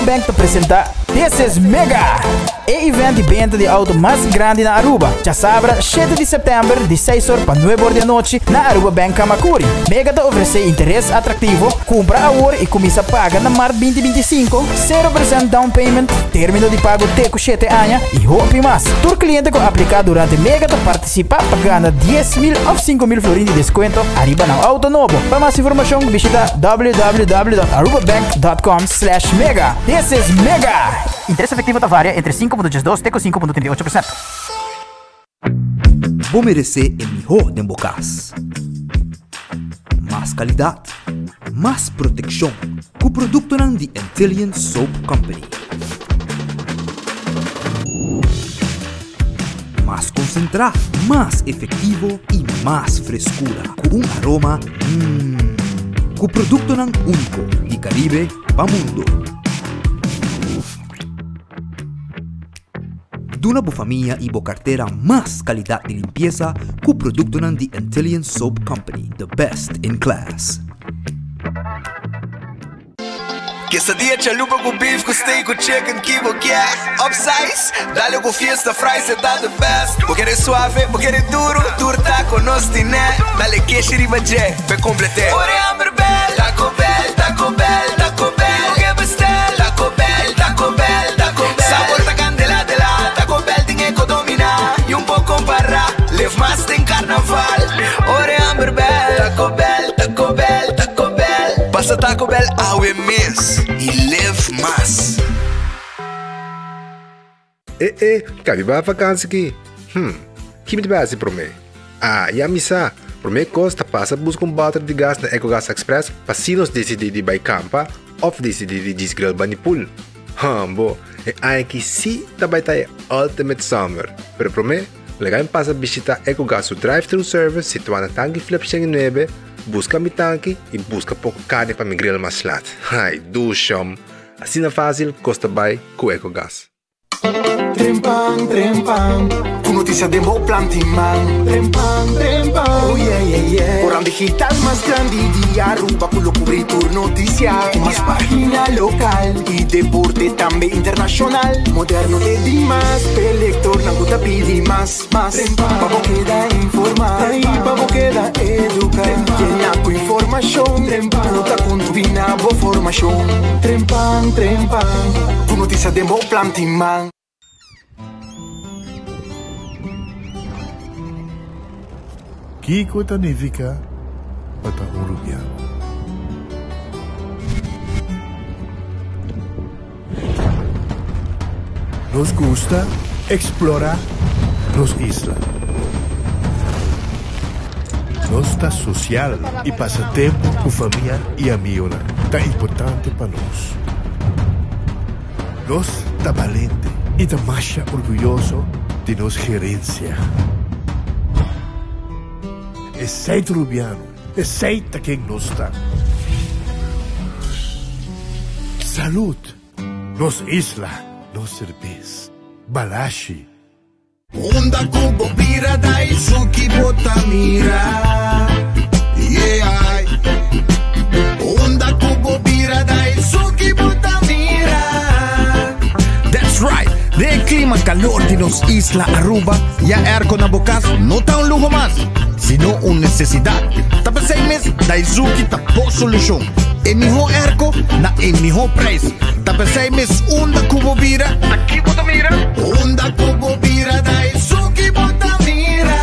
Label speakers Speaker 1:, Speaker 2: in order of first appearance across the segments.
Speaker 1: Bank ta presenta This is Mega! E event di benta di auto mas grandi na Aruba, djasabra shete di september di seis or pa nuebe or di anochi na Aruba Bank Camacuri. Mega ta ofrece interes atractivo, cumpra awor y cuminsa paga na mart 2025, 0% down payment, termino di pago te cu shete aña y hopi mas. Tur cliente cu aplica durante Mega ta participa pa gana 10,000 of 5,000 florin di descuento ariba nan auto nobo. Pa mas informacion bishita www.arubabank.com slash mega. This is Mega! Interes efectivo ta varia entre 5.12 te cu 5.38%.
Speaker 2: Bo meresé e mihó den bo kas. Mas kalidat, mas protekshon ku produktonan di Antillian Soap Company. Mas konsentrá, mas efektivo i mas freskura ku un aroma mmm. Ku produktonan úniko di Karibe pa mundo. Duna bo famia i bo kartera mas kalidat di limpiesa ku produktonan di Antillian Soap Company, the best in class.
Speaker 3: Quesadilla chalupa cu beef cu steak cu chicken ki bo kier Upsize, dale cu fiesta fries e ta the best Bo kere suave, bo kere duro, tur taco nos tine Dale keshi riba dje, p'e complete Ora e hamber bel, Taco Bell, Taco Bell, Taco Bell Bo ke bestel, Taco Bell, Taco Bell, Taco Bell Sabor ta candela de la, Taco Bell tin e co domina Y un por compara, live mas den carnaval Ora e hamber bel, Taco Bell, Taco Bell, Taco Bell Pasa Taco Bell awe mes y live mas.
Speaker 4: E e, ka mi bai vakansi ki? Hm, ki mi ta bai hasi promé? Ah, ya mi sa! Promé kos ta pasa buska un bòter di gas na Ecogas Express pa si nos disidí di bai kampa òf disidí di djis grill bani pool. Hambo, e aña aki sí ta bai ta e ultimate summer! Pero promé, laga mi pasa bishitá Ecogas su drive-thru service situá na Tanki Flip 109, buska mi tanki i buska poko karni pa mi grill mas lat. Ai, dushom! Asina fásil kos ta bai ku Ecogas.
Speaker 5: Trempan, trempan, ku notisia den bo planti man. Trempan, trempan, oh yeah, yeah, yeah. Koran digital mas grandi di Aruba ku lo kubri tur notisia. Ku mas pagina lokal i deporte tambe internashonal. Moderno te dimas, p'e lektornan ku ta pidi mas, mas. Pa bo keda informa i pa bo keda eduka. Yena ku informashon ku ta kontribuí na bo formashon. Trempan, trempan. Ku notisia den bo plan tin man.
Speaker 6: Kiko ta nifiká pa ta un rubiano? Nos gusta eksplorá nos isla. Nos ta sosial i pasa tempu ku famia i amigonan ta importante pa nos. Nos ta balente i ta masha orguyoso di nos gerensia. Esei ta Rubiano, esei ta ken nos ta. Salud! Nos isla, nos serbes. Balashi.
Speaker 3: Unda ku bo bira Daisuki bo ta mira Yeah Unda ku bo bira Daisuki bo ta mira
Speaker 7: That's right! Den e klima kalor di nos isla Aruba, ya airco na bo kas no ta un luho mas, sino un nesesidat. Ta p'esei mes Daizuki ta bo solushon. E mihó airco na e mihó prijs. Ta p'esei mes unda ku bo bira,
Speaker 3: Aki bo ta mira. Unda ku bo bira Daisuki bo ta mira.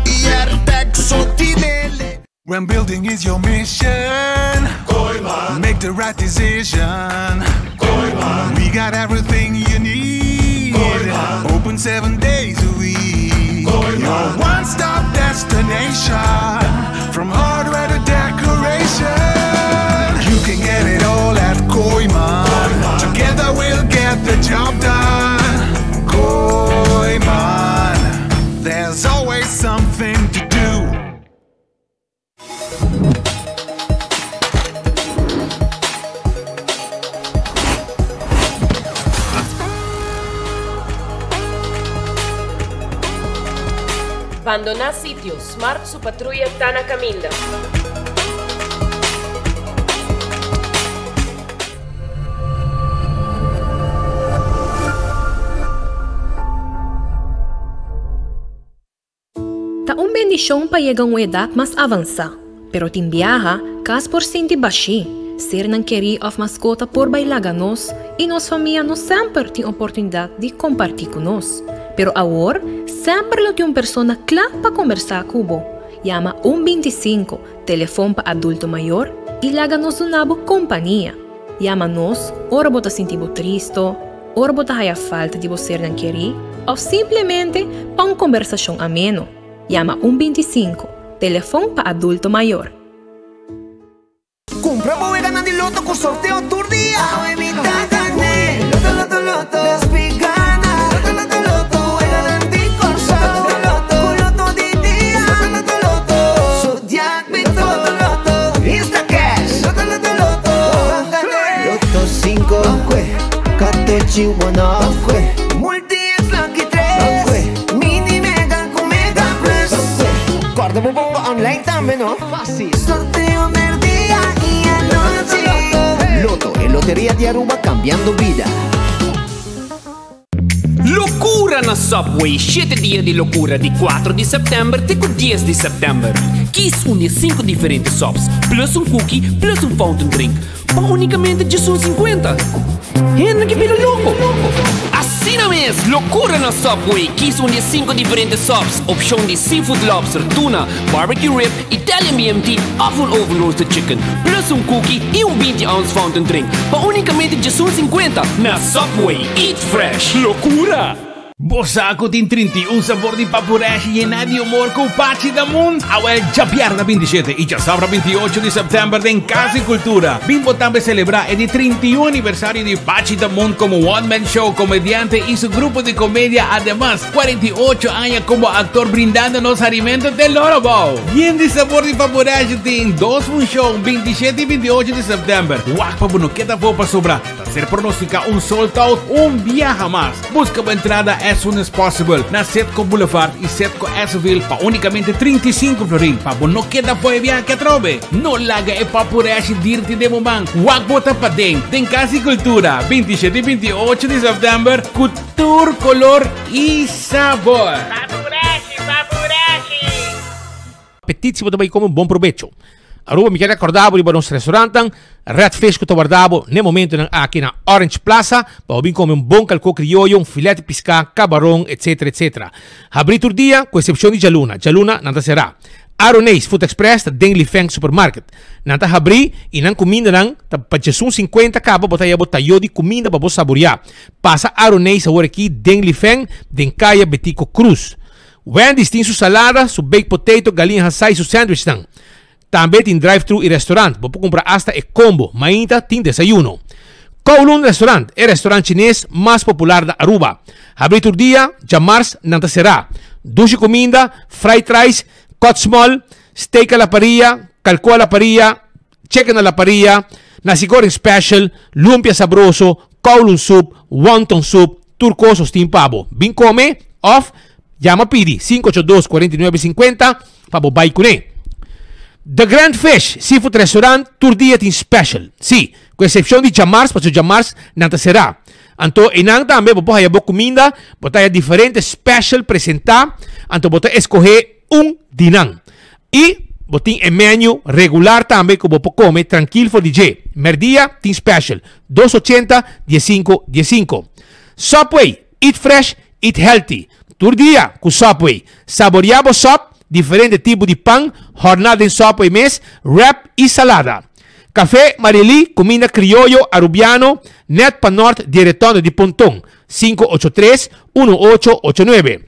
Speaker 3: Airtec so tinele.
Speaker 8: When building is your mission,
Speaker 9: Kooiman.
Speaker 8: Make the right decision.
Speaker 9: Kooiman.
Speaker 8: We got everything you need.
Speaker 9: Kooiman.
Speaker 8: Open 7 days a week.
Speaker 9: Kooiman.
Speaker 8: Your one-stop destination. From hardware to decoration. You can get it all at Kooiman.
Speaker 9: Kooiman.
Speaker 8: Together we'll get the job done. Kooiman. There's always something to do.
Speaker 10: Bandoná sitio, Smart su patruya ta na kaminda. bendishon pa yega un edat mas avansá, pero tin biaha, kas por sinti bashí, sernan kerí òf maskota por bai laga nos i nos famia no semper tin oportunidat di kompartí ku nos. Pero awor, semper lo tin un persona kla pa kombersá ku bo. Yama un 25, telefon pa adulto mayor, i laga nos duna bo kompania. Yama nos ora bo ta sinti bo tristo, ora bo ta haya falta di bo sernan kerí òf simplemente pa un kombersashon ameno. Yama un 25, telefon pa adulto mayor.
Speaker 3: Kumpra bo weganan di loto ku sorteo tur dia. Awe mi ta gané. Loto, loto, loto. Despi gana. Loto, loto, loto. Weganan di Kòrsou. Loto, loto, Ku loto di dia. Loto, loto, loto. Zodiac mi Loto, loto, loto. Instacash. Loto, loto, loto. Loto 5. Katochi one off. Multi X Lucky 3. Mini Mega ku Mega Plus. Kòrda bo bonga online tambe no. Fácil. Sorteo merdia y anochi.
Speaker 11: Lotto, e loteria di Aruba cambiando bida.
Speaker 12: Locura na Subway, shete dia di locura di 4 di september te cu 10 di september. Kies un di e 5 diferente subs, plus un cookie, plus un fountain drink, pa unicamente djesun 50. Hende ke bira loco! Asina mes, locura na Subway, kies un di e 5 diferente subs, opcion di seafood lobster, tuna, barbecue rib, Italian BMT of un oven roasted chicken, plus un cookie y un 20 ounce fountain drink, pa unicamente djesun 50 na Subway. Eat fresh! Locura!
Speaker 13: Bo sa cu tin 31 sabor di papureshi yena di humor cu Pachi da Mund? Awel, djabièrnè 27 y djasabra 28 di september den Cas di Cultura, bin bo tambe celebra e di 31 aniversario di Pachi da Mund como one man show, comediante y su grupo di comedia. Ademas, 48 aña como actor brindando nos harimento te loro bou. Yen di sabor di papureshi tin dos funcion 27 y 28 di september. Wak pa bo no keda afo pasobra ta ser pronostica un sold out un biaha mas. Busca bo entrada as soon as possible na Setco Boulevard y Setco Esseville pa unicamente 35 florin pa bo no keda afo e biaha aki atrobe. No laga e papureshi dirti den bo man. Wak bo ta paden den Cas di Cultura 27 y 28 di september cu Tur color y sabor.
Speaker 14: Papurachi, papurachi!
Speaker 15: Apetit si bo ta bai come un bon probecho. Aruba mi kier recorda bo riba nos restaurantnan Red Fish cu ta warda bo n'e momentonan aki na Orange Plaza pa bo bin come un bon calco crioyo, un filet di pisca, cabaron etc etc. Habri tur dia cu excepcion di djaluna, djaluna nan ta cera. Aroneis Food Express ta den Lifeng Supermarket. Nan ta habri y nan cumindanan ta pa djesun 50 caba bo ta haya bo tayo di cuminda pa bo saboria. Pasa Aroneis awor aki den Lifeng den Kaya Betico Cruz. Wendy's tin su salada, su baked potato, galiña hasá y su sandwichnan. Tambe tin drive-thru y restaurant. Bo por cumpra hasta e combo. Mainta tin desayuno. Kowloon Restaurant, e restaurant chines mas popular na Aruba. Habri tur dia, djamars nan ta será. Dushi cuminda, fried rice, cut small, steak a la parilla, calco a la parilla, Chicken a la parilla, nasi goreng special, lumpia sabroso, kowloon soup, wonton soup, tur cos nos tin pa bo. Bin come of yama pidi 582 49 50 pa bo bai cune. The Grand Fish Seafood Restaurant tur dia tin special. Si, cu excepcion di djamars pasobra djamars nan ta cera. Anto einan tambe bo por haya bo cuminda, bo ta haya diferente special presenta, anto bo ta escoge un di nan. I bo tin e menu regular tambe ku bo por kome trankil for di dje. Merdia tin special, dos ochenta, diesinko, diesinko. Subway, eat fresh, eat healthy. Tur dia ku Subway. Saboria bo sub, diferente tipo di pan, hòrná den Subway mes, wrap i salada. Café Marily, kuminda krioyo arubiano, nèt pa nòrt di e retondo di Ponton, 583 1889.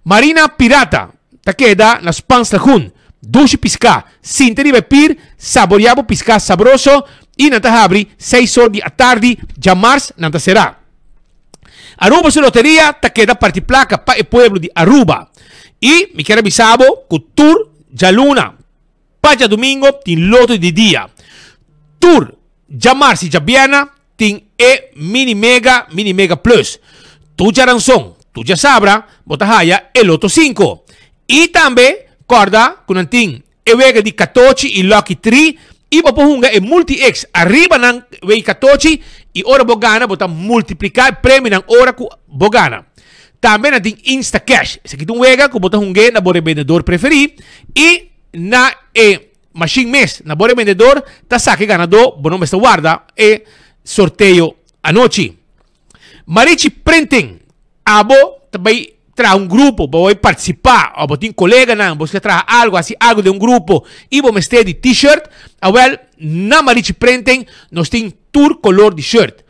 Speaker 15: Marina Pirata. Ta keda na Spans Lagoon. Dushi piská. Sinta riba e pir, saboreá bo piská sabroso i nan ta habri seis or di atardi, djamars nan ta será. Aruba su loteria ta keda parti plaka pa e pueblo di Aruba. I mi kier a bisa bo ku tur djaluna pa djadumingo tin loto di dia. Tur djamars i djabièrna tin e Mini Mega, Mini Mega Plus. Tur djaranson, tur djasabra bo ta haya e Loto 5. I tambe kòrda ku nan tin e wega di katochi i Lucky 3 i bo por hunga e Multi X ariba nan wega katochi i ora bo gana bo ta multipliká e premionan ora ku bo gana. Tambe nan tin Instacash. Esaki ta un wega ku bo ta hung'é na bo rebendedor preferí i na e mashin mes na bo rebendedor ta saka e ganadó. Bo no mester warda e sorteo anochi. Marichi Printing, Abo ta bai traha un grupo, bo bai partisipá òf bo tin koleganan, bo ke traha algu, hasi algu den un grupo i bo mester di T-shirt, awèl na Marichi Printing nos tin tur kolor di shirt,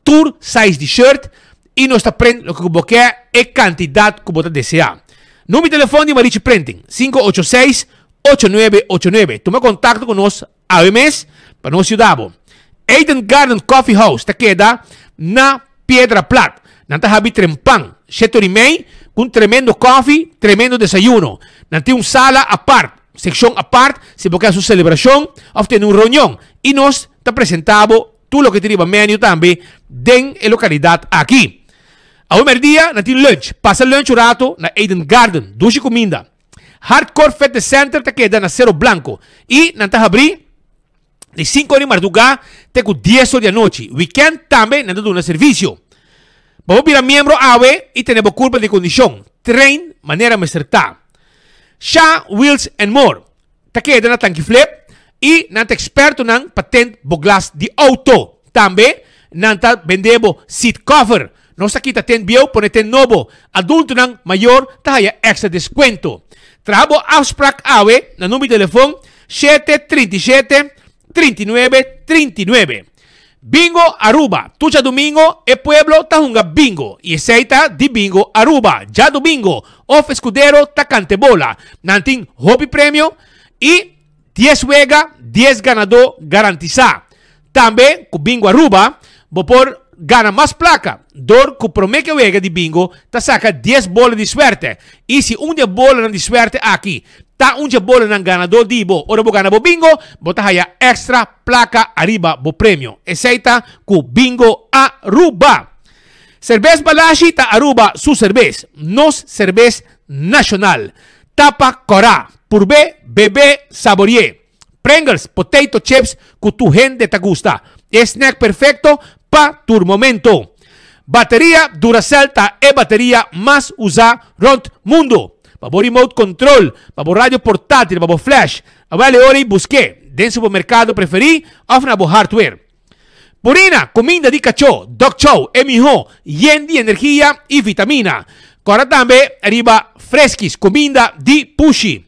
Speaker 15: tur size di shirt i nos ta print loke ku bo ke e kantidat ku bo ta deseá. Number di telefòn di Marichi Printing, 586 8989. Tuma kontakto ku nos Awe mes pa nos yuda bo. Eden Garden Coffee House ta keda na Piedra Plat. Nan ta habi trempan, shete ora i mei, ku un tremendo kofi, tremendo desayuno. Nan tin un sala apart, sekshon apart, si bo ke hasi un selebrashon òf tene un reunion. I nos ta presentá bo tur loke tin riba menu tambe den e lokalidat aki. Awe mèrdia nan tin lunch. Pasa lunch un rato na Eden Garden. Dushi kuminda. Hardcore Fitness Center ta keda na Cerro Blanco y nan ta habri di 5 ora di marduga te cu 10 ora di anochi. Weekend tambe nan ta duna servicio. Bo por bira miembro awe y tene bo curpa den condicion. Train manera mester ta. Sha Wheels and More ta keda na Tanki Flip y nan ta expertonan pa tint bo glas di auto. Tambe nan ta bende bo seat cover. Nos ta kita tent bieu pone tent nobo. Adultonan mayor ta haya extra descuento. Traha bo afspraak awe na number di telefon 7 37 39 39. Bingo Aruba. Tur djadumingo e pueblo ta hunga bingo y esey ta di Bingo Aruba. Djadumingo of Escudero ta cante bola. Nan tin hopi premio y 10 wega, 10 ganadó garantisa. Tambe ku Bingo Aruba bo por gana mas plaka dor ku prome ke wega di bingo ta saka 10 bola di suerte i si un di e bolanan di suerte aki ta un dje bolanan ganadó di bo ora bo gana bo bingo bo ta haya extra plaka ariba bo premio. Esei ta ku Bingo Aruba. Serbes Balashi ta Aruba su serbes, nos serbes nashonal. Tapa kòrá, purb'é, beb'é, sabori'é. Pringles, potato chips ku tur hende ta gusta. E snack perfecto pa tur momento. Bateria Duracell ta e bateria mas usa rond mundo. Pa bo remote control, pa bo radio portátil, pa bo flash. Awel e ora ei busk'é den supermercado preferí of na bo hardware. Purina, kuminda di kachó, dog chow, e mihó, yen di energia i vitamina. Kòrda tambe riba Friskies, kuminda di pushi.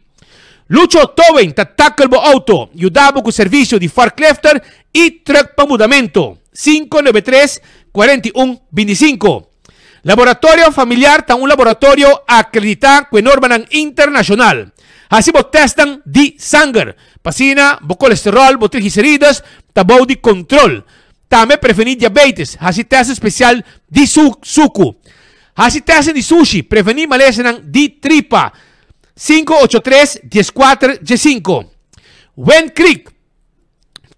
Speaker 15: Lucho Towing ta tackle bo auto, yuda bo ku servisio di forklifter i truck pa mudamentu. 593 41 25. Laboratorio Familiar ta un laboratorio akreditá ku e normanan internashonal. Hasi bo tèstnan di sanger. Pa asina bo kolesteròl, bo trigliserides ta bou di kontrol. Tambe prevení diabetes, hasi tèst spesial di suku. Hasi tèstnan di sushi, prevení malesanan di tripa. 583 14 15. Wind Creek.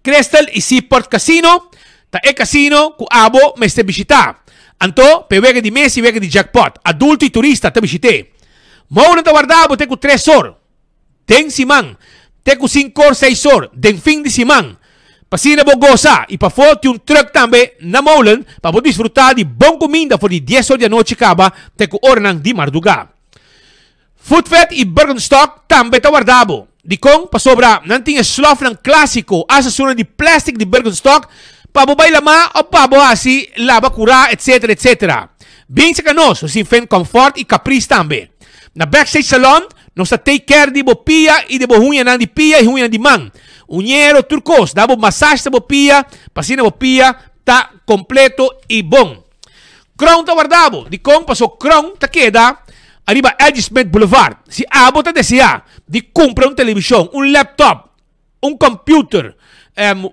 Speaker 15: Crystal y Seaport Casino ta e casino cu abo mester bishita. Anto, p'e wega di mes y wega di jackpot, adulto y turista ta bishit'é. Mounan ta warda abo te cu tres or den siman, te cu cinc'or, seis or den fin di siman. P'asina bo gosa y pafó tin un truck tambe na Molen pa bo disfruta di bon cuminda for di dies or di anochi caba te cu oranan di marduga. Foodvet i Birkenstock tambe ta warda bo. Dikon? Pasobra nan tin e slòfnan klásiko, asta esunnan di plèstik di Birkenstock, pa bo bai lamá òf pa bo hasi laba kurá, etsetera, etsetera. Bin serka nos, nos tin fen kòmfòrt i kapris tambe. Na Backstage Salon, nos ta take care di bo pia i di bo huñanan di pia i huñanan di man. Uñero, tur kos. Da bo masash na bo pia, pa asina bo pia ta kompleto i bon. Crown ta warda bo. Dikon? Paso Crown ta keda ariba L.G. Smith Boulevard. Si abo ta desea di kumpra un televishon, un laptop, un computer,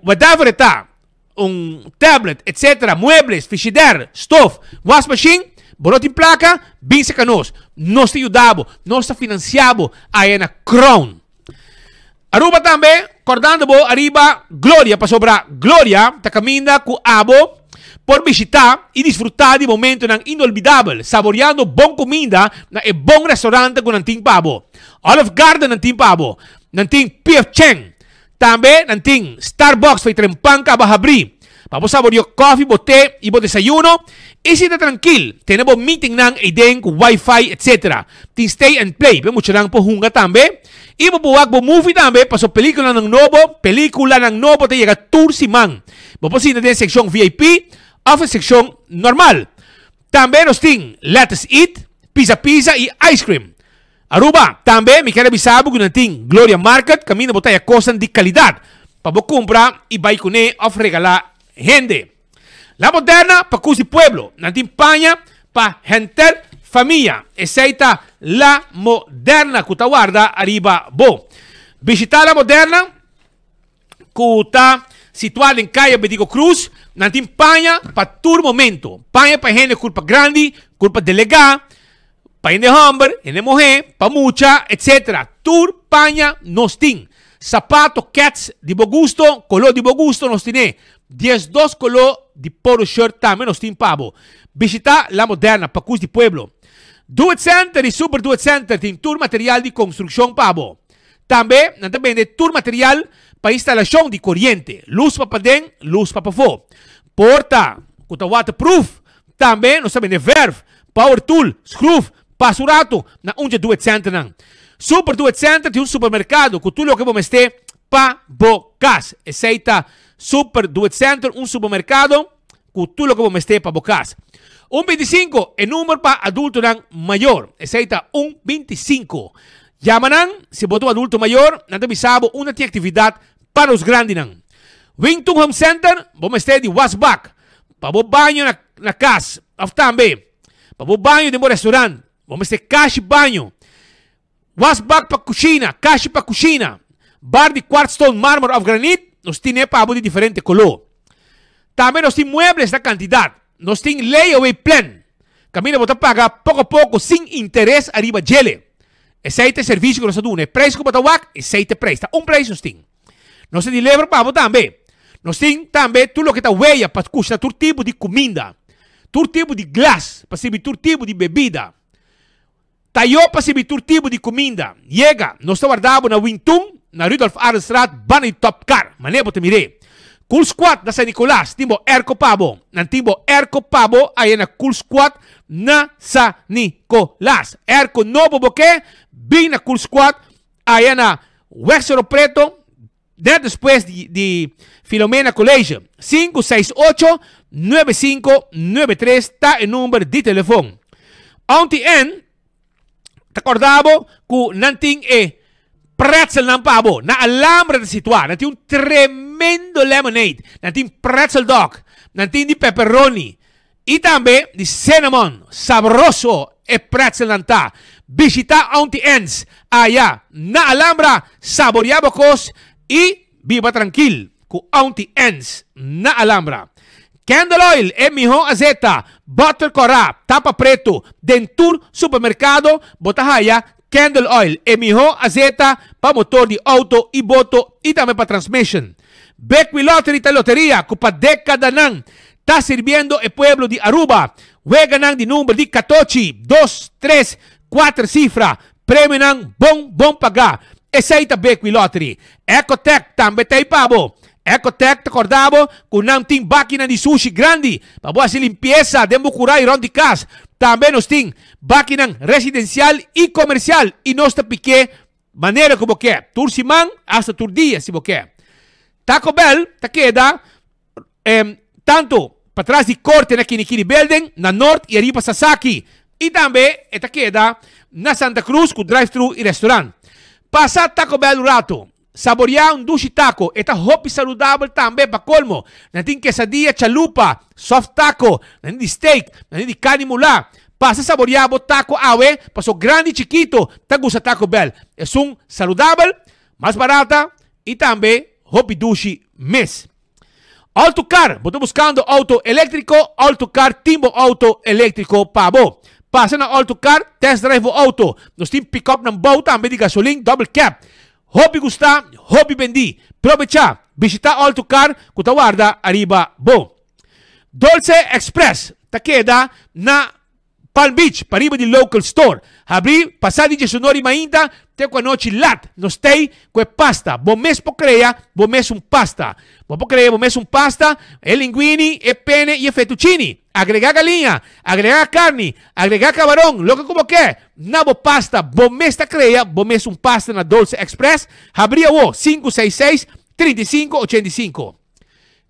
Speaker 15: whatever e ta, un tablet, etcetera, muebles, frigidaire, stof, wasmachine, bo no tin plaka, bin serka nos. Nos ta yuda bo, nos ta financia bo aya na Crown. Aruba tambe, kordando bo ariba Gloria, pasobra Gloria ta kaminda ku abo por bishitá i disfrutá di momentonan inolvidabel, saboreando bon kuminda na e bon restaurante ku nan tin pa bo. Olive Garden nan tin pa bo, nan tin PF Chang, tambe nan tin Starbucks pa e tren pan kaba habrí. Pa bo saborio koffie, bo te y bo desayuno y sinta trankil. Tene bo meetingnan eyden cu wifi etc. Tin stay and play pa e muchanan por hunga tambe. Y bo por wak bo movie tambe paso peliculanan nobo, peliculanan nobo ta yega tur siman. Bo por sinta den e seccion VIP of e seccion normal. Tambe nos tin Let Us Eat, Pizza Pizza y Ice Cream. Aruba, Tambe mi kier a bisa bo ku nan tin Gloria Market kaminda bo ta haya kosnan di kalidat pa bo kumpra i bai kuné òf regalá hende. La Moderna pa kus di pueblo, nan tin paña pa henter famia. Esei ta La Moderna ku ta warda ariba bo. Bishitá La Moderna ku ta situá den Kaya Bedigo Cruz, nan tin paña pa tur momento. Paña pa hende kurpa grandi, kurpa delegá, pa hende hòmber, hende muhé, pa mucha, etsetera. Tur paña nos tin. Sapato, kèts di bo gusto, koló di bo gusto nos tin'é. 12 koló di polo shirt tambe nos tin pa bo. Bishitá La Moderna, Pakus di Pueblo. Do It Center i Super Do It Center tin tur material di konstrukshon pa bo. Tambe nan ta bende tur material pa instalashon di koriente, lus pa paden, lus pa pafó. Porta ku ta waterproof. Tambe nos ta bende verf, power tool, skruf, pasa un ratu na un dje Do It Centernan. Super Do It Center tin un supermerkado ku tur loke bo mester pa bo kas. Esei ta Super Do It Center, un supermerkado ku tur loke bo mester pa bo kas. Un 25, e number pa adultonan mayor. Esei ta un 25. Yama nan si bo ta un adulto mayor, nan ta bisa bo unda tin aktividat pa nos grandinan. Wington Home Center, bo mester di wasbak pa bo baño na na kas òf tambe pa bo baño den bo restaurant. Bo mester kashi baño. Wasbak pa kushina, kashi pa kushina, bar di kwartstone, marmer òf granit, nos tine pa bo di diferente koló. Tambe nos tin muebles na kantidat. Nos tin layaway plan, kaminda bo ta paga poko poko sin interes ariba djele. Esei ta e servisio ku nos ta duna. E preis ku bo ta wak, esei ta e preis. Ta un preis nos tin. Nos ta deliver pa bo tambe. Nos tin tambe tur loke ta weya pa kushina tur tipo di kuminda, tur tipo di glas pa sirbi tur tipo di bebida. Tayo pa sirbi tur tipo di kuminda. Yega, nos ta warda bo na Wintun, na Rudolf Arendstraat, banda di Top Car. Manera bo ta mir'é. Cool Squad na San Nicolas tin bo airco pa bo. Nan tin bo airco pa bo aya na Cool Squad na San Nicolas. Airco nobo bo ke? Bin na Cool Squad aya na Weg Cerro Preto, net despues di di Filomena College. 568 9593 ta e number di telefon. Auntie Ann ta korda bo ku nan tin e pretzelnan pa bo. Na Alhambra ta situá. Nan tin un tremendo lemonade. Nan tin pretzel dog. Nan tin di pepperoni. I tambe di cinnamon. Sabroso e pretzelnan ta. Bishita Auntie Anne's aya na Alhambra, saborea bo kos i biba trankil ku Auntie Anne's na Alhambra. Candle oil e mihó azeta, butter kòrá, tapa pretu. Den tur supermerkado bo ta haya Candle oil e mihó azeta pa motor di outo i boto i tambe pa transmission. Bekwee Lottery ta loteria ku pa dekadanan ta sirbiendo e pueblo di Aruba. Weganan di number di katochi, dos, tres, kuater sifra. Premionan bon bon pagá. Esei ta Bekwee Lottery. Ecotech tambe ta ei pa bo. Ecotech ta kòrda bo ku nan tin bakinan di sushi grandi pa bo hasi limpiesa den bo kurá i rònt di kas. Tambe nos tin bakinan residensial i komersial i nos ta pik'é manera ku bo ke, tur siman asta tur dia si bo ke. Taco Bell ta keda tantu patras di korte na Kinikini Building na Noord i ariba Sasaki i tambe e ta keda na Santa Cruz ku drive-thru i restaurant. Pasa Taco Bell un ratu. Saboreá un dushi taco, e ta hopi saludabel tambe. Pa colmo, nan tin quesadilla, chalupa, soft taco, nan tin di steak, nan tin di carni mulá. Pasa saboreá bo taco awe, paso grandi i chikito ta gusta Taco Bell. Esun saludabel, mas barata i tambe hopi dushi mes. Auto Car, bo ta buscando auto electrico? Auto Car tin bo auto electrico pa bo. Pasa na Auto Car, test drive bo auto. Nos tin pick-upnan bou tambe di gasolin double cab. Hopi gusta, hopi bendi. Probecha, bishita Auto Car cu ta warda ariba bo. Dolce Express ta keda na. Palm Beach, pariba di Local Store. Habrí pasá di diesunor di mainta te ku anochi lat. Nos t'ei ku e pasta. Bo mes por krea bo mes un pasta. Bo por krea bo mes un pasta, e linguini, e pene i e fettuccini. Agregá galiña, agregá karni, agregá kabaron, loke ku bo ke na bo pasta. Bo mes ta krea bo mes un pasta na Dolce Express. Habrí awor, 566 35 85.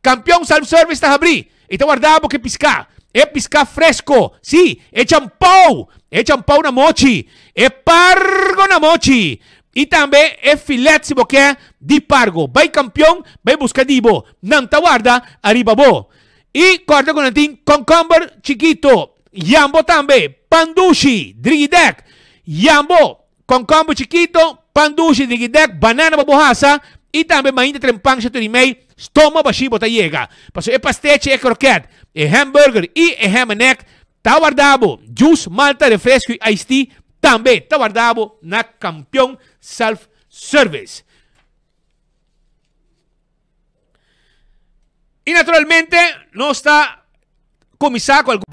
Speaker 15: Kampion Self Service ta habrí i ta warda bo ku e piská. E piská fresko, sí, e champou, e champou na mochi, e pargo na mochi i tambe e filet si bo ke di pargo. Bai Kampion, bai buska di bo. Nan ta warda ariba bo. I kòrda ku nan tin kònkòmber chikito, yambo tambe, pan dushi, drigidèk, yambo, Kònkòmber chikito, pan dushi di gidèk, banana pa bo hasa i tambe mainta trempan shetu di mei, stoma bashí bo ta yega. Pasobra e pastechi, e krokèt, e hamburger i e ham and egg ta warda bo. Jus, malta, refresco i iced tea tambe ta warda bo na Kampion Self Service. I naturalmente nos ta kuminsá ku algun.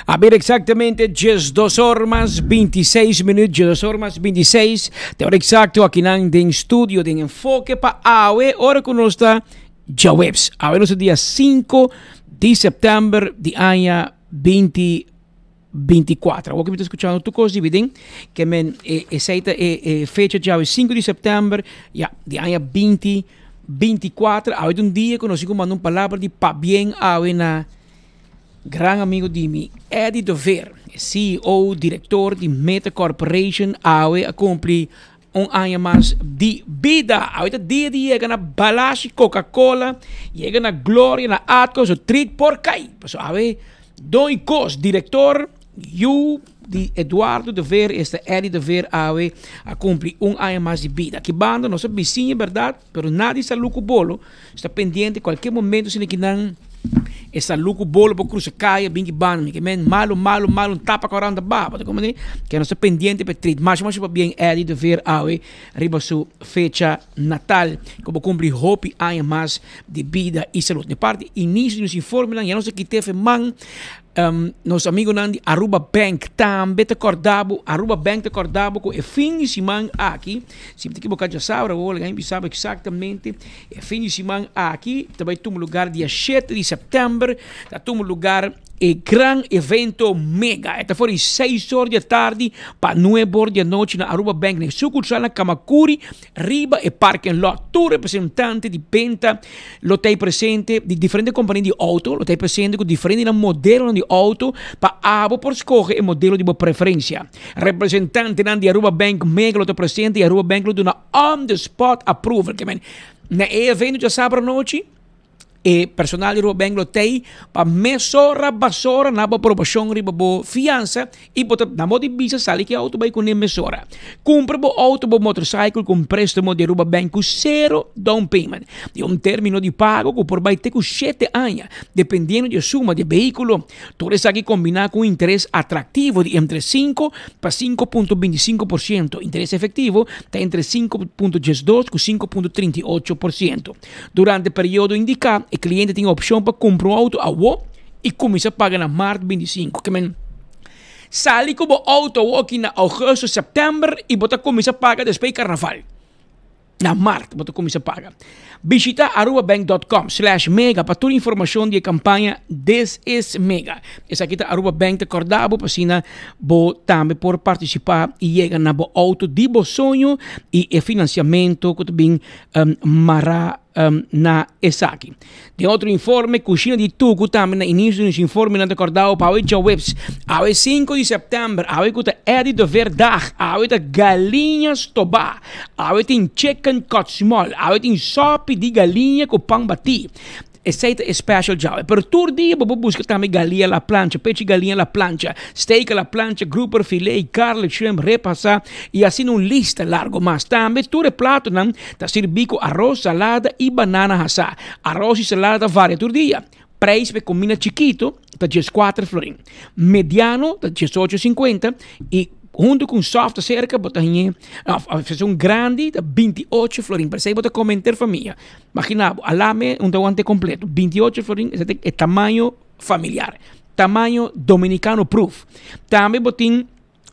Speaker 16: A ber exactamente 12 or mas 26 minuut, 12 or mas 26, te hora exacto akinan den studio den Enfoke pa awe, ora ku nos ta djaweps. Awe nos ta dia 5 di september di aña 20. 24. Awor ku mi ta skuchando tur kos di bidin, ke men e esei ta e e fecha djawe 5 di sèptèmber, ya, di aña 20 24. Awe ta un dia ku nos tin ku manda un palabra di pabien awe na gran amigo di mi, Eddie de Veer, e CEO, direktor di Meta Corporation, awe a kumpli un aña mas di bida. Awe ta dia di yega na Balashi Coca-Cola, yega na Gloria, na Atco, so trit por kai. Paso awe Don y Cos, director yu di Eduardo de Veer, esta Eddie de Veer awe a cumpli un aña mas di bida. Aki banda nos a bisiña berdad, pero nadie sa lucu bolo, sta pendiente cualkier momento sina ki nan e sa lucu bolo por cruza caya bin ki banda mi ke men malo malo malo un tapa coranta baba ta comprende ke nos ta pendiente pa e treat masha masha pabien Eddie de Veer awe riba su fecha natal ku bo kumpli hopi aña mas di bida i salud. De parti inicio di nos informenan ya nos a kita efe man nos amigonan di Aruba Bank tambe ta korda bo, Aruba Bank ta korda bo ku e fin di siman aki, si mi ta ekiboká djasabra awor laga mi bisa bo eksaktamente, e fin di siman aki ta bai tuma lugar dia shete di sèptèmber ta tuma lugar E gran evento mega. E ta for di seis or di atardi pa nuebe or di anochi na Aruba Bank na e sucursal na Camacuri riba e parking lot. Tur representante di benta lo ta ei presente di diferente compania di auto lo ta ei presente cu diferente nan modelonan di auto pa abo por scoge e modelo di bo preferencia. Representantenan di Aruba Bank mega lo ta presente y Aruba Bank lo duna on the spot approval. Na e evento djasabra anochi. E personal di Aruba Bank lo tei pa mesora basora na bo aprobacion riba bo fiansa y bo ta na bo di bisa sali ki auto bay cune mesora. Cumpra bo auto bo motorcycle cu un prestamo di Aruba Bank cu cero down payment y un termino di pago cu por bay te cu shete aña dependiendo di e suma di e vehiculo. Tur esaki combina cu un interes atractivo di entre 5 pa 5.25%. Interes efectivo ta entre 5.diesdos cu 5.38%. Durante e periodo indiká, e kliente tin opshon pa kumpra un outo awo i kuminsá paga na mart 25. Ke men, sali ku bo outo awo aki na ougùstùs, sèptèmber i bo ta kuminsá paga despues di karnaval. Na mart bo ta kuminsá paga. Bishita arubabank.com slash mega pa tur informashon di e kampaña This is Mega. Esaki ta Aruba Bank ta kòrda bo pa asina bo tambe por partisipá i yega na bo outo di bo soño i e finansiamentu ku ta bin mará na esaki. Den otro informe, Kushina di Tuku tambe na inicio di nos informe nan ta kòrda bo pa awe djaweps, awe sinku di sèptèmber, awe ku ta Eddie de Veer dag, awe ta galiña stobá, awe tin chicken kòtsmòl, awe tin sòpi di galiña ku pan batí. Esei ta e special djawe. Pero tur dia bo por buska tambe galia la plancha, pechi galia la plancha, steak a la plancha, grouper, filet, garlic shrimp, rib hasá y asina un lista largo mas. Tambe tur e platonan ta sirbí ku aros, salada y banana hasá. Aros y salada ta varia tur dia. Prijs pa e comida chikito ta dieskuater florin, mediano ta diesocho sinkuenta y Hunto cu un soft acerca bo ta hañ'é, of of un grandi ta 28 florin, pero esey bo ta come henter famia. Imagina bo, alame un ta wante completo, 28 florin, esey ta e tamaño familiar. Tamaño dominicano proof. Tambe bo tin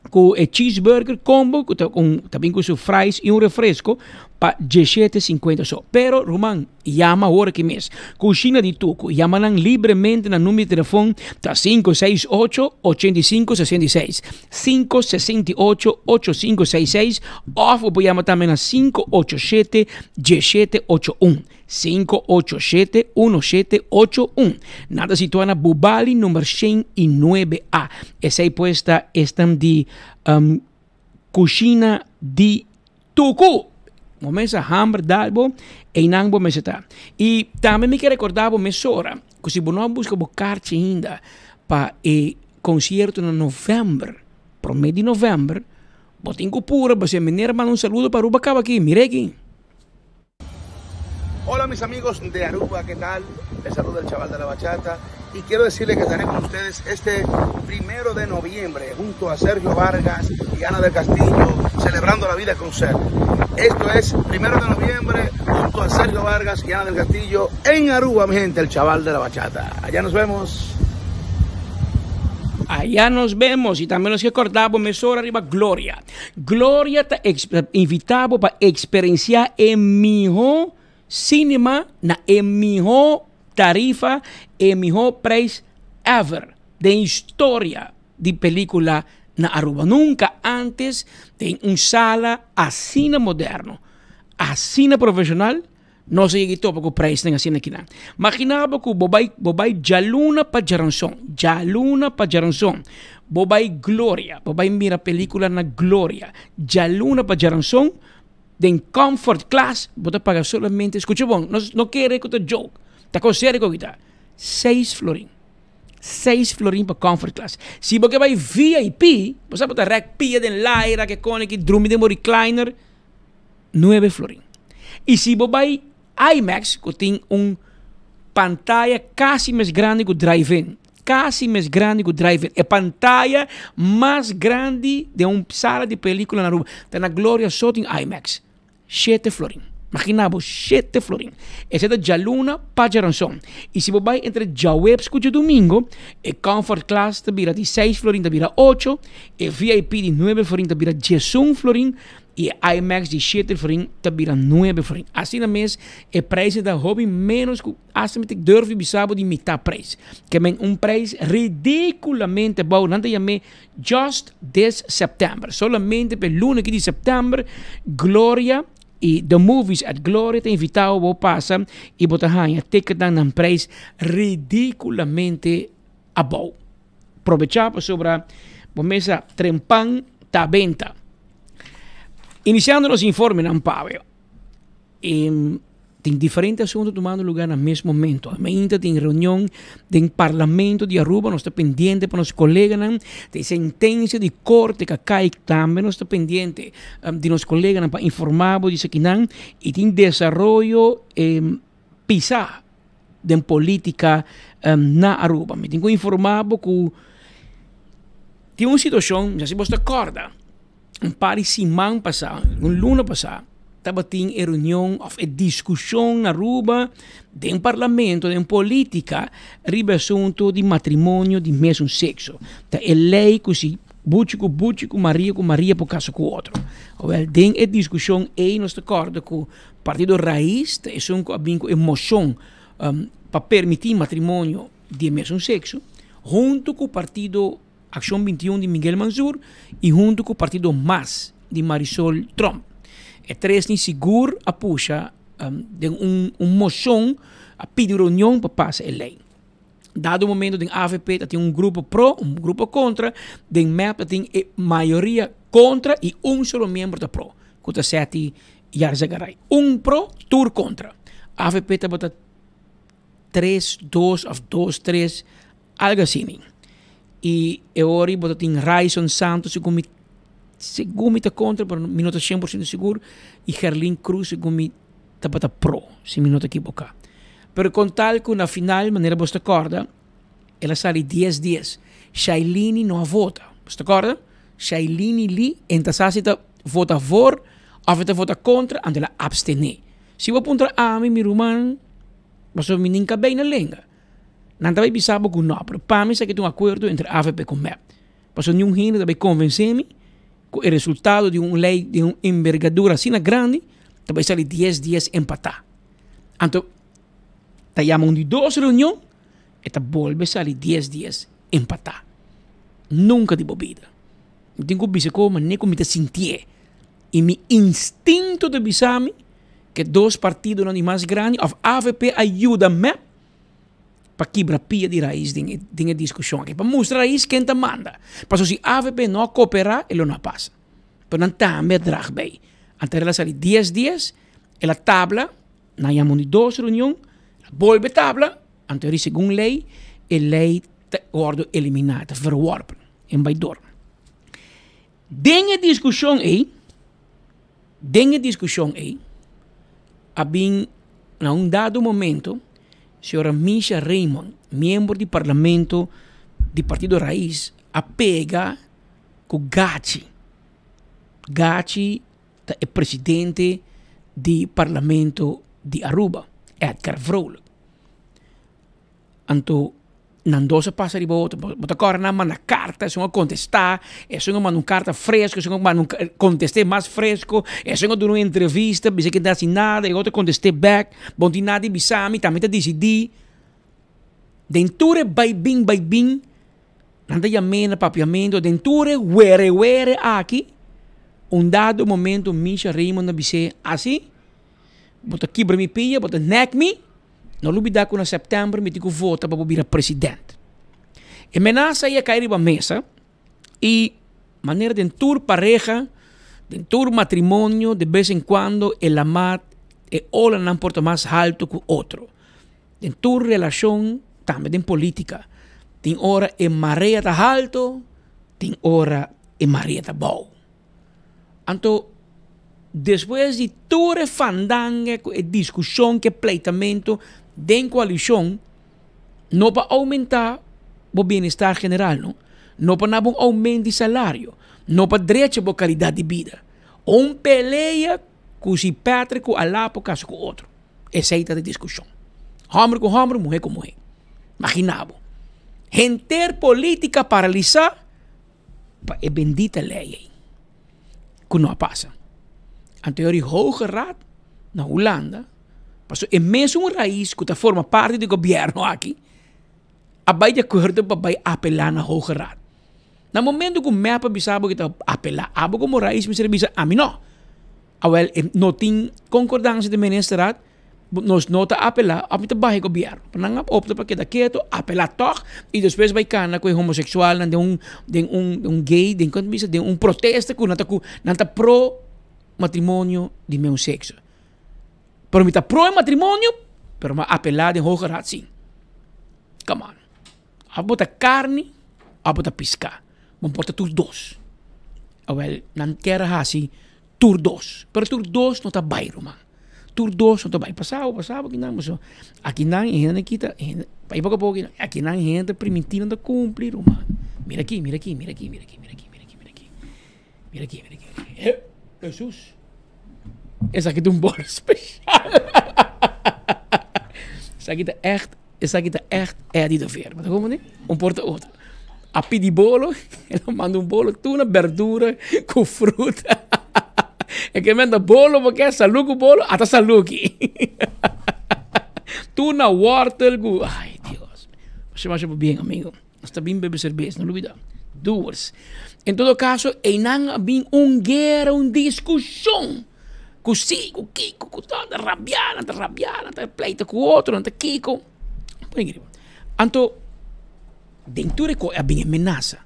Speaker 16: ku e cheeseburger combo ku ta un ta bin ku su fries i un refresco pa 17.50 so. Pero ruman yama awor aki mes. Cushina di Tucu yama nan libremente na number di telefon ta 568 85 66, 568 8566 of bo por yama tambe na 587 1781. 587 1781. Nan ta situá na Bubali number 109 A. Esei pues ta esnan di um, Kushina di Tuku. Bo mester hamber dal bo, einan bo mester ta. I tambe mi ke rekordá bo mesora ku si bo no a buska bo karchi ainda pa e konsierto na novèmber, promé di novèmber, bo tin ku pura pasobra meneer a manda un saludo pa Aruba kaba aki. Mira aki.
Speaker 17: Hola mis amigos de Aruba, ¿qué tal? Les saluda el chaval de la bachata y quiero decirles que estaré con ustedes este primero de noviembre junto a Sergio Vargas y Ana del Castillo celebrando la vida con Sergio. Esto es primero de noviembre junto a Sergio Vargas y Ana del Castillo en Aruba, mi gente, el chaval de la bachata. Allá nos vemos.
Speaker 16: Allá nos vemos y tambe nos ke corda bo mesora riba Gloria. Gloria ta invita bo pa experiencia e miho cinema na e miho tarifa, e miho prijs ever den historia di pelicula na Aruba. Nunca antes den un sala asina moderno, asina profesional, Nos a yega i topa ku preisnan asina kinan. Magina bo ku bo bai bo bai djaluna pa djaranson, djaluna pa djaranson. Bo bai Gloria, bo bai mira pelikula na Gloria, djaluna pa djaranson, den comfort class bo ta paga solamente, skucha bon, no no kere ku ta joke, ta kos serio ku ta, seis florin. Seis florin pa comfort class. Si bo ke bai VIP, bo sa bo ta rèk pia den laira, ke kone ki drumi den bo recliner, nuebe florin. Y si bo bay IMAX cu tin un pantaya casi mes grandi cu drive-in, casi mes grandi cu drive-in, e pantaya mas grandi den un sala di pelicula na Aruba, ta na Gloria so tin IMAX, shete florin. Magina bo, shete florin. Esey ta djaluna pa djaranson. Y si bo bay entre djaweps cu djadumingo, e comfort class ta bira di seis florin ta bira ocho, e VIP di nuebe florin ta bira diesun florin, I e iMacs di shete florin ta bira nuebe florin. Asina mes e prijsnan ta hopi menos ku asta mi ta durf di bisa bo di mitá prijs. Ke men un prijs ridikulamente abou. Nan ta yam'é just this September. Solamente pa e luna aki di sèptèmber Gloria i The Movies at Gloria ta invitá bo bo pasa i bo ta haña ticketnan nan prijs ridikulamente abou. Probechá pasobra bo mesa trempan ta benta. Iniciando nos informenan pawe, tin diferente asunto tumando lugar na mes momento. Mainta tin reunion den Parlamento di Aruba, nos ta pendiente pa nos coleganan, tin sentencia di corte ka cay tambe nos ta pendiente di nos coleganan pa informa bo di esakinan y tin desaroyo pisa den politica na Aruba. Mi tin cu informa bo cu tin un situacion, mi sa si bo ta corda, un par di siman pasa, un luna pasa, tabatin e reunion of e discusion na Aruba den parlamento, den politica, riba e asunto di matrimonio di mesun sexo. Ta e ley cu si buchi cu buchi cu Maria cu Maria por casa cu otro. Awel, den e discusion ey nos ta corda cu Partido Raiz ta esun ku a bin ku e moshon pa permití matrimonio di e mesun sekso, huntu ku Partido Akshon 21 di Miguel Mansur i huntu ku Partido Mas di Marisol Tromp. E tresnan sigur a pusha den un moshon a pidi reunion pa pasa e lei. Dado momento den avp ta tin un grupo pro, un grupo contra, den mep ta tin e mayoria contra y un solo miembro ta pro, cu ta Setty Yarzagaray. Un pro, tur contra. Avp tabata tres, dos of dos, tres, algo asina. Y e ora bo ta tin Ryson Santos segun mi, segun mi ta contra, pero mi no ta cien por ciento sigur, y Gerlin Cruz segun mi tabata pro, si mi no ta ekiboká. Pero kon tal ku na final, manera bos ta kòrda, el a sali dies dies. Shailini no a vota. Bos ta kòrda? Shailini Lee en ta sa si ta vota voor òf e ta vota kontra, anto el a apstené. Si bo puntra ami, mi ruman, pasobra mi nin kabei na lenga. Nan ta bai bisa bo ku no, pero pa mi esaki ta un akuerdo entre avp ku mep. Pasobra niun hende ta bai konvensé mi ku e resultado di un lei di un embergadura asina grandi ta bai sali dies dies empatá. Anto ta yama un di dos reunion e ta bolbe sali dies dies empatá. Nunka di bo bida. Mi tin ku bisa ku manera ku mi ta sintié i mi instinto ta bisa mi ku e dos partidonan di mas grandi òf avp a yuda mep pa kibra pia di Raiz den e den e diskushon aki, pa mustra Raiz ken ta manda. Pasobra si avp no a koperá e lo no a pasa. Pero nan tambe a drag bei. Anto el a sali dies dies, el a tabla, nan yama un di dos reunion, el a bolbe tabla, anto eri segun lei e lei ta wòrdu eliminá, ta verworpen en bai dor. Den e diskushon ei, den e diskushon ei, a bin na un dado momento señora Misha Raymond, miembro di parlamento di partido Raiz, a pega ku Gachi. Gachi ta e presidente di parlamento di Aruba, Edgar Vrolijk. Anto nan dos a pasa riba otro. Bo ta kòrda nan manda karta, esun a kontestá, esun a manda un karta fresko, esun a manda un kontest'é mas fresko, esun a duna un entrevista bisa ke no ta hasi nada, e otro kontest'é bèk, bo no tin nada di bisa mi, ta mi ta disidí. Den tur e bai bin bai bin, nan ta yam'é na papiamentu, den tur e were were aki, un dado momento Misha Raymond a bis'é, Asi, bo ta kibra mi pia, bo ta nèk mi. No lubida ku na sèptèmber mi tin ku vota pa bo bira president. E menasa ei a kai riba mesa i manera den tur pareha, den tur matrimonio de bes en kuando e lamat, e olanan por ta mas haltu ku otro. Den tur relashon, tambe den politika, tin ora e marea ta haltu, tin ora e marea ta bou. Anto, despues di tur e fandanga ku e diskushon ku e pleitamento den koalishon, no pa oumentá bo bienestar general no, no pa na bo un oumento di salario, no pa drecha bo kalidat di bida. Un pelea ku si Patrick ku Alá por kasa ku otro. Esei ta di diskushon. Hòmber ku hòmber, muhé ku muhé. Maginá bo. Henter polítika paralisá. pa e bendita lei ei ku no a pasa. Anto e ora Hoge Raad na Hulanda, pasobra e mesun rais ku ta forma parti di gobièrnu aki, a bai di akuerdo pa bai apelá na Hoge Raad. Na momento ku mep a bisa bo ku ta apelá, abo komo rais mester a bisa ami no. Awel e no tin konkordansia di ministerraad. Nos no ta apelá òf mi ta baha e gobièrnu. Pero nan a opta pa keda ketu, apelá tòg i despues bai kana ku e homoseksualnan den un den un un gay den kon ta bisa den un protesta ku nan ta ku nan ta pro matrimonio di meun sekso. Pero mi ta pro e matrimonio pero mi a apelá den hoge raad si. Come on. Òf bo ta karni òf bo ta piská. Bo por ta tur dos. Awèl nan kier a hasi tur dos. Pero tur dos no ta bai ruman. Tur dos no ta bai pasabo pasabo kinan pasobra akinan e hende kita e hende bai poko poko kinan akinan e hende ta primintí nan ta kumpli ruman mira aki mira aki mira aki mira aki mira aki mira aki mira aki mira aki mira aki he Hesus esaki ta un bolo speshal esaki ta ègt esaki ta ègt Eddie de Veer bo ta komprende un por ta otro a pidi bolo el a manda un bolo tur na berdura ku fruta. E ke menda bolo bo ke salu ku bolo ata salu ki. Tuna wortel ku ay Dios. Masha masha pabien amigo. Nos ta bin bebe serbes no lubida. Doers. En todo caso einan a bin un guera un diskushon ku si ku kiko ku ta ta rabia nan ta rabia nan ta pleita ku otro nan ta kiko. Anto den tur e kos a bin e menasa.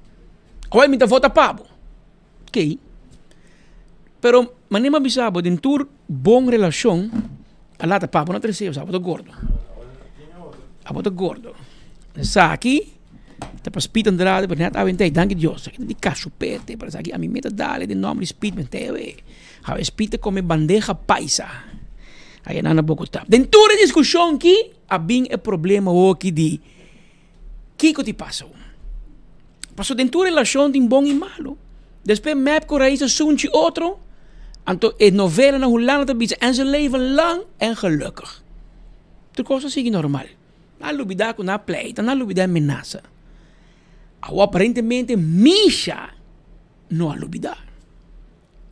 Speaker 16: Awor mi ta vota pa bo. Kei. Pero manera mi a bisa bo den tur bon relashon a lata pa bo no trese bo ta gordo. Abo ta gordo. Esaki ta pa Speed Andrade pero net awe entei danki Dios. Esaki ta di kashupete pero esaki ami meta dale den nomber di Speed mete awe. Awe Speed ta kome bandeja paisa. Aya nan na Bogota. Den tur e diskushon ki a bin e problema hoki di Kiko ti pasa un? Paso den tur relashon tin bon i malu. Despues mep ku Raisa sunchi otro, anto e novela na Hulanda ta bisa en ze leven lang en gelukkig. Tur kos a sigui normal. Nan a lubida ku nan a pleita, nan a lubida e menasa. Awor aparentemente Misha no a lubida.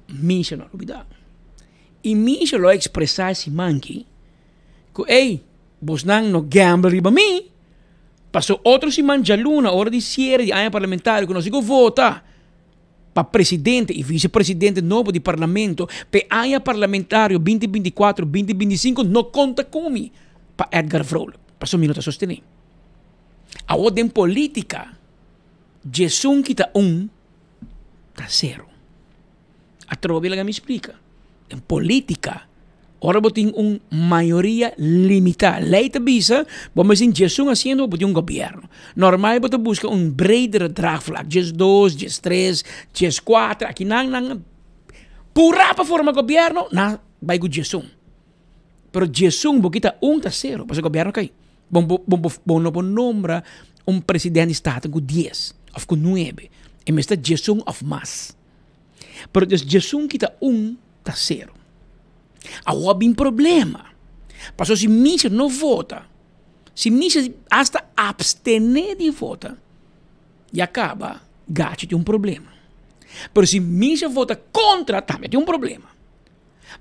Speaker 16: Misha no a lubida. I Misha lo a ekspresá e siman aki ku ey, bosnan no gamble riba mi, paso otro siman djaluna ora di siere di aña parlamentario ku nos tin ku vota pa presidente i visepresidente nobo di parlamento p'e aña parlamentario binti 24, 2025 no konta ku mi pa Edgar Vrolijk, paso mi no ta sostené. Awor den politica djesun kita un ta sero. Atrobe laga mi splika. Den politica ora bo tin un mayoria limita, ley ta bisa bo mester tin djesun asiento pa bo tin un gobierno. Normal bo ta buska un bredere draagvlak, 12, 13, 14, akinan nan pura pa forma gobierno nan bai ku djesun. Pero djesun bo kita un ta sero pasobra gobierno kai. Bo bo bo bo no por nombra un presidente di staten ku dies òf ku nuebe. E mester ta djesun òf mas. Pero des djesun kita un ta sero. Awor a bin problema. Pasobra si Misha no vota, si Misha asta abstené di vota, ya kaba Gachi tin un problema. Pero si Misha vota kontra tambe tin un problema.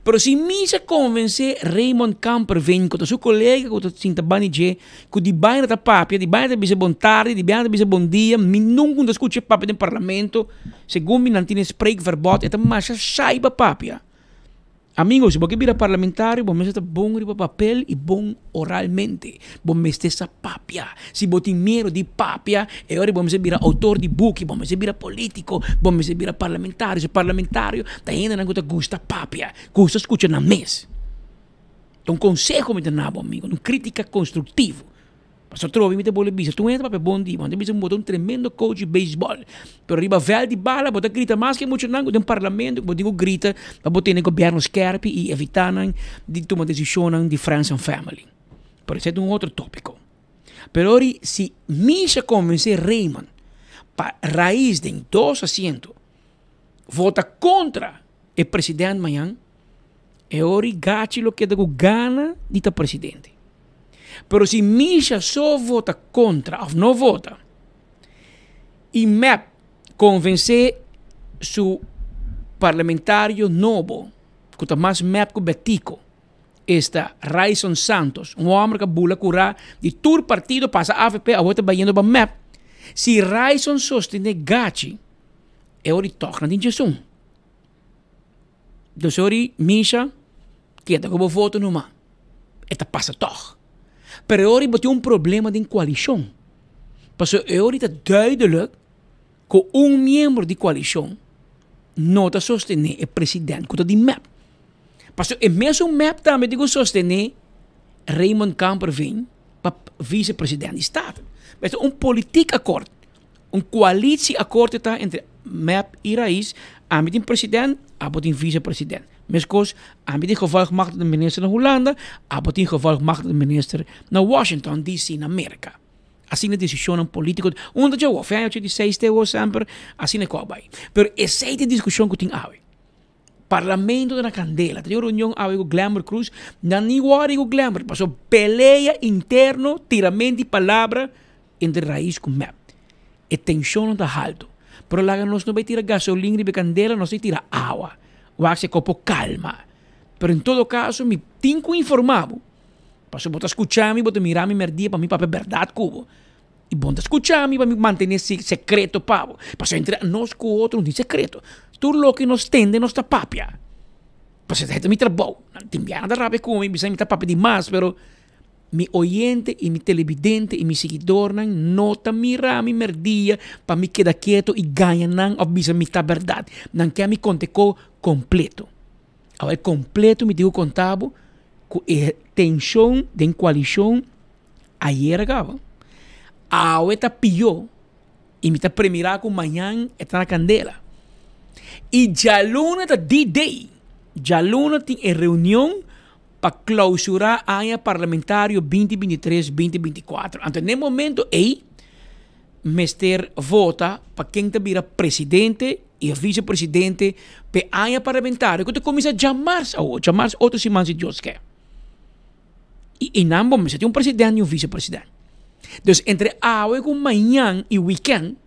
Speaker 16: Pero si mi sa konvensé Raymond Kamperveen ku ta su kolega ku ta sinta banda di dje, ku di baina ta papia, di baina ta bisa bon tardi, di baina ta bisa bon dia, mi nunka no ta skucha e papia den parlamento, segun mi nan tin e spreekverbod, e ta masha shai pa papia. Amigo, si bo ke bira parlamentario bo mester ta bon riba papel i bon oralmente. Bo mester sa papia. Si bo tin miedo di papia, e ora bo mester bira outor di buki, bo mester bira politico, bo mester bira parlamentario. Si parlamentario ta hendenan ku ta gusta papia, gusta skucha nan mes. Ta un konseho mi ta na bo amigo, un kritika konstruktivo. Pasobra atrobe mi ta bole bisa, tur hende ta papia bon di bo, nan ta bisa bo ta un tremendo coach di beisbòl, pero riba vèlt di bala bo ta grita mas ke muchanan ku den parlamento ku bo tin ku grita pa bo tene gobièrnu skèrpi i evitá nan di tuma desishonnan di friends and family. Pero esei ta un otro tópiko. Pero ori si Misha konvensé Raymond pa rais den dos asiento vota kontra e president mañan, e ori Gachi lo keda ku gana di ta presidente. Pero si Misha so vota kontra òf no vota i mep konvensé su parlamentario nobo ku ta mas mep ku Betico, esta Ryson Santos, un hòmber ku a bula kurá di tur partido pasa avp awor ta bayendo pa mep. Si Ryson sostené Gachi, e ori tòg nan tin djesun. Dus ori Misha keda ku bo voto numa, e ta pasa tòg. Pero e ori bo tin un problema den koalishon, pasobra e ori ta duidelijk ku un miembro di koalishon no ta sostené e president ku ta di mep. Pasobra e mesun mep tambe tin ku sostené Raymond Kamperveen pa vise president di Staten. Mester un politiek akkoord, un koalitie akkoord ta entre mep i Raiz, ami tin president, abo tin vise president. Meskos, ami tin gevolgmachtigde minister na Hulanda, abo tin gevolgmachtigde minister na Washington DC na Merka. Asina desishonnan polítiko, un ta djawo, fe aña ochenta i seis te awo semper, asina e kos a bai. Pero esei ta e diskushon ku tin awe. Parlamento ta na kandela. Ta tin un reunion awe ku Glenbert Cruz, nan ni wòri ku Glenbert, pasobra pelea interno, tiramento di palabra entre Raiz ku mep. E tenshonnan ta haltu. Pero laga nos no bai tira gasolin riba e kandela, nos ta tira awa. Wak si e kos por kalma. Pero en todo kaso mi tin ku informá bo. Pasobra bo ta skucha mi, bo ta mira mi mèrdia pa mi papia bèrdat ku bo. I bo no ta skucha mi pa mi mantené sekreto pa bo. Pasobra entre anos ku otro no tin sekreto. Tur loke nos tende nos ta papia. Pasobra esei ta mi trabou. Tin biaha nan ta rabia ku mi, bisa mi ta papia di mas, pero mi oyente i mi telebidente i mi siguidornan no ta mira mi mèrdia pa mi keda keto i gaña nan òf bisa mi ta bèrdat. Nan ke mi konta e ko kompleto. Awor e kompleto mi tin ku konta bo ku e tenshon den koalishon ayer a kaba. Awe ta pió i mi ta premirá ku mañan e ta na kandela. I djaluna ta D-day. Djaluna tin e reunion pa klousurá aña parlamentario binti 23, 2024. Anto na e momento ei mester vota pa ken ta bira presidente i e visepresidente p'e aña parlamentario ku ta kuminsá djamars awor, djamars otro siman si Dios ke. I einan bo mester tin un presidente i un visepresidente. Dus entre awe ku mañan i wikènt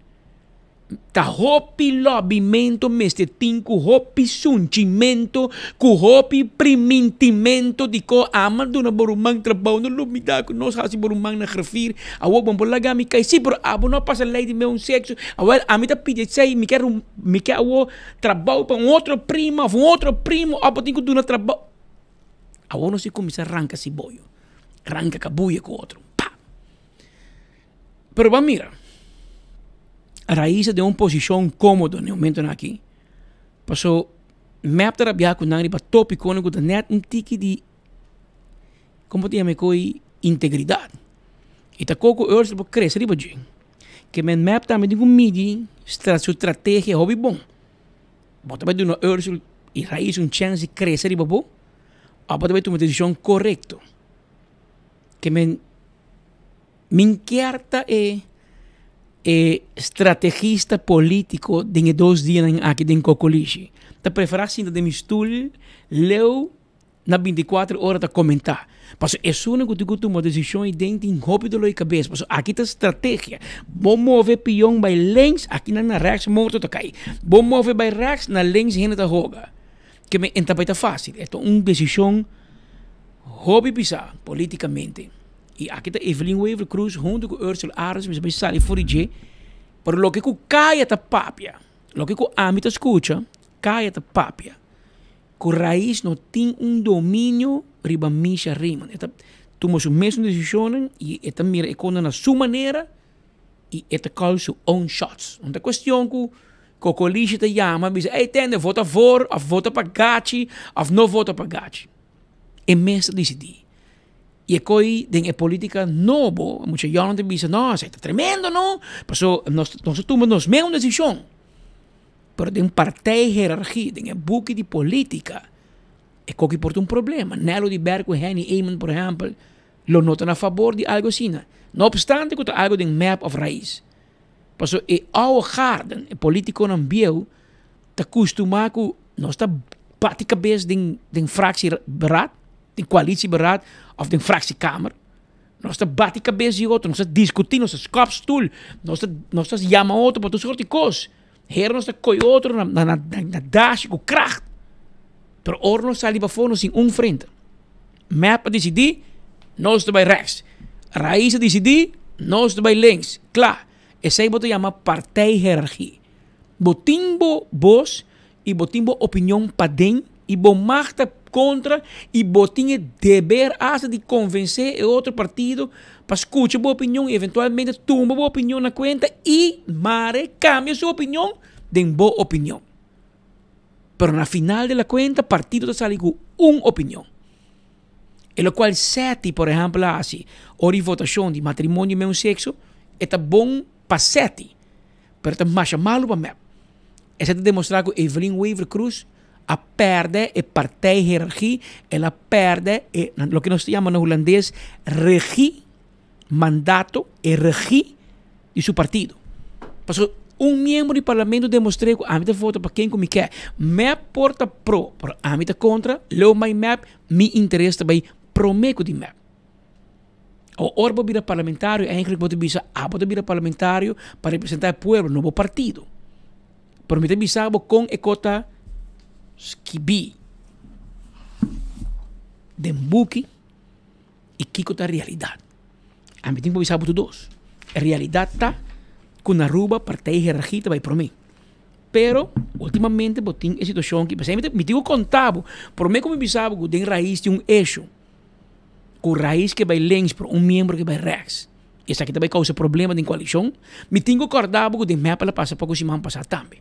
Speaker 16: ta hopi lòbimento mester tin ku hopi sunchimento ku hopi primintimento di ko ama duna bo ruman trabou no lubida ku nos hasi bo ruman na grefir awor bo por laga mi kai si pero abo no a pasa lei di meun sekso awor ami ta pidi esei mi ke mi ke awor trabou pa un otro prima of un otro primo of bo tin ku duna trabou awor nos tin kuminsa ranka siboyo ranka kabuya ku otro pa. Pero ban mira, Raiza den un posishon kómodo na e momentonan aki, paso mep ta rabia ku nan riba tópikonan ku ta nèt un tiki di, komo ta yama e koi, integridat. I ta koko Ursula por krese riba dje. Ke men mep tambe tin ku midi su strategia hopi bon. Bo ta bai duna Ursula i Raiza un chèns di krese riba bo, òf bo ta bai tuma desishon korekto. Ke men. Min kier ta e e strategista politico den e dos dianan aki den Cocolishi. Ta prefera sinta den mi stoel leu na binticuater ora ta comenta. Pasobra esunnan cu tin cu tuma decision y den tin hopi dolor di cabes. Pasobra aki ta strategia. Bo move pion bay links, aki nan na rechts morto ta cay. Bo move bay rechts, na links hende ta hoga. Ke men ta bay ta facil. E ta un decision hopi pisa politicamente. Y aki ta Evelyn Wever Croes hunto cu Ursula Arends mester bay sali for di dje, pero loke cu Kaya ta papia, loke cu ami ta scucha, Kaya ta papia cu Raiz no tin un dominio riba Misha Raymond. E ta tuma su mesun decisionnan y e ta mira e cosnan na su manera y e ta call su own shots. No ta cuestion cu Cocolishi ta yama bisa ey tende vota voor of vota pa Gachi of no vota pa Gachi. E mes ta dicidi. Y e coy den e politica nobo, mucha yonan ta bisa, no, esey ta tremendo no, paso nos nos a tuma nos mes un decision. Pero den partij herarchie, den e buki di politica, e koki por ta un problema. Nello di Berg cu Henny Eman, por ehempel, lo no ta na fabor di algo asina. No obstante cu ta algo den mep of raiz. Paso e oude garden, e politiconan bieu, ta custuma cu nos ta bati cabes den den fractieberaad, den coalitieberaad of den fractiekamer. Nos ta bati cabes di otro, nos ta discuti, nos ta scop stoel, nos ta nos ta yama otro pa tur soort di cos. Hera nos ta coy otro na na na dashi cu kracht. Pero ora nos sali pafó nos tin un frente. Mep a disidí, nos ta bai rechts. Raiz a disidí, nos ta bai links. Kla, esei bo ta yama partijhiërarchie. Bo tin bo bos i bo tin bo opinion paden i bo mag ta kontra i bo tin e deber asta di konvensé e otro partido pa skucha bo opinion i eventualmente tuma bo opinion na kuenta i mare kambia su opinion den bo opinion. Pero na final de la kuenta partido ta sali ku un opinion. E lokual Seti por ehèmpel a hasi ora di votashon di matrimonio di meun sekso e ta bon pa Seti pero ta masha malu pa mep. Esei ta demostrá ku Evelyn Wever Croes a pèrdè e partijhiërarchie, el a pèrdè e loke nos ta yama na hulandes regie, mandato, e regie di su partido. Pasobra un miembro di parlamento demostr'é ku ami ta vota pa ken ku mi ke. Mep por ta pro, pero ami ta kontra, leu mai mep, mi interes ta bai promé ku di mep. Awor ora bo bira parlamentario eigenlijk bo ta bisa abo ta bira parlamentario pa representa e pueblo, no bo partido. Pero mi ta bisa bo kon e kos ta skibí den buki i kiko ta realidat. Ami tin ku bisa bo tur dos. E realidat ta ku na Aruba partij hiërargia ta bai promé. Pero ultimamente bo tin e situashon ki p'esei mi tin ku konta bo promé ku mi bisa bo ku den rais tin un esho. Ku rais ke bai links pero un miembro ke bai rechts. Esaki ta bai kousa problema den koalishon. Mi tin ku kòrda bo ku den mep el a pasa poko siman pasá tambe.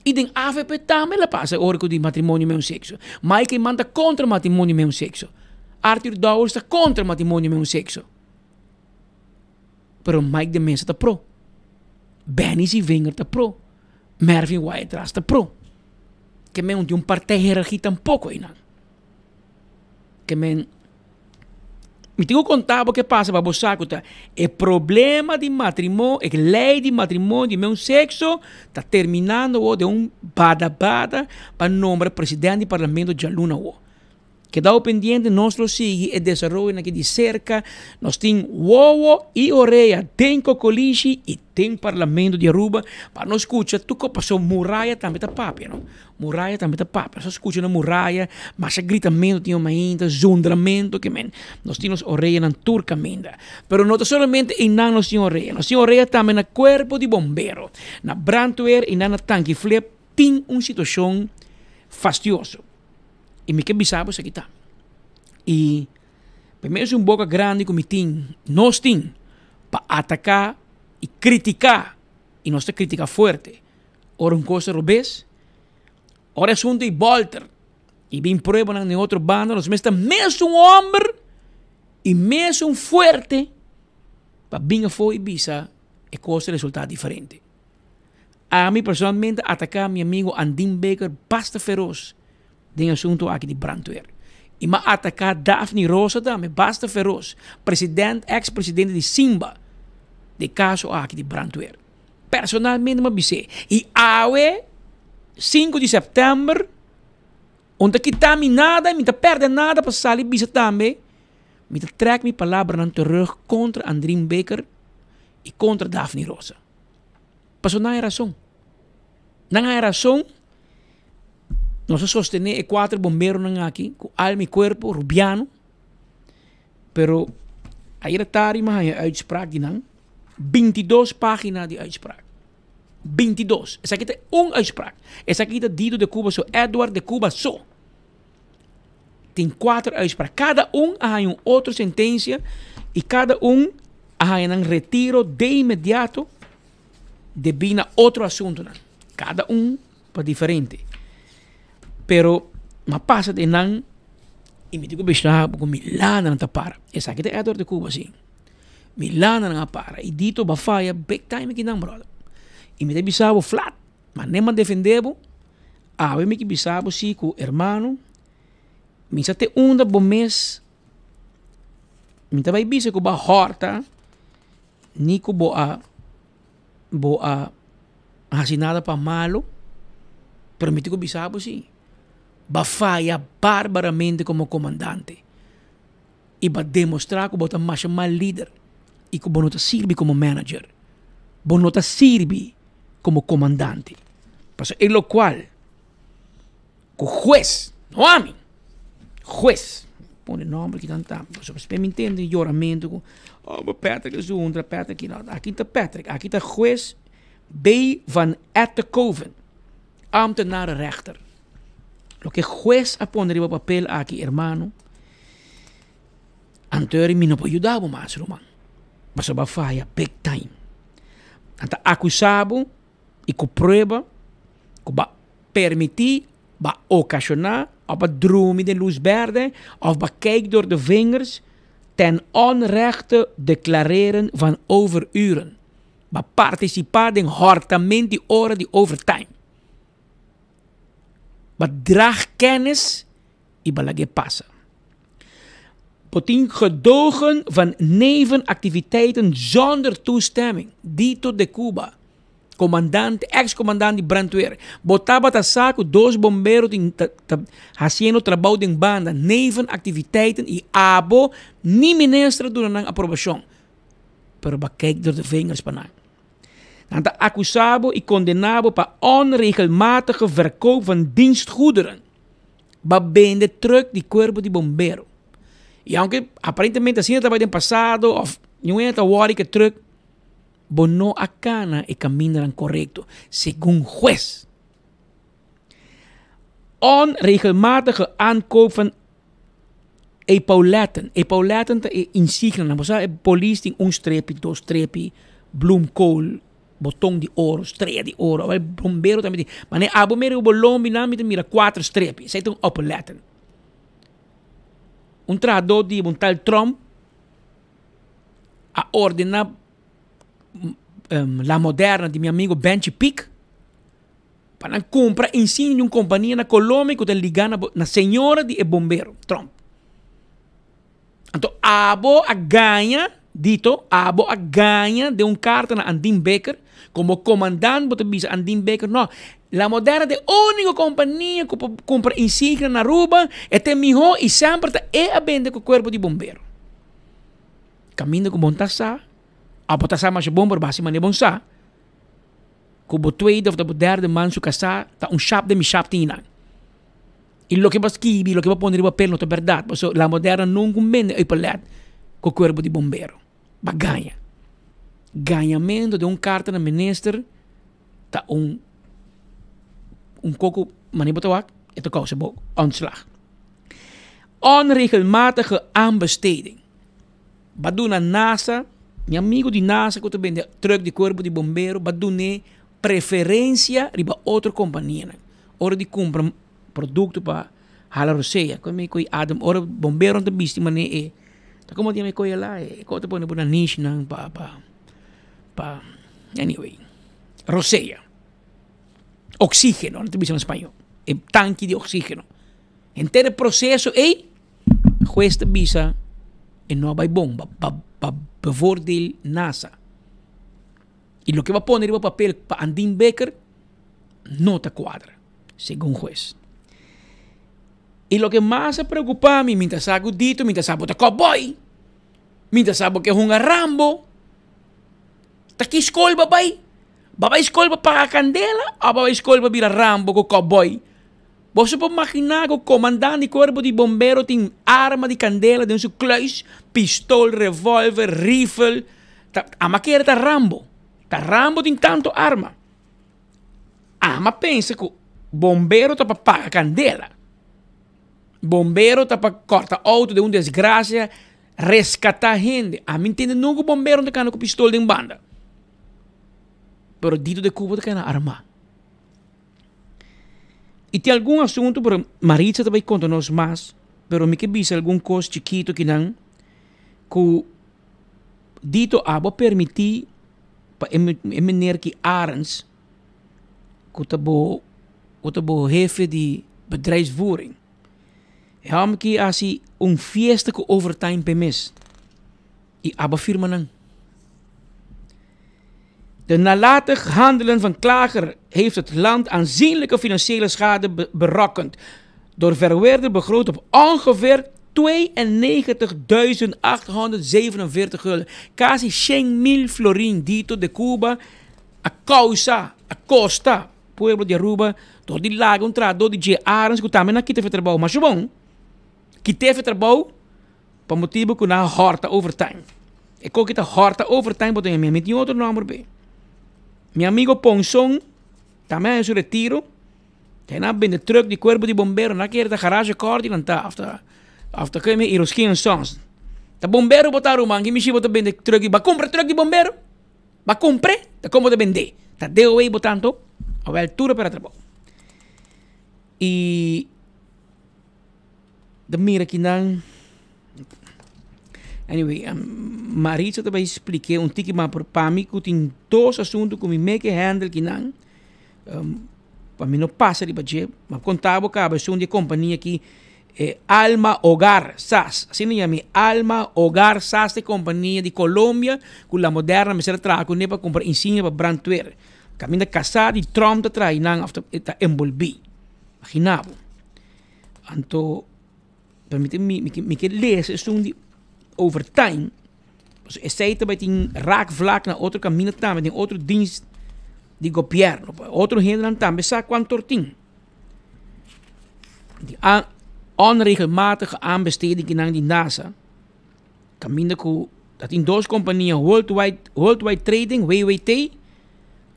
Speaker 16: I den avp tambe el a pasa ora ku di matrimonio meun sekso. Mike Eman ta kontra matrimonio meun sekso. Arthur Dowers ta kontra matrimonio meun sekso. Pero Mike de Meza ta pro. Benny Zievinger ta pro. Mervin Wyatt-Ras ta pro. Ke men un tin un partijhiërarchie tampoko einan. Ke men Mi tin ku konta bo ke pasa pa bo sa ku ta e problema di matrimonio, e lei di matrimonio di meun sekso ta terminando awo den un bada bada pa nombra presidente di parlamento djaluna awo. Keda pendiente, nos lo sigui e desaroyo aki di cerca. Nos tin wowo y orea den Cocolishi y den Parlamento di Aruba pa nos scucha tur cos, paso muraya tambe ta papia, no? Muraya tambe ta papia. Nos scucha na muraya, mas gritamento tin ainda, zundramento kemen. Nos tin nos orea na tur caminda. Pero no solamente einan nos tin orea, nos tin orea tambe na cuerpo di bombero. Na brandweer y na Tanki Flip tin un situacion fastioso. Y mi kier bisa bo esaki ta. Y primero un boca grandi cu mi tin, nos tin, pa ataca y critica, y nos ta critica fuerte. Ora un cos robes, ora asunto y bolter, y bin prueba na otro banda, nos mester mes un homber y mes un fuerte pa bin afo y bisa e cos resulta diferente. Ami personalmente a ataca mi amigo Andin Bikker basta feroz den asunto aki di brandweer. Y m'a ataca Daphne Rosa tambe basta feroz, presidente, ex-presidente di Simba, den caso aki di brandweer. Personalmente m'a bis'e. Y awe, 5 di september, no ta kita mi nada, mi ta perde nada pa sali bisa tambe, mi ta trek mi palabranan terug contra Andrin Bikker y contra Daphne Rosa. Paso nan a razon. Nan a razon. Nos a sostene e cuatro bomberonan aki cu alma y cuerpo rubiano. Pero ayera tardi mi a haya uitspraak di nan. 22 pagina di uitspraak. 22. Esaki ta un uitspraak. Esaki ta Dito de Cuba so, Edward de Cuba so. Tin cuatro uitspraak. Cada un a haya un otro sentencia y cada un a haya un retiro de inmediato debi na otro asuntonan. Cada un pa diferente. Pero m'a pasa den nan y mi tin cu bisa cu mi lana nan ta para. Esaki ta Edward de Cuba si. Mi lana nan a para. Y Dito ba faya big time aki nan, brother. Y mi ta bisa bo flat. Ma ne m'a defende bo. Awe mi ki bisa bo si cu hermano. Mi sa te unda bo mes. Mi ta bay bisa cu ba horta. Ni cu bo a haci nada pa malo. Pero mi tin cu bisa bo si. Ba faya barbaramente como comandante. Y ba demostra cu bo ta mas mal lider. Y cu bo no ta sirbi como manager. Bo no ta sirbi como comandante. Paso e locual cu hues, no ami, hues, pone nomber aki tan, paso pa mi entende yoramento cu, oh, but Patrick is un, Patrick, aki ta Patrick, aki ta hues B. van Ettekoven, ambtenarenrechter. Loke hues a pone riba papel aki, hermano, anto mi no por yuda bo mas, ruman. Paso ba faya big time. Anta acusa bo y cu prueba cu ba permiti, ba ocasiona, of ba drumi den luz berde, of ba kijk door de vingers, ten onrechte declareren van overuren. Ba participa den hortamento di ora di overtime. Ba draag kennis y ba lag'e pasa. Bo tin gedogen van nevenactiviteiten zonder toestemming. Dito de Cuba. Comandante, ex-comandante di brandweer. Bo tabata sa cu dos bombero tin ta haciendo trabou den banda. Nevenactiviteiten y abo ni minister a duna nan aprobacion. Pero ba kijk door de vingers pa nan. Nan ta acusa bo y condena bo pa onregelmatige verkoop van dienstgoederen. Ba bende truck di cuerpo di bombero. Y aunke aparentemente asina tabata den pasado of no ta worry cu truck, bo no a cana e caminda corecto, segun hues. Onregelmatige aankoop van epauletten. Epauletten ta e insignia. Bo sa, polis tin un strepi, dos strepi, bloemkool, boton di oro, strea di oro. E bombero tambe tin. Ma ne abo mira e bolombi na mi mira cuatro strepi. Esey ta un epauletten. Un trahador di un tal Trump a ordena La Moderna di mi amigo Benji Pick pa nan cumpra insignia di un compania na Colombia cu ta liga na señora di e bombero, Trump. Anto, abo a gana. Dito, abo a gaña den un karta na Andin Bikker, komo komandant bo ta bisa Andin Bikker, no, La Moderna ta e úniko kompania ku por kumpra insignia na Aruba, e ta e mihó i semper ta e a bende ku kuerpo di bombero. Kaminda ku bon ta sa, abo ta sa masha bon pero bo hasi manera bon sa, ku bo tweede of ta bo derde man su kasá ta un shap den mi shap tin nan. I loke bo a skibi, loke bo a pone riba papel no ta bèrdat, pasobra La Moderna nunka un bende oipalet ku kuerpo di bombero. Bo a gaña. Gañamentu den un karta na minister ta un un koko manera bo ta wak e ta kousa bo ontslag. Onregelmatige aanbesteding. Bo a duna NASA, mi amigu di NASA ku ta bende trùk di kuerpo di bombero, bo a dun'é preferensia riba otro kompanianan. Ora di kumpra produkto pa hala rosea, koe mi koe Adam, ora bomberonan ta bisti manera e, ta komo tin e koe ala, e koe ta pone bo nanishinan pa pa pa, anyway, rosea, oxigeno nan ta bisa na spañó, e tanki di oxigeno. Henter e proseso ei, hues ta bisa e no a bai bon pa pa pa bevoordeel NASA. I loke bo a pone riba papel pa Andin Bikker no ta kuadra, segun hues. I loke mas a preokupa mi, mi ta sa ku Dito, mi ta sa bo ta kòbòi, mi ta sa bo ke hunga Rambo. Ta ki skol bo bai? Bo bai skol pa paga kandela òf bo bai skol pa bira Rambo ku kòbòi? Boso por maginá ku komandant di kuerpo di bombero tin arma di kandela den su kluis, pistol, revòlver, rifel. Ta ama kere ta Rambo. Ta Rambo tin tantu arma. Ama pensa ku bombero ta pa paga kandela. Bombero ta pa kòrta outo den un desgrasia, reskatá hende. Ami ntende nunka ku bombero no ta kanda ku pistol den banda. Pero dito de Cuba ta keda armá. I tin algun asuntu pero Maritza ta bai konta nos mas, pero mi ke bisa algun kos chikitu kinan ku dito abo a permití pa e e meneer ki Arends ku ta bo ku ta bo hefe di bedrijfsvoering. E hòmber ki a hasi un fiesta ku overtime p'e mes i abo a firma nan. De nalatig handelen van klager heeft het land aanzienlijke financiële schade berokkend. Door verweerder begroot op ongeveer 92.847 gulden. Casi 100 mil florin dito de Cuba a causa, a costa pueblo di Aruba door di laga un trahador di J. Arends cu tambe nan kita fe trabou. Masha bon, kita fe trabou Pa motibu ku nan a hòrta overtime. E koki ta hòrta overtime bo ta mi mi tin otro nòmber p'e. Mi amigo Ponson tambe a haña su retiro. Te nan a bende trùk di kuerpo di bombero nan a kere ta garage kòrti nan ta òf ta òf ta keme Iroskin and Sons. Ta bombero bo ta ruman ki mishi bo ta bende trùk di bo a kumpra trùk di bombero? Bo a kumpr'e? Ta kon bo ta bend'e? Ta DOW bo tanto? Awèl tur a pèrdè trabou. I. Ta mira kinan anyway Maritza ta bai spliké un tiki mas pero pa mi ku tin dos asuntu ku mi me ke handle kinan pa mi no pasa riba dje mi a konta bo kaba esun di e kompania aki e Alma Hogar sas asina yama e Alma Hogar sas ta e kompania di Colombia ku La Moderna mester a traha kuné pa kumpra insignia pa brandweer kaminda kasá di Trump ta traha einan òf ta enbolbí imagina bo. Anto permiti mi mi ke lesa esun di overtime pasobra esei ta bai tin raakvlak na otro kaminda tambe den otro dienst di gobièrnu pa otro hendenan tambe sa kuantu or tin. Di onregelmatige aanbesteding kinan di NASA kaminda ku ta tin dos kompania Worldwide Worldwide Trading, WWT,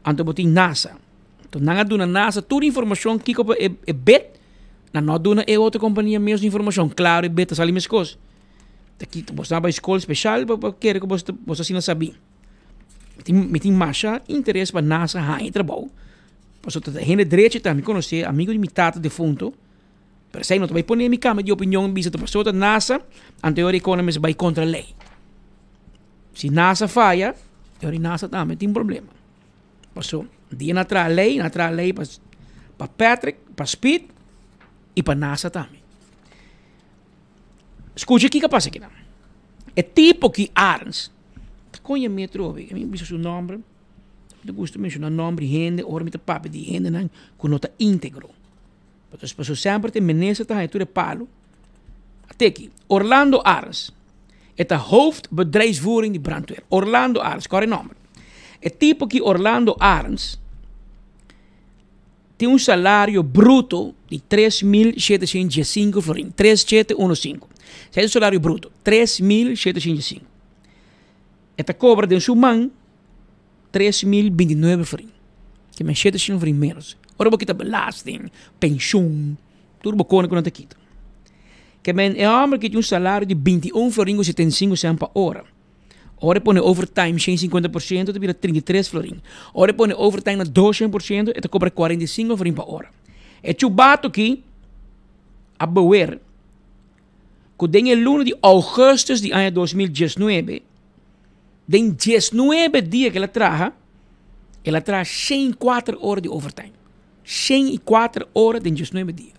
Speaker 16: anto bo tin NASA. Enton nan a duna NASA tur informashon kiko pa e e bid, nan no a duna e otro kompania mes informashon. Klaro e bid ta sali meskos. Ta ki bo sa bai skol speshal pa pa kere ku bo ta bo ta asina sabí. Mi tin mi tin masha interes pa NASA haña e trabou, pasobra ta hende drechi ta mi konosé amigu di mi tata defunto, pero esei no ta bai pone mi kambia di opinion bisa ta pasobra ta NASA anto e ora economist bai kontra lei. Si NASA faya e ora NASA tambe tin problema. Paso dia nan a traha lei, nan a traha lei pa pa Patrick, pa Speed i pa NASA tambe. Skucha kiko a pasa akinan. E tipo ki Arends. Kon yam'é atrobe? Mi a bisa su nòmber. Mi ta gusta menshoná nòmber di hende ora mi ta papia di hendenan ku no ta íntegro. Pasobra pasobra semper ta e minister ta haña tur e palu. At'e aki, Orlando Arends. E ta hoofd bedrijfsvoering di brandweer. Orlando Arends, kòrda e nòmber. E tipo aki Orlando Arends tin un salario bruto di 3715 florin. 3715. Esei ta su salario bruto, 3715. E ta kobra den su man 3029 florin. Ke men 700 florin menos. Ora bo kita belasting, penshun, tur bo kone ku nan ta kita. Ke men e hòmber aki tin un salario di 21 florin ku 75 sènt pa ora. Ora e pone overtime 150% ta bira 33 florin. Ora e pone overtime na 200% e ta kobra 45 florin pa ora. E chubato aki a bewer ku den e luna di ougùstùs di aña 2019, den diesnuebe dia ku el a traha, el a traha 104 ora di overtime. 104 ora den diesnuebe dia.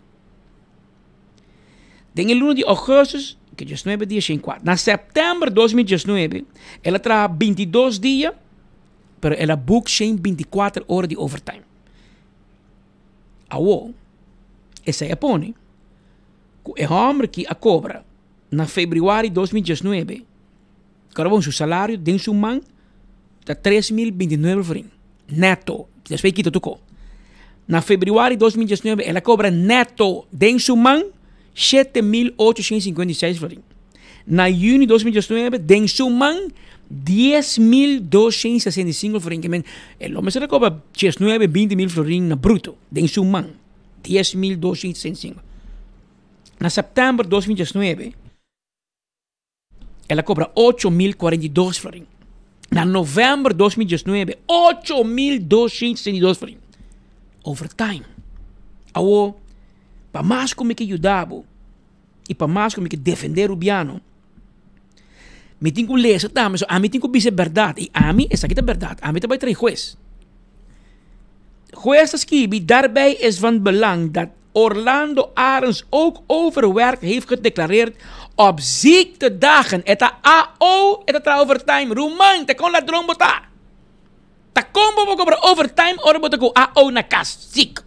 Speaker 16: Den e luna di ougùstùs, ke diesnuebe dia, 104. Na sèptèmber 2019, el a traha 22 dia, pero el a boek 124 ora di overtime. Awor, esei a pone ku e hòmber ki a kobra na febrüari 2019, kòrda bon, su salario den su man ta 3029 florin, nèto, despues e kita tur kos. Na febrüari 2019 el a kobra nèto den su man 7856 florin. Na yüni 2019 den su man 10265 florin. Ke men e lo mester a kobra 19, 20 mil florin na bruto den su man. 10265. Na sèptèmber 2019 el a kobra 8042 florin. Na novèmber 2019 8262 florin. Overtime. Awor, pa mas ku mi ke yuda bo i pa mas ku mi ke defendé Rubiano, mi tin ku lesa tambe, so ami tin ku bisa e bèrdat i ami esaki ta bèrdat, ami ta bai trae hues. Hues ta skibi, Daarbij is van belang dat Orlando Arends ook overwerk heeft gedeclareerd op ziektedagen. E ta AO, e ta traha overtime. Ruman, ta kon ladron bo ta? Ta kon bo por kobra overtime ora bo ta ku AO na kas, ziek?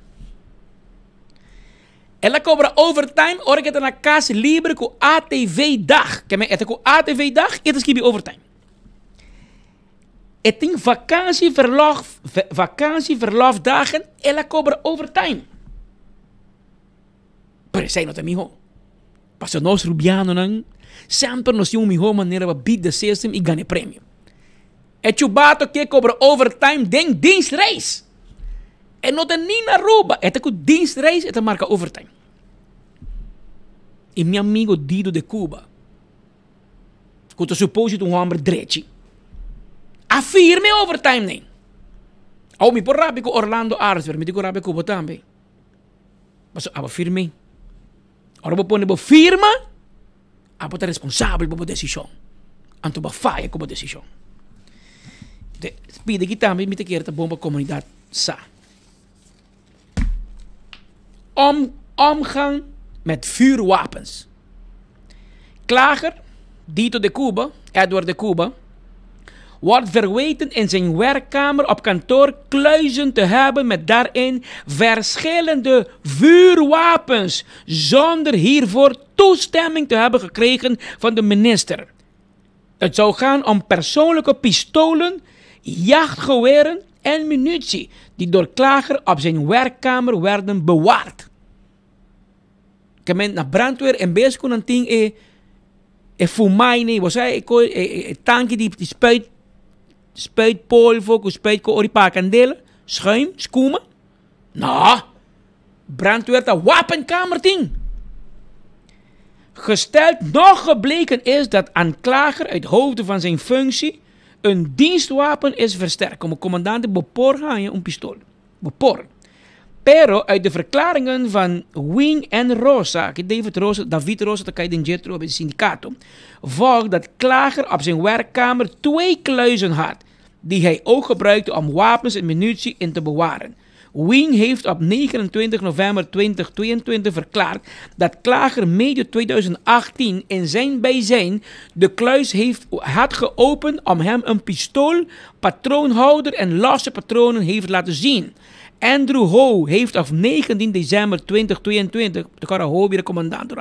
Speaker 16: El a kobra overtime ora ku e ta na kas liber ku ATV dag. Ke men e ta ku ATV dag i e ta skibi overtime. E tin vakantieverlof, vakantieverlofdagen, el a kobra overtime. Pero esei no ta mihó. Pasobra nos rubianonan semper nos tin un mihó manera pa beat the system i gana e premio. E chubato ke kobra overtime den dienstreis. E no ta ni na Aruba, e ta ku dienstreis e ta marka overtime. I mi amigo Dido de Cuba. Ku ta suposi ta un hòmber drechi. A firma e overtime nen. Awo mi por rabia ku Orlando Arends, pero mi tin ku rabia ku bo tambe. Pasobra abo firm'é. Ora bo pone bo firma, abo ta responsabel pa bo desishon. Anto bo a faya ku bo desishon. Te pidi aki tambe mi ta kere ta bon pa komunidat sa. Om, omgang met vuurwapens. Klager, Dito de Cuba, Edward de Cuba, wordt verweten in zijn werkkamer op kantoor kluizen te hebben met daarin verschillende vuurwapens zonder hiervoor toestemming te hebben gekregen van de minister. Het zou gaan om persoonlijke pistolen, jachtgeweren en munitie die door klager op zijn werkkamer werden bewaard. Ke men na brandweer en bes ku nan tin e e fumaine, bo sa e ko e e tanki di di spuit spuit polvo ku spuit ku ori pa kandela, schuim, skuma. No! Brandweer ta wapenkamer tin. Gesteld noch gebleken is dat aanklager uit hoofde van zijn functie een dienstwapen is versterkt. Como comandante bo por haña un pistol. Bo por. Pero uit de verklaringen van Wing en Rosa, aki David Rosa, David Rosa ta kai den dje trobe di sindicato, volgt dat klager op zijn werkkamer twee kluizen had, die hij ook gebruikte om wapens en munitie in te bewaren. Wing heeft op 29 november 2022 verklaard dat klager medio 2018 in zijn bijzijn de kluis heeft, had geopend om hem een pistool, patroonhouder en losse patronen heeft laten zien. Andrew Ho heeft op 19 december 2022, de Ho weer de commandant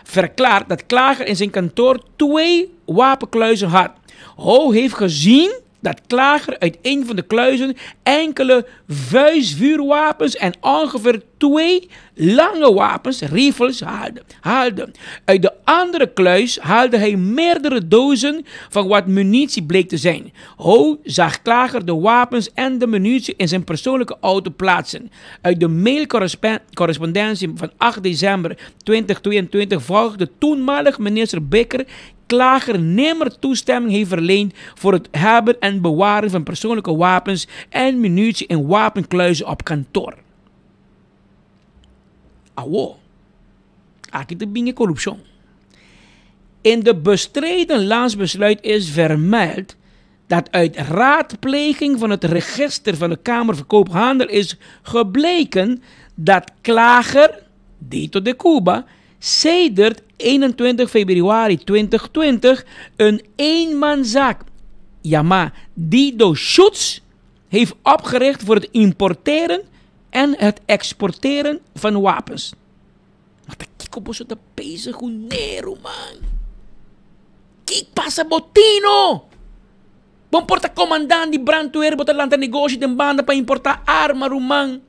Speaker 16: verklaard dat klager in zijn kantoor twee wapenkluizen had. Ho heeft gezien dat klager uit een van de kluizen enkele vuistvuurwapens en ongeveer twee lange wapens, rifles, haalde. haalde. Uit de andere kluis haalde hij meerdere dozen van wat munitie bleek te zijn. Ho zag klager de wapens en de munitie in zijn persoonlijke auto plaatsen. Uit de mailcorrespondentie van 8 december 2022 volgde toenmalig minister Bikker klager nimmer toestemming heeft verleend voor het hebben en bewaren van persoonlijke wapens en munitie in wapenkluizen op kantoor. Awo. Aki ta bin korupshon. In de bestreden landsbesluit is vermeld dat uit raadpleging van het register van de Kamer van Koophandel is gebleken dat klager Dito de Cuba sedert 21 februari 2020 een eenmanszaak, yamá Dido Schutz, heeft opgericht voor het importeren en het exporteren van wapens. Ma ta kiko boso ta bezig ku Nero, man? Ki pasa bo tino? Bo por ta komandant di brandweer, bo ta lanta negoshi den banda pa importá arma, ruman.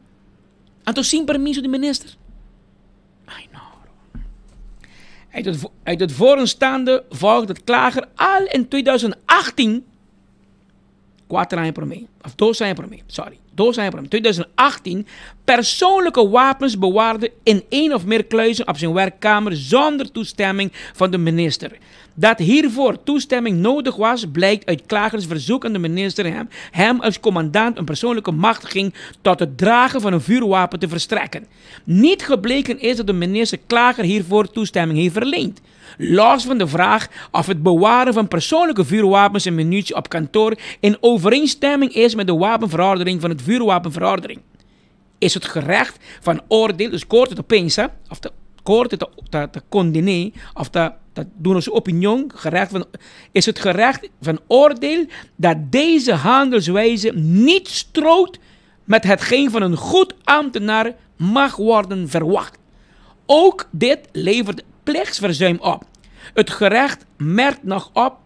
Speaker 16: Anto sin permiso di minister. Ai no. Uit het, uit het vorenstaande volgt dat klager al in 2018, kuater aña promé, of dos aña promé, sorry, dos aña promé, 2018, persoonlijke wapens bewaarde in één of meer kluizen op zijn werkkamer zonder toestemming van de minister. Dat hiervoor toestemming nodig was, blijkt uit klagers verzoek aan de minister hem, hem als commandant een persoonlijke machtiging tot het dragen van een vuurwapen te verstrekken. Niet gebleken is dat de minister klager hiervoor toestemming heeft verleend. Los van de vraag of het bewaren van persoonlijke vuurwapens en munitie op kantoor in overeenstemming is met de wapenverordening van het vuurwapenverordening. Is het gerecht van oordeel, dus korte te pensa, of de korte te, te, te condené, of te, te doen onze opinion, gerecht van, is het gerecht van oordeel dat deze handelswijze niet strookt met hetgeen van een goed ambtenaar mag worden verwacht. Ook dit levert plichtsverzuim op. Het gerecht merkt nog op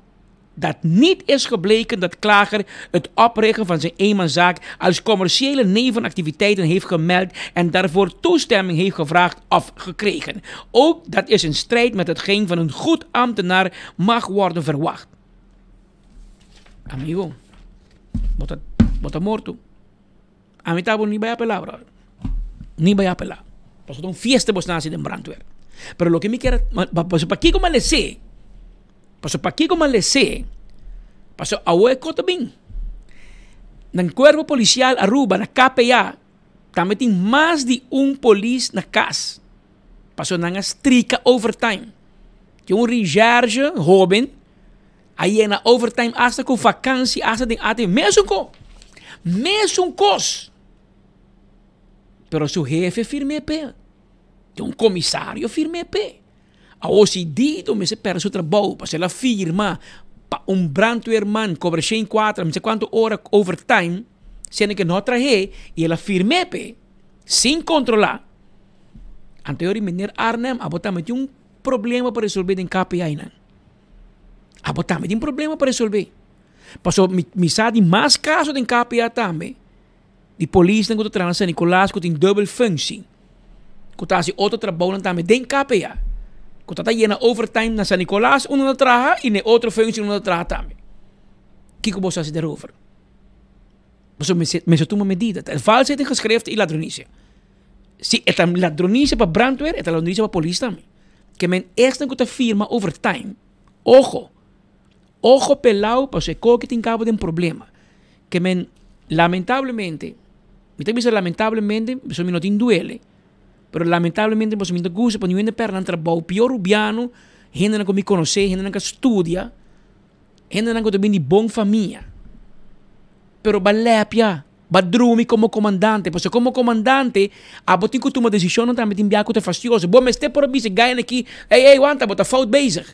Speaker 16: dat niet is gebleken dat klager het oprichten van zijn eenmanszaak als commerciële nevenactiviteiten heeft gemeld en daarvoor toestemming heeft gevraagd of gekregen. Ook dat is in strijd met hetgeen van een goed ambtenaar mag worden verwacht. Amigo, bo ta morto. Ami ta bo ni bai apelá, brother. Ni bai apelá. Pasobra ta un fiesta bos nasi den brandweer. Pero loke mi kier, pasobra pakiko mi a les'é? Pasobra pakiko mi a les'é? Pasobra awo e kos ta bin. Nan Cuerpo Policial Aruba, na KPA, tambe tin mas di un polis na kas. Pasobra nan a strika overtime. Tin un recherche hoben a yena overtime hasta ku vakantie, hasta den ATV. Mesun ko. Mesun kos. Pero su hefe firm'é p'e. Tin un komisario firm'é p'e. Awor si Dito mester pèrdè su trabou pasobra el a firma pa un brandweerman kobra shen kuater mester kuantu ora overtime siendo ke no trah'é i el a firm'é p'e sin kontrolá. Anto yori meneer Arnhem abo tambe tin un problema pa resolvé den KPI nan. Abo tambe tin problema pa resolvé. Pasobra mi mi sa di mas kaso den KPA tambe. Di polisnan ku ta traha na San Nicolas ku tin dubbel functie, ku ta hasi otro trabounan tambe den KPA, ku ta ta yena overtime na San Nicolas unda nan ta traha i na e otro functie unda nan ta traha tambe. Kiko boso hasi derover? Boso mester mester tuma medida. Ta valsheid in geschriften i ladronisia. Si e ta ladronisia pa brandweer, e ta ladronisia pa polis tambe. Ke men esnan ku ta firma overtime, ojo, Ojo pelao paso e koki tin cabo den problema. Ke men lamentablemente, mi ta bisa lamentablemente paso mi no tin duele, pero lamentablemente paso mi ta gusta pa niun hende perde nan trabou, pior rubiano, hendenan ku mi konosé, hendenan ku a studia, hendenan ku ta bin di bon famia, pero ba lepia. Bo a drumi komo komandante, pasobra komo komandante abo tin ku tuma desishonnan tambe tin bia ku ta fastioso. Bo mester por a bisa e gainan aki, ey ey wanta bo ta fout bezig.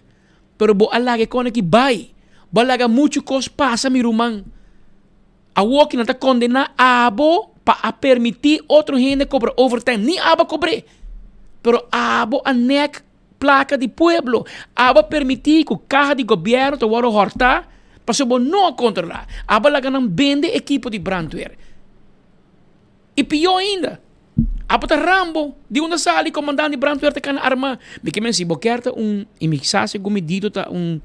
Speaker 16: Pero bo a laga e kon aki bai. Bo a laga muchu kos pasa mi ruman. Awor ki nan ta kondená abo pa a permití otro hende kobra overtime. Ni abo a kobr'é, pero abo a nèk plaka di pueblo. Abo a permití ku kaha di gobièrnu ta wòrdu hòrtá pasobra bo no a kontrolá. Abo a laga nan bende ekipo di brandweer. I pió ainda, abo ta Rambo di unda sali komandant di brandweer ta kana armá. Mi ke men si bo kier ta un, i mi sa segun mi dito ta un,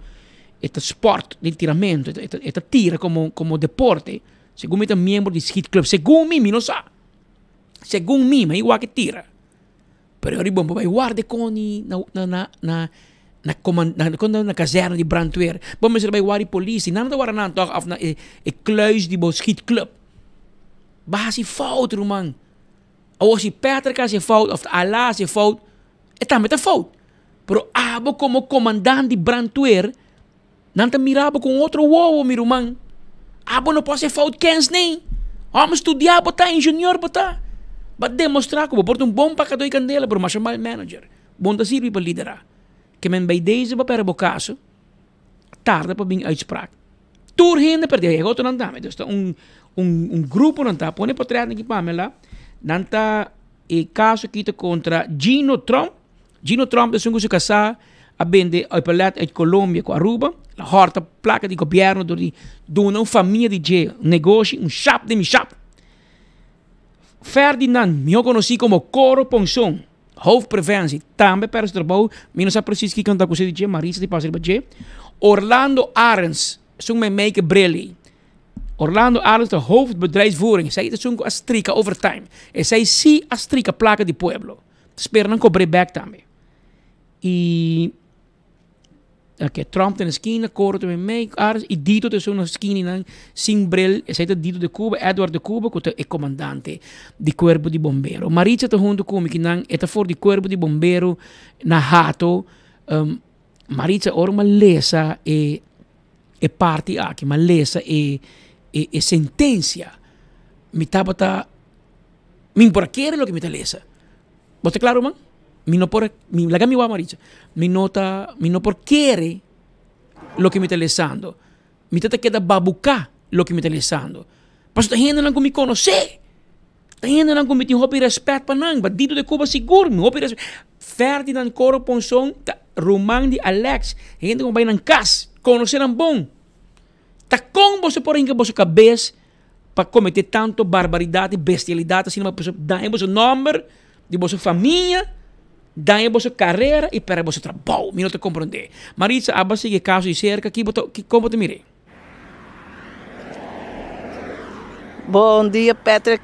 Speaker 16: e ta sport di tiramentu, e ta tira komo komo deporte, segun mi ta miembro di schietclub, segun mi, mi no sa, segun mi, mi a wak e tira. Pero ora bo bai warda e koni na na na na na koman na na kazèrne di brandweer, bo mester bai warda e polis, nan no ta warda nan tòg òf na e e kluis di bo schietclub. Bo a hasi fout ruman. Awor si Patrick a hasi e fout òf Ala a hasi e fout, e tambe ta fout. Pero abo komo komandant di brandweer, nan ta mira bo ku un otro wowo mi ruman. Abo no por hasi e fout kens nei. Hòmber studiá bo ta, ingenieur bo ta. Bo a demostrá ku bo por ta un bon pakadó di kandela, pero masha mal manager. Bo no ta sirbi pa liderá. Ke men bai deze bo pèrdè bo kaso. Tarda pa bin uitspraak. Tur hende perdé, e otronan tambe. Dus ta un un un grupo nan ta pone portret aki Pamela. Nan ta e kaso aki ta kontra Gino Tromp. Gino Tromp ta esun ku su kasá a bende oipelet uit Colombia ku Aruba. El a hòrta plaka di gobièrnu dor di duna un famia di dje un negoshi, un shap den mi shap. Ferdinand, mihó konosí komo Coro Ponson. Hoofdpreventie, tambe perde su trabou, mi no sa precies kiko nan ta acusa di dje, Marisa di pasa riba dje. Orlando Arends, esun meimei ke bril ei. Orlando Arends ta hoofdbedrijfsvoering, esei ta esun ku a strika overtime. Esei si a strika plaka di pueblo. Ta spera nan kobr'é bek tambe. I. Ok, Trump ta na skina, Coro ta meimei, Arends y Dito ta esun na skininan sin bril. Esei ta Dito de Cuba, Edward de Cuba ku ta e komandante di kuerpo di bombero. Maritza ta huntu ku mi kinan, e ta for di kuerpo di bombero na Hato. Maritza, ora mi a lesa e e parti aki, mi a lesa e e sentensia, mi tabata, mi por a kere loke mi ta lesa. Bo ta kla ruman? Mi no por, mi laga mi wak Maritza. Mi no ta, mi no por kere loke mi ta lesando. Mi ta ta keda babuká loke mi ta lesando. Pasobra ta hendenan ku mi konosé. Ta hendenan ku mi tin hopi rèspèt pa nan. Bandido de Cuba sigur, mi hopi rèspèt. Ferdinand Coro Ponson ta ruman di Alex. Hende ku bai nan kas, konosé nan bon. Ta kon boso por hinka boso kabes pa kometé tanto barbaridat i bestialidat asina pa boso daña boso nòmber di boso famia, daña boso karera i pèrdè boso trabou? Mi no ta komprondé. Maritza, abo a sigui e kaso di serka, ki bo ta, ki, kon bo ta mir'é?
Speaker 18: Bon dia Patrick,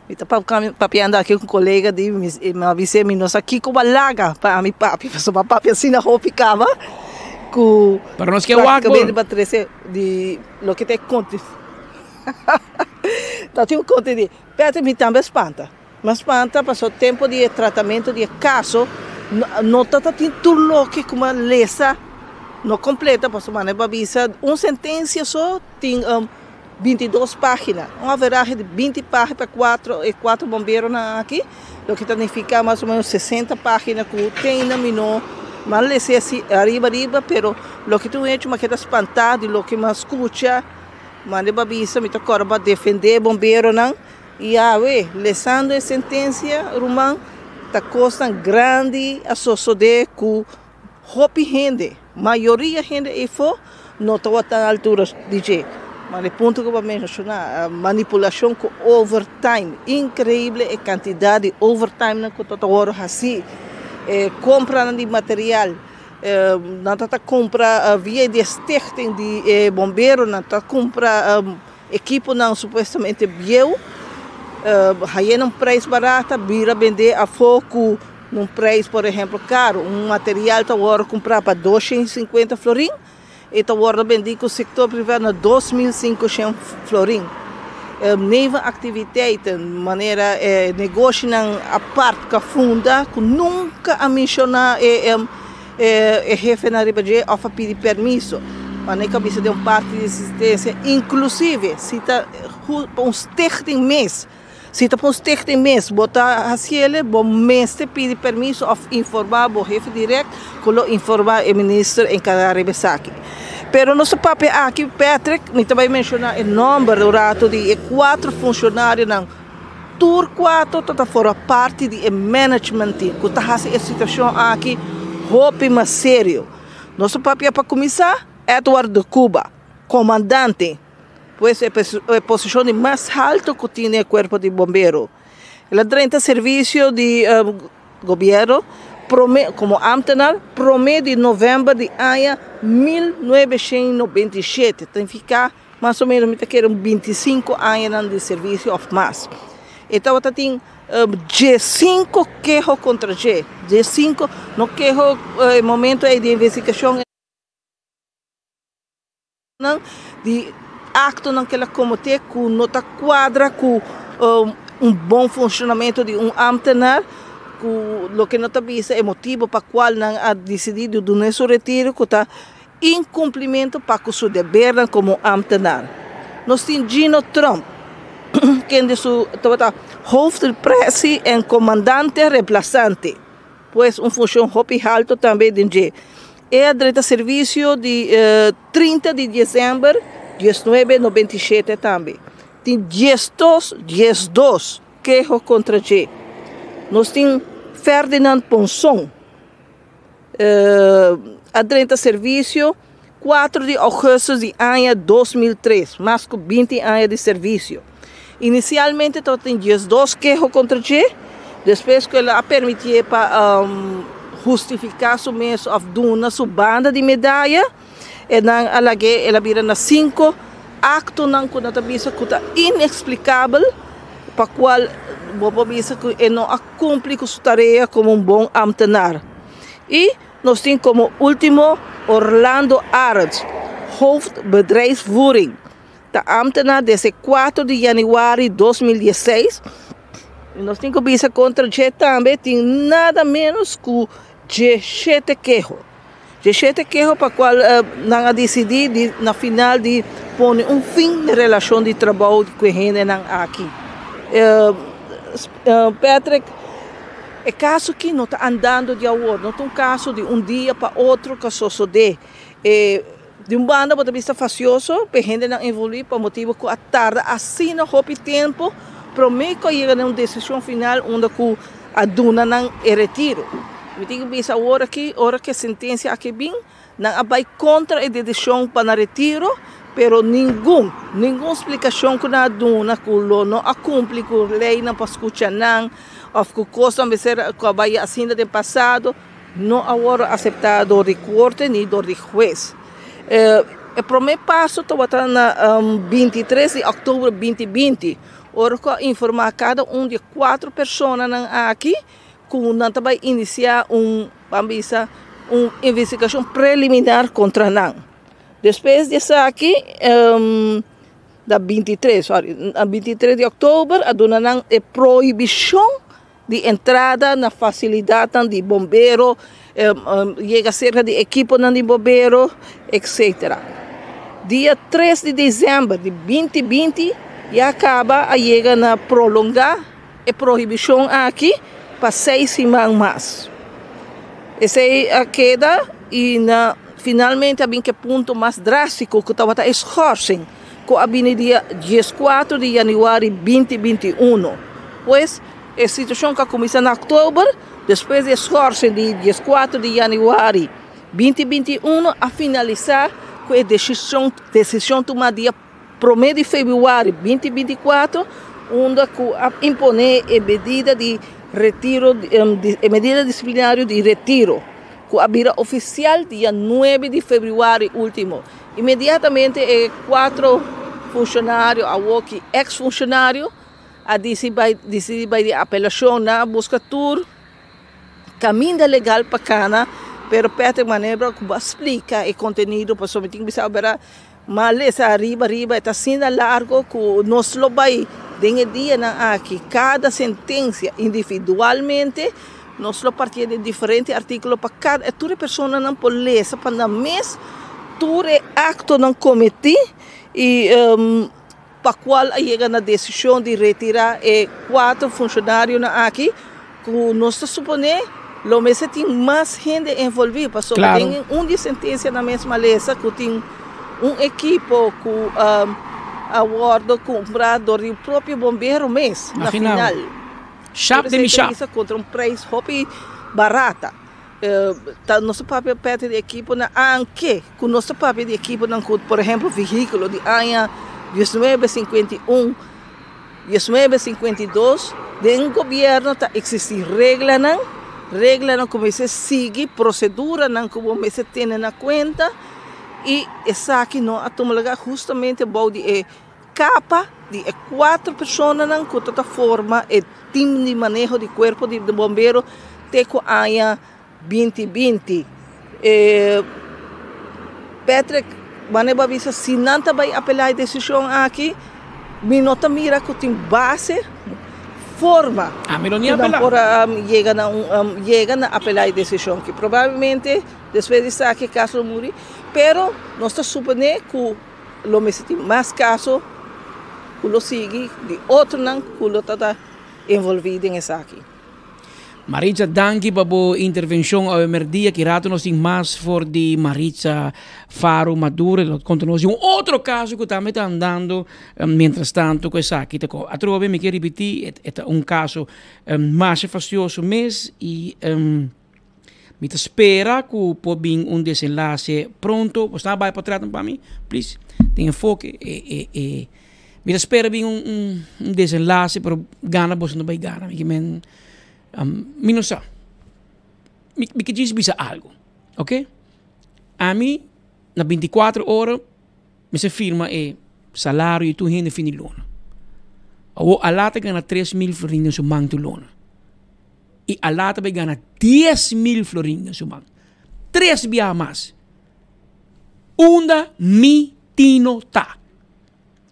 Speaker 18: mi ta papiando aki ku kolega di mi, mi a bis'é mi no sa kiko bo a laga pa ami papia, pasobra bo a papia asina hopi kaba ku
Speaker 16: Pero nos ke wak bo.
Speaker 18: praktikamente bo a trese di loke ta e konti ta tin un konti di Patrick mi tambe a spanta, mi a spanta pasobra tempo di e tratamento di e kaso no ta ta tin tur loke ku mi a lesa no kompleto pasobra manera bo a bisa un sentensia so tin 22 página, un averahe di 20 página pa cuatro, e cuatro bomberonan aki, loke ta nifica mas o menos 60 página cu te ainda mi no a lese asi ariba ariba, pero loke ta un hecho mi a keda spanta di loke mi a scucha, manda bo a bisa mi ta corda pa defende e bomberonan y awe lesando e sentencia ruman ta cosnan grandi a sosode cu Hopi hende, mayoria hende eyfo no tabata na altura di dje. Ma e punto ku bo a menshoná, manipulashon ku overtime, inkreible e kantidat di overtimenan ku ta wòrdu hasí. E kompranan di material, nan ta ta kumpra via di e stichting di e bomberonan ta kumpra ekiponan supuestamente bieu, haye na un preis barata bira bende afó ku Un prijs por ehemplo caro, un material ta wordo cumpra pa 250 florin y ta wordo bendi cu sector priva na 2500 florin. Nevenactiviteiten manera e negoshinan apart cu a funda cu nunca a menciona e hefenan riba dje of a pidi permiso. Manera cu a bisa den un parti di existencia inclusive si ta. pa un stichting mes. Si ta pa un stichting mes bo ta hasiele, bo mester pidi permiso of informa bo hefe direct ku lo informa e minister enkargá riba esaki. Pero nos ta papia aki, Patrick, mi ta bai menshona e nomber un rato di e kuater funshonarionan. Tur kuater ta ta forma parti di e management team ku ta hasi e situashon aki hopi mas serio. Nos ta papia pa kuminsá, Edward de Cuba, komandante. Pues e posishon di mas halto ku tin den e kuerpo di bombero. El a drenta servisio di gobièrnu promé komo ámtenar promé di novèmber di aña 1997, ta nifiká mas o ménos mi ta kere un 25 añanan di servisio òf mas. E tabata tin 15 keho kontra dje, 15 no keho e momento ei di investigashon. Nan di aktonan ku el a kometé ku no ta kuadra ku un bon funshonamentu di un ámtenar, ku loke no ta bisa e motibu pa kual nan a disidí di dun'é su retiro ku ta inkumplimentu pa ku su debernan komo ámtenar. Nos tin Gino Tromp, kende su tabata hoofdrepressie en komandante remplasante, pues un funshon hopi haltu tambe den dje. E a drenta servisio di 30 di desèmber 1997 tambe. Tin 12, 12, keho kontra dje. Nos tin Ferdinand Ponson, a drenta servisio 4 di ougùstùs di aña 2003, mas ku 20 aña di servisio. Inisialmente tabatin 12 keho kontra dje, despues ku el a permitié pa hustifiká su mes òf duna su banda di medaya, e nan a lag'é, el a bira na sinku aktonan ku nan ta bisa ku ta ineksplikabel, pa kual bo por bisa ku e no a kumpli ku su tarea komo un bon ámtenar. I nos tin komo último Orlando Arends, Hoofd Bedrijfsvoering. Ta ámtenar desde 4 di yanüari 2016 i nos tin ku bisa kontra dje tambe tin nada ménos ku 17 keho. 17 keho pa kual nan a disidí di na final di pone un fin na relashon di trabou ku e hendenan aki. Patrick, e kaso aki no ta andando di awor, no ta un kaso di un dia pa otro ku a sosodé. E Di un banda bo ta bisa fasioso p'e hendenan envolví pa motibu ku a tarda asina hopi tempu promé ku a yega na un desishon final unda ku a duna nan e retiro. Mi tin ku bisa awor aki, ora ku e sentensia aki bin, nan a bai kontra e dedishon pa nan retiro, pero ningun, ningun splikashon ku nan a duna ku lo no a kumpli ku leinan pa skucha nan òf ku kosnan mester ku a bai asina den pasado. No a wòrdu aseptá dor di korte ni dor di hues. E promé paso tabata na 23 di òktober 2020, ora ku a informá kada un di e kuater personanan aki ku nan ta bai inisiá un, ban bisa, un investigashon preliminar kontra nan. Despues di esaki, na 23, sorry, na 23 di òktober a duna nan e prohibishon di entrada na fasilidatnan di bombero, yega serka di ekiponan di bombero, etcetera. Dia 3 di desèmber di 2020 ya kaba a yega na prolongá e prohibishon aki pa 6 siman mas. Esei a keda i na finalmente a bin ku e punto mas drástiko ku tabata e schorsing ku a bini dia 14 di yanüari 2021. Pues e situashon ku a kuminsá na òktober, despues di e schorsing di 14 di yanüari 2021 a finalisá ku e desishon desishon tumá dia promé di febrüari 2024 unda ku a imponé e medida di retiro e medida disiplinario di retiro ku a bira ofisial dia 9 di febrüari último. Inmediatamente e kuatro funshonario awoki eks funshonario a disidí bai di apelashon. Nan a buska tur kaminda legal pa kana, pero Patrick Manebra ku bo a splika e kontenido pasobra mi tin ku bisa bo malesa ariba ariba e ta asina largo ku nos lo bai den e dianan aki kada sentensia individualmente nos lo partié den diferente artíkulo pa kada tur e personanan por lesa pa nan mes tur e aktonan kometí i. pa cual a yega na decision di retira e cuatro funcionarionan aki cu nos ta supone lo mester tin mas hende envolvi pasobra den un di e sentencianan mes malesa cu tin un ekipo cu a wordo cumpra dor di propio bombero mes na final.
Speaker 16: Shap den mi shap.
Speaker 18: Contra un prijs hopi barata. Ta nos ta papia pète di ekiponan anke ku nos ta papia di ekiponan ku por ehempel vehíkulo di aña diesnuebe sinkuenta i un, diesnuebe sinkuenta i dos den gobièrnu ta eksistí reglanan, reglanan ku mester sigui, proseduranan ku bo mester tene na kuenta i esaki no a tuma lugá hustamente bou di e kapa di e kuater personanan ku ta ta forma e tim di maneho di kuerpo di bombero te ku aña binti binti. E Patrick manera bo a bisa si nan ta bai apelá e desishon aki mi no ta mira ku tin base forma ku nan por a yega na un yega na apelá e desishon aki. Probablemente despues di esaki e kaso lo muri pero nos ta suponé ku Lo mester tin mas kaso ku lo sigui di otronan ku lo ta ta envolví den esaki.
Speaker 16: Maritza danki pa bo intervencion awe merdia ki rato nos tin mas for di Maritza Faro Maduro lo konta nos di un otro kaso ku tambe ta andando mientras tanto ku esaki ta ko atrobe mi ke ripiti e ta un kaso masha fastioso mes y Mi ta spera ku por bin un desenlase pronto. Bo sta bai pa pa mi, please. Den enfoke. E, e, e. Mi ta spera bin un, un, un desenlase, pero gana boso no bai gana. Mi men, um, mi no sa. Mi, mi ke djis bisa algo. Ok? Ami, na 24 ora, mi se firma e salario di tur hende fin di luna. Awo Alá ta gana 3.000 florin den su man tur luna. I Alá ta bai gana 10.000 florin den su man. Tres biaha mas. Unda mi tino ta?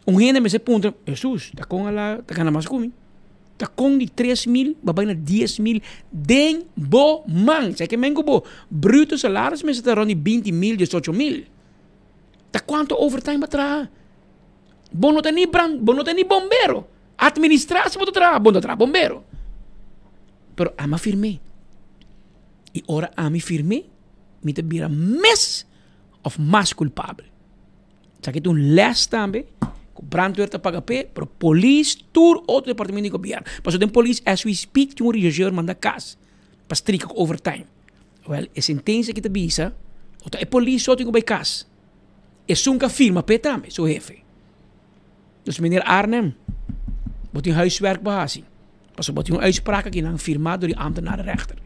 Speaker 16: Un hende mester puntra, Hesus, ta kon Alá ta gana mas ku mi? Ta kon di 3.000 bo a bai na 10.000 den bo man? Sa ke men ku bo bruto salaris mester ta rond di 20.000, 18.000. Ta kuantu overtime bo a traha? Bo no ta ni brand, bo no ta ni bombero. Administratie bo ta traha, bo no ta traha bombero. Pero ami a firm'é. I ora ami firm'é, mi ta bira mes of mas kulpabel. Esaki ta un les tambe ku brandweer ta paga p'e, pero polis, tur otro departamento di gobièrnu. Pasobra den polis as we speak tin un regisseur manda kas pa strika ku overtime. Wèl, e sentensia ki ta bisa, no ta e polis so tin ku bai kas. Esun ku a firma p'e tambe, su hefe. Dus meneer Arnhem, bo tin huiswerk pa hasi. Pasobra bo tin un uitspraak akinan firmá dor di ambtenarenrechter.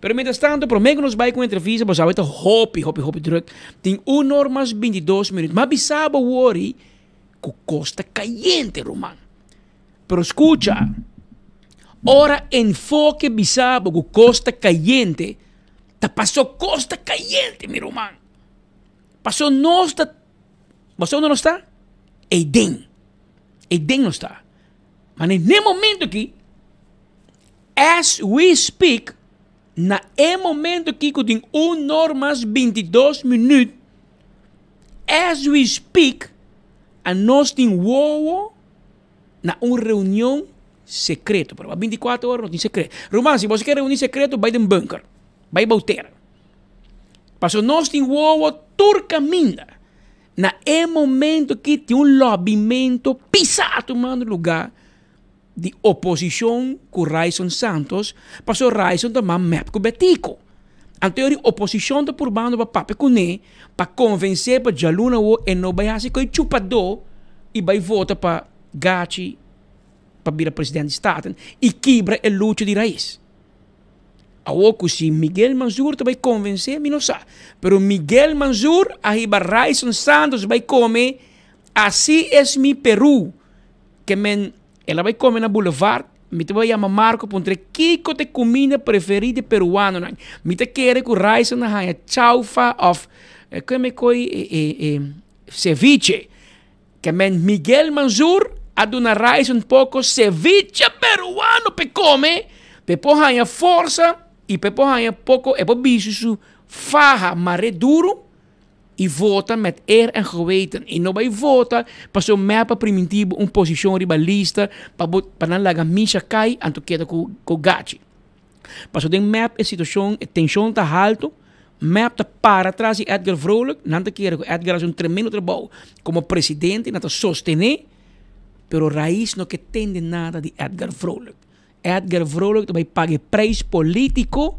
Speaker 16: Pero mientras tanto, promé ku nos bai ku entrevista, bo sa bo ta hopi, hopi, hopi druk. Tin un or mas bintidos minuut. M'a bisa bo wori ku kos ta kayente, ruman. Pero skucha, ora Enfoke bisa bo ku kos ta kayente, ta paso kos ta kayente, mi ruman. Paso nos ta Bo sa unda nos ta? Eiden. Eiden nos ta. Ma na e momento aki, as we speak, na e momento aki ku tin un or mas bintidos minuut, as we speak, anos tin wowo na un reunion sekreto. Pero pa bintikuater ora no tin sekreto. Ruman, si bo ke reuni sekreto, bai den bunker. Bai bou tera. Pasobra nos tin wowo tur kaminda. Na e momento aki tin un lobimento pisa tumando luga di oposishon ku Ryson Santos, pasobra Ryson ta mas mep ku Betico. Anto e oposishon ta purbando pa papia kuné pa konvensé pa djaluna awo e no bai hasi ku e chupadó i bai vota pa Gachi pa bira presidente di Staten i kibra e lucha di rais. Awor ku si Miguel Mansur ta bai konvensé mi no sa. Pero Miguel Mansur a hiba Ryson Santos bai kome Así es mi Perú. Ke men el a bai kome na Boulevard. Mi ta bai yama Marco puntr'é kiko ta e kuminda preferí di peruanonan. Mi ta kere ku Ryson a haña chaufa òf keme koi e ceviche. Ke men Miguel Mansur a duna Rais un poko ceviche peruano p'e kome, p'e por haña forsa i p'e por haña poko, e por bisti su faha mar'é duru. Y vota met eer en geweten. Y no bay vota paso mep a priminti bo un posicion riba lista pa bo pa nan laga Misha cay anto keda cu cu Gachi. Paso den mep e situacion e tension ta halto. Mep ta para tras di Edgar Vrolijk. Nan ta kere cu Edgar a haci un tremendo trabou como presidente. Nan ta sostene. Pero Raiz no ke tende nada di Edgar Vrolijk. Edgar Vrolijk ta bai paga e prijs politico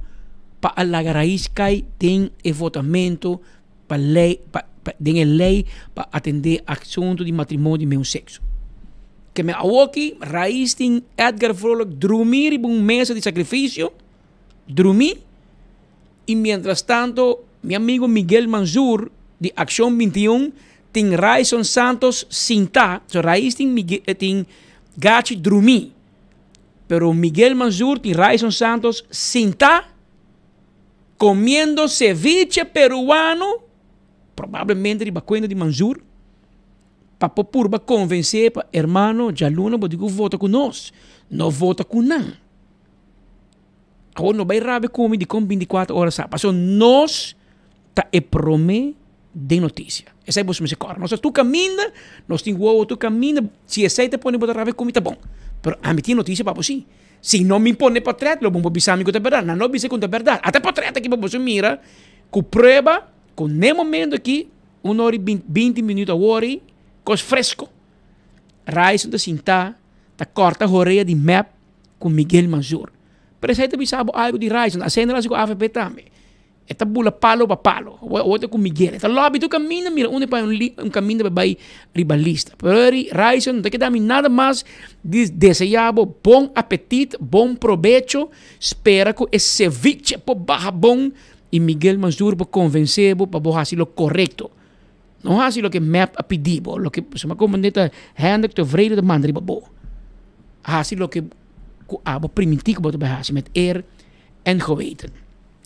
Speaker 16: pa a laga Raiz cay den e votamento pa ley pa pa den e ley pa atende asunto di matrimonio di meun sexo. Ke me awoki Raiz tin Edgar Vrolijk drumi riba un mesa di sacrificio, drumi, y mientras tanto mi amigo Miguel Manzur di Accion 21 tin Ryson Santos sinta, so Raiz tin Miguel tin Gachi drumi. Pero Miguel Manzur tin Ryson Santos sinta comiendo ceviche peruano, probablemente riba cuenta di Manzur, pa por purba convence pa hermano djaluna bo tin cu vota cu nos, no vota cu nan. Awor no bay rabia cu mi dicon 24 ora sa, pasobra nos ta e prome den noticia. Esei boso mester kòrda. Nos ta tur kaminda, nos tin wowo tur kaminda. Si esei ta pone bo ta rabia ku mi ta bon. Pero ami tin noticia pa bo si. Si no mi pone portret lo bon por bisa mi ku ta bèrdat. Nan no bisa ku ta bèrdat. Ata portret aki pa boso mira ku prueba ku n'e momento aki un ora i 20 minuut awor ei kos fresko. Ryson ta sintá ta kòrta horea di mep ku Miguel Manzur. Pero esei ta bisa bo algu di Ryson. Asina el hasi ku avp tambe. E ta bula palo pa palo. Awor ta ku Miguel. E ta lobby tur kaminda mira unda pa un kaminda pa bai riba lista. Pero eri Ryson no ta keda mi nada mas di desea bo bon apetit, bon probecho. Spera ku e ceviche por baha bon y Miguel Manzur por konvense bo pa bo hasi lo korekto. No hasi loke mep a pidi bo, loke pasobra komprende ta Hendrik Tevreden ta manda riba bo. Hasi loke ku abo priminti ku bo ta bai hasi met eer en geweten.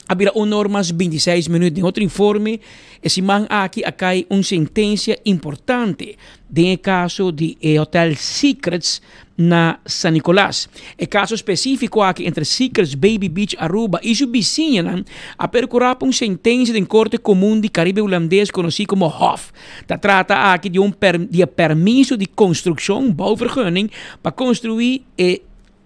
Speaker 16: A bira un or mas 26 minuut. Den otro informe, e siman aki a kai un sentencia importante den e caso di e hotel Secrets na San Nicolas. E caso specifico aki entre Secrets Baby Beach Aruba y su bisiñanan a percura pa un sentencia den Corte Comun di Caribe Hulandes conoci como Hof. Ta trata aki di un di e permiso di construccion, bouwvergunning, pa construi e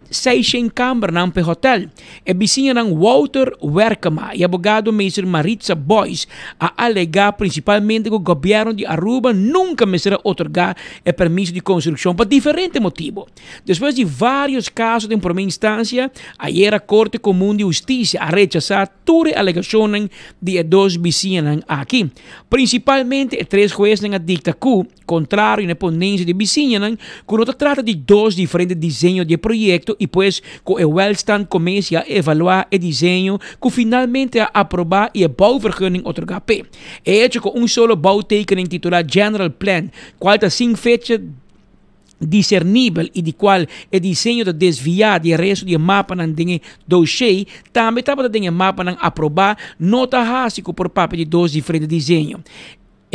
Speaker 16: 600 kambernan p'e hotel. E bisiñanan Wouter Werkema i abogado meester Maritza Boys a alegá prinsipalmente ku gobièrnu di Aruba nunka mester a otorgá e permiso di konstrukshon pa diferente motibu. Despues di vários kaso den promé instansia, ayera Korte Komun di Hustisia a rechasá tur e alegashonnan di e dos bisiñanan aki. Prinsipalmente e tres huesnan a dikta ku, Contrario na e ponencia di bisiñanan cu no ta trata di dos diferente diseño di e proyecto y pues cu e welstand commissie a evalua e diseño cu finalmente a aproba y e bouwvergunning otorga p'e. E hecho cu un solo bouwtekening titula General Plan cual ta sin fecha discernibel y di cual e diseño ta desvia di e resto di e mapanan den e dossier tambe tabata den e mapanan aproba no ta haci cu por papia di dos diferente diseño.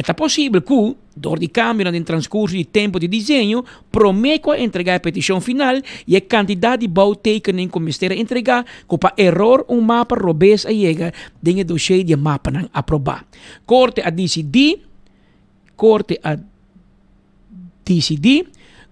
Speaker 16: E ta posibel ku, dor di kambionan den transkurso di tempu di diseño, promé ku a entregá e petishon final i e kantidat di bouwtekening ku mester a entregá, ku pa eror un mapa robes a yega den e dossier di e mapanan aprobá. Korte a disidí Korte a. Disidí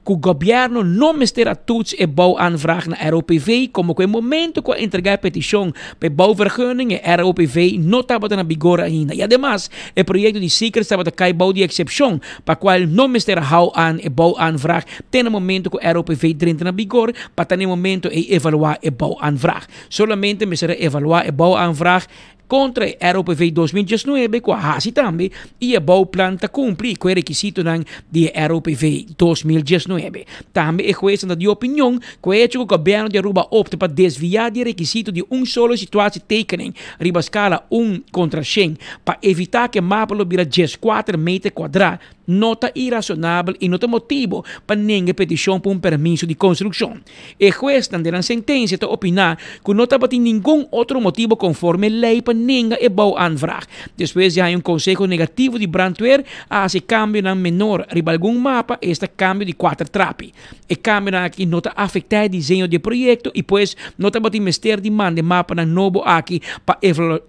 Speaker 16: ku gobièrnu no mester a toets e bouwaanvraag na ROPV komo ku e momento ku a entregá e petishon pa e bouwvergunning e ROPV no tabata na bigor ainda i ademas e proyekto di Secrets tabata kai bou di eksepshon pa kual no mester a hou aan e bouwaanvraag te na momento ku ROPV drenta na bigor pa ta na e momento ei evaluá e bouwaanvraag. Solamente mester a evaluá e bouwaanvraag Kontra e ROPV 2019 ku a hasi tambe i e bouwplan ta kumpli ku e rekisitonan di e ROPV 2019. Tambe e huesnan ta di opinion ku e hecho ku gobièrnu di Aruba a opta pa desviá di e rekisito di un solo situatietekening riba skala un kontra shen pa evitá ku e mapa lo bira 14 meter kuadrá no ta irasonabel i no ta motibu pa nenga e petishon pa un permiso di konstrukshon. E huesnan den nan sentensia ta opiná ku no tabatin ningun otro motibu konforme lei pa nenga e bouwaanvraag. Despues di haña un konseho negativo di brandweer a hasi kambionan menor riba algun mapa, esta kambio di kuater trapi. E kambionan aki no ta afektá e diseño di e proyekto i pues no tabatin mester di manda e mapanan nobo aki pa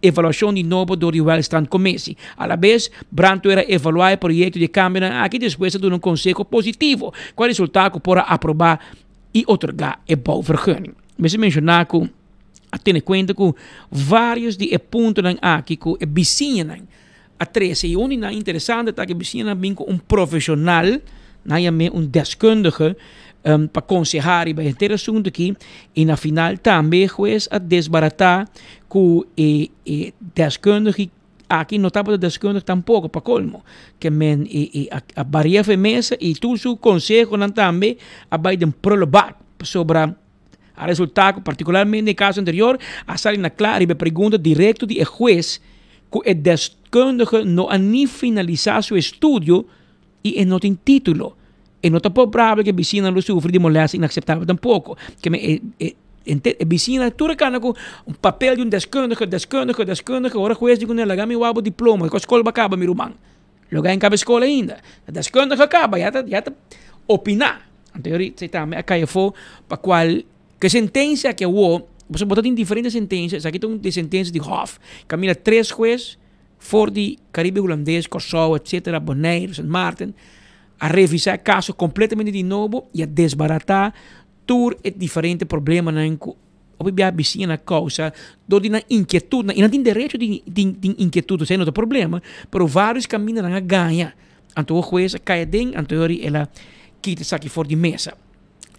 Speaker 16: evaluashon di nobo dor di Welstandcommissie. Alabes, brandweer a evaluá e proyekto di e kambionan aki despues a duna un konseho positivo ku a resultá ku por a aprobá i otorgá e bouwvergunning. Mester menshoná ku a tene kuenta ku vários di e puntonan aki ku e bisiñanan a trese i un di nan interesante ta ku e bisiñanan a bin ku un profeshonal, nan yam'é un deskundige, pa konsehá riba henter asuntu aki i na final tambe hues a desbaratá ku e deskundige Aki no tabata deskundig tampoko, pa kolmo. Ke men i i a a baria for e mesa i tur su konsehonan tambe a bai den prullenbak, pasobra a resultá ku partikularmente den e kaso anterior a sali na kla riba e pregunta direkto di e hues ku e deskundige no a ni finalisá su estudio i e no tin título. E no ta probabel ku e bisiñanan lo sufri di molèstia inakseptabel tampoko. Ke men e e henter e bisiñanan tur a kana ku un papel di un deskundige, deskundige, deskundige. Ora hues di kuné laga mi wak bo diploma, kua skol bo a kaba mi ruman? Lo ga en kaba e skol ainda. Deskundige a kaba, ya ta ya ta opiná. Anto yori esei tambe a kai afó pa kual ku e sentensia aki awor, pasobra bo ta tin diferente sentensia, esaki ta un di sentensia di hòf kaminda tres hues For di Caribe Hulandes, Kòrsou, etcetera, Boneiru, Sint Maarten, a revisá e kaso kompletamente di nobo i a desbaratá tur e diferente problemanan ku hopi bia bisiñanan a kousa dor di nan inkietutnan. I nan tin derecho di tin inkietut, esei no ta problema, pero vários kaminda nan a gaña. Anto e hues a kai aden, anto yori el a kita esaki for di mesa.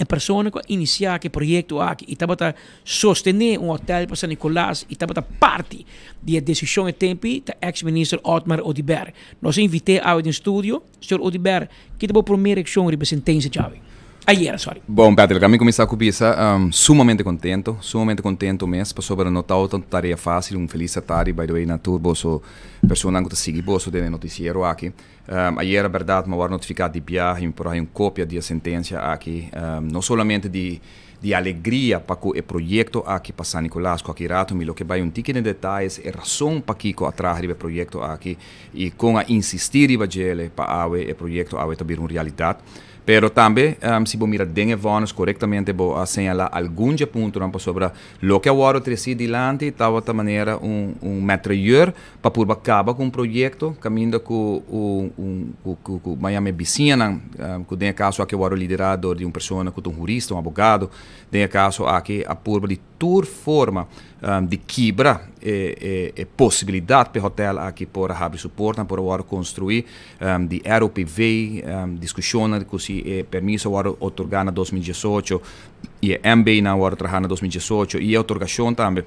Speaker 16: E persona ku a inisiá ku e proyekto aki i tabata sostené un hòtèl pa San Nicolas i tabata parti di e desishon e tempu ta eks minister Otmar Oduber. Nos a invit'é awe den studio. Señor Oduber, ki ta bo promé reakshon riba e sentensia djawe? Ayera, sorry.
Speaker 19: Bon, Patrick, ami kuminsá ku bisa sumamente kontento, sumamente kontento mes pasobra no tabata un tarea fásil. Un felis tardi by the way na tur boso personanan ku ta sigui boso den e notisiero aki. Ayera berdad mi a wòrdu notifiká di biaha i mi por haña un kopia di e sentensia aki. No solamente di di alegria pa ku e proyekto aki pa San Nicolas, ku aki rato mi lo ke bai un tiki den detayes e rason pakiko a traha riba e proyekto aki i kon a insistí riba djele pa awe e proyekto awe ta bira un realidat. Pero tambe si bo mira den e vònes korektamente bo a señalá algun dje puntonan pasobra loke a wòrdu tresí dilanti tabata manera un un metrayeur pa purba kaba ku un proyekto kaminda ku un ku ku ku Miami bisiñanan ku den e kaso aki a wòrdu liderá dor di un persona ku ta un hurista, un abogado, den e kaso aki a purba di tur forma di kibra e e e posibilidat pa e hotèl aki por a habri su portanan, por a wòrdu konstruí, di ROPV, diskushonnan ku si e permiso a wòrdu otorgá na 2018 i e MB-nan a wòrdu trahá na 2018 i e otorgashon tambe.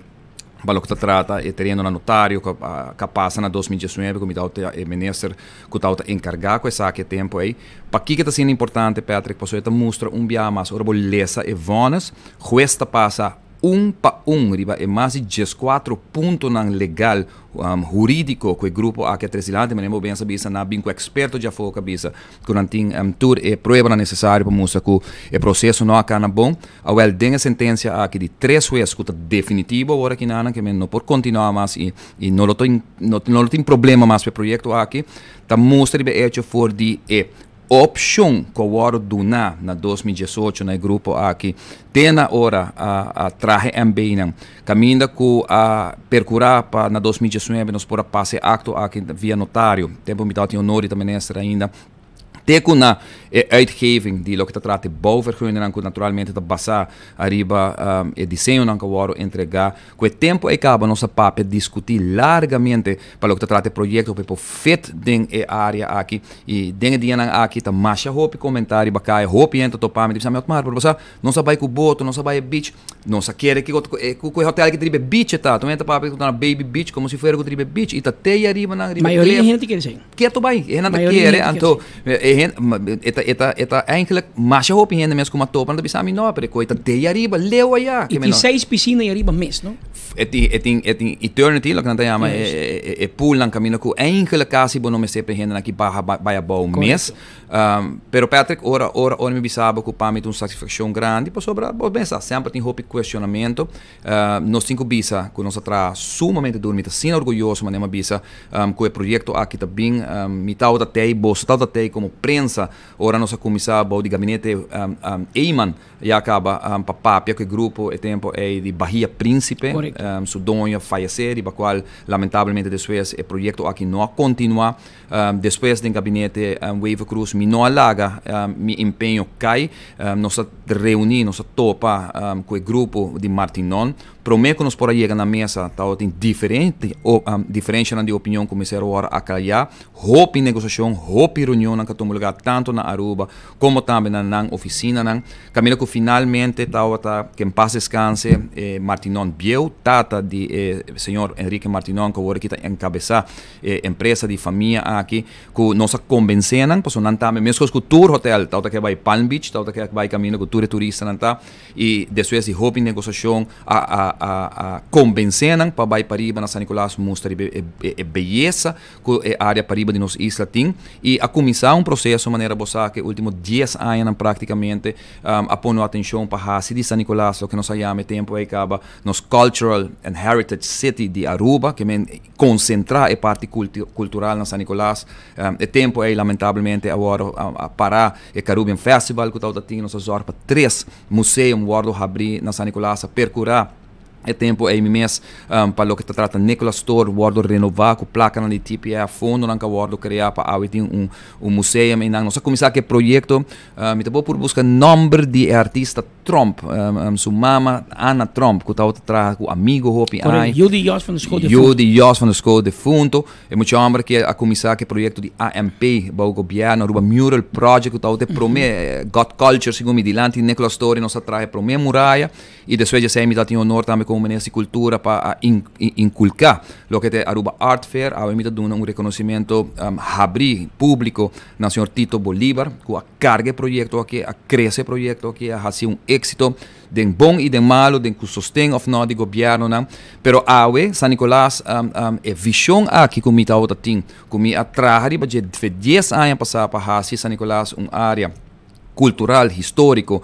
Speaker 19: Pa loke ta trata e tereno na notario ku a pasa na 2019 ku mi tabata e minister ku tabata enkargá ku esaki e tempu ei. Pakiko ta asina importante Patrick? Pasobra e ta mustra un biaha mas ora bo lesa e vònes, hues ta pasa un pa un riba e mas di dieskuatro puntonan legal hurídiko ku e grupo aki a trese dilanti. Manera bo ben sa bisa nan a bin ku eksperto djafó ku a bisa ku nan tin tur e pruebanan nesesario pa mustra ku e proseso no a kana bon. Awel, den e sentensia aki di tres hues ku ta definitivo awor aki nan ke men no por kontinuá mas i i no lo tin no lo tin problema mas pa e proyekto aki, ta mustra riba e echo for di e opshon ku a wòrdu duná na 2018 na e grupo aki te na ora a a traha e MB-nan kaminda ku a perkurá pa na 2019 nos por a pasa e akto aki via notario. Tempu mi tabatin honor di ta minister ainda. Te ku na e uitgeving di loke ta trata e bouwvergunningan ku naturalmente ta basá ariba e diseñonan ku a wòrdu entregá. Ku e tempu ei kaba nos a papia diskutí largamente pa loke ta trata e proyekto pa e por fit den e área aki. I den e dianan aki ta masha hopi komentá riba kaya, hopi hende ta topa mi ta bisa mi, Otmar, pero bo sa nos a bai ku boto, nos a bai e beach, nos a kere kiko ku e hotel aki ta riba e beach e ta. Tur hende ta papia ku ta na baby beach komo si fuera ku ta riba e beach i ta te ei ariba nan riba e
Speaker 16: Mayoria
Speaker 19: klif.
Speaker 16: hende kere esei.
Speaker 19: Keer to bai, e hendenan ta
Speaker 16: Mayoria
Speaker 19: kere,
Speaker 16: hende
Speaker 19: anto
Speaker 16: kere
Speaker 19: e hen e ta e ta e ta eigenlijk masha hopi hende mes ku m'a topa nan ta bisa mi no, pero e koi ta dei ariba, leu aya.
Speaker 16: I tin seis pisina ei ariba mes, no?
Speaker 19: E tin e tin e tin eternity loke nan ta yama e e e poolnan kaminda ku enkele kasi bo no mester pa e hendenan ki baha bai abou mes. Pero Patrick ora ora ora mi bisa bo ku pa mi ta un satisfakshon grandi pasobra bo mester sa semper tin hopi kuestionamentu. Nos tin ku bisa ku nos a traha sumamente duru. Mi ta asina orguyoso manera mi a bisa ku e proyekto aki ta bin. Mi tabata tei boso tabata tei komo prensa ora nos a kuminsá bou di gabinete Eman. Ya caba pa papia cu e grupo e tempo ey di Bahia Principe. Su doño a fayece riba cual lamentablemente despues e proyecto aki no a continua. Despues den gabinete Wever Croes mi no a laga mi empeño cay. Nos a reuni, nos a topa cu e grupo di Martinon. Prome cu nos por a yega na mesa tabatin diferente diferencianan di opinion cu mester worde aclarea. Hopi negociacion, hopi reunionnan cu a tuma lugar tanto na Aruba como tambe na nan oficinanan, caminda cu finalmente tabata que en paz descanse e Martinon bieu, tata di e señor Enrique Martinon cu awor aki ta encabeza e empresa di famia aki, cu nos a conbence nan, pasobra nan tambe mescos cu tur hotel tabata ke bay Palm Beach, tabata ke bay caminda cu tur e turistanan ta, y despues di hopi negociacion a a a a conbence nan pa bay pariba na San Nicolas mustra riba e e beyesa ku e área pariba di nos isla tin i a kuminsá un proseso manera bo sa ku e último dies añanan práktikamente a pone atenshon pa hasi di San Nicolas loke nos a yama e tempu ei kaba nos Cultural and Heritage City di Aruba ke men konsentrá e parti kultural na San Nicolas. E tempu ei lamentablemente a wòrdu a pará e Carubbian Festival ku tabata tin nos a zòrg pa tres museum wòrdu habrí na San Nicolas a perkurá E tempo ei mi mes pa loke ta trata Nicolas Store wordo renova ku plakanan di TPF, fondonan ku a wordo krea pa awe tin un un museum einan. Nos a kuminsá ku e proyekto, mi ta por por buska nòmber di e artista Tromp, su mama Anna Tromp ku tabata traha ku amigo hopi ai.
Speaker 16: Correcto, yu di Jos van der Schoot defunto.
Speaker 19: Yu di Jos van der Schoot defunto. E mucha hòmber ke a kuminsá ku e proyekto di AMP bou gobièrnu Aruba Mural Project ku tabata e promé Got Culture segun mi dilanti Nicolas Store nos a traha e promé muraya. Y despues di esey mi ta tin honor tambe como Minister di Cultura pa a inculca loke ta e Aruba Art Fair. Awe mi ta duna un reconocimento habri publico na señor Tito Bolivar cu a carga e proyecto aki, a crece e proyecto aki, a haci un exito den bon y den malo, den cu sosten of no di gobiernonan. Pero awe San Nicolas e vision aki cu mi tabata tin, cu mi a traha riba dje dies aña pasa pa haci San Nicolas un area cultural, historico,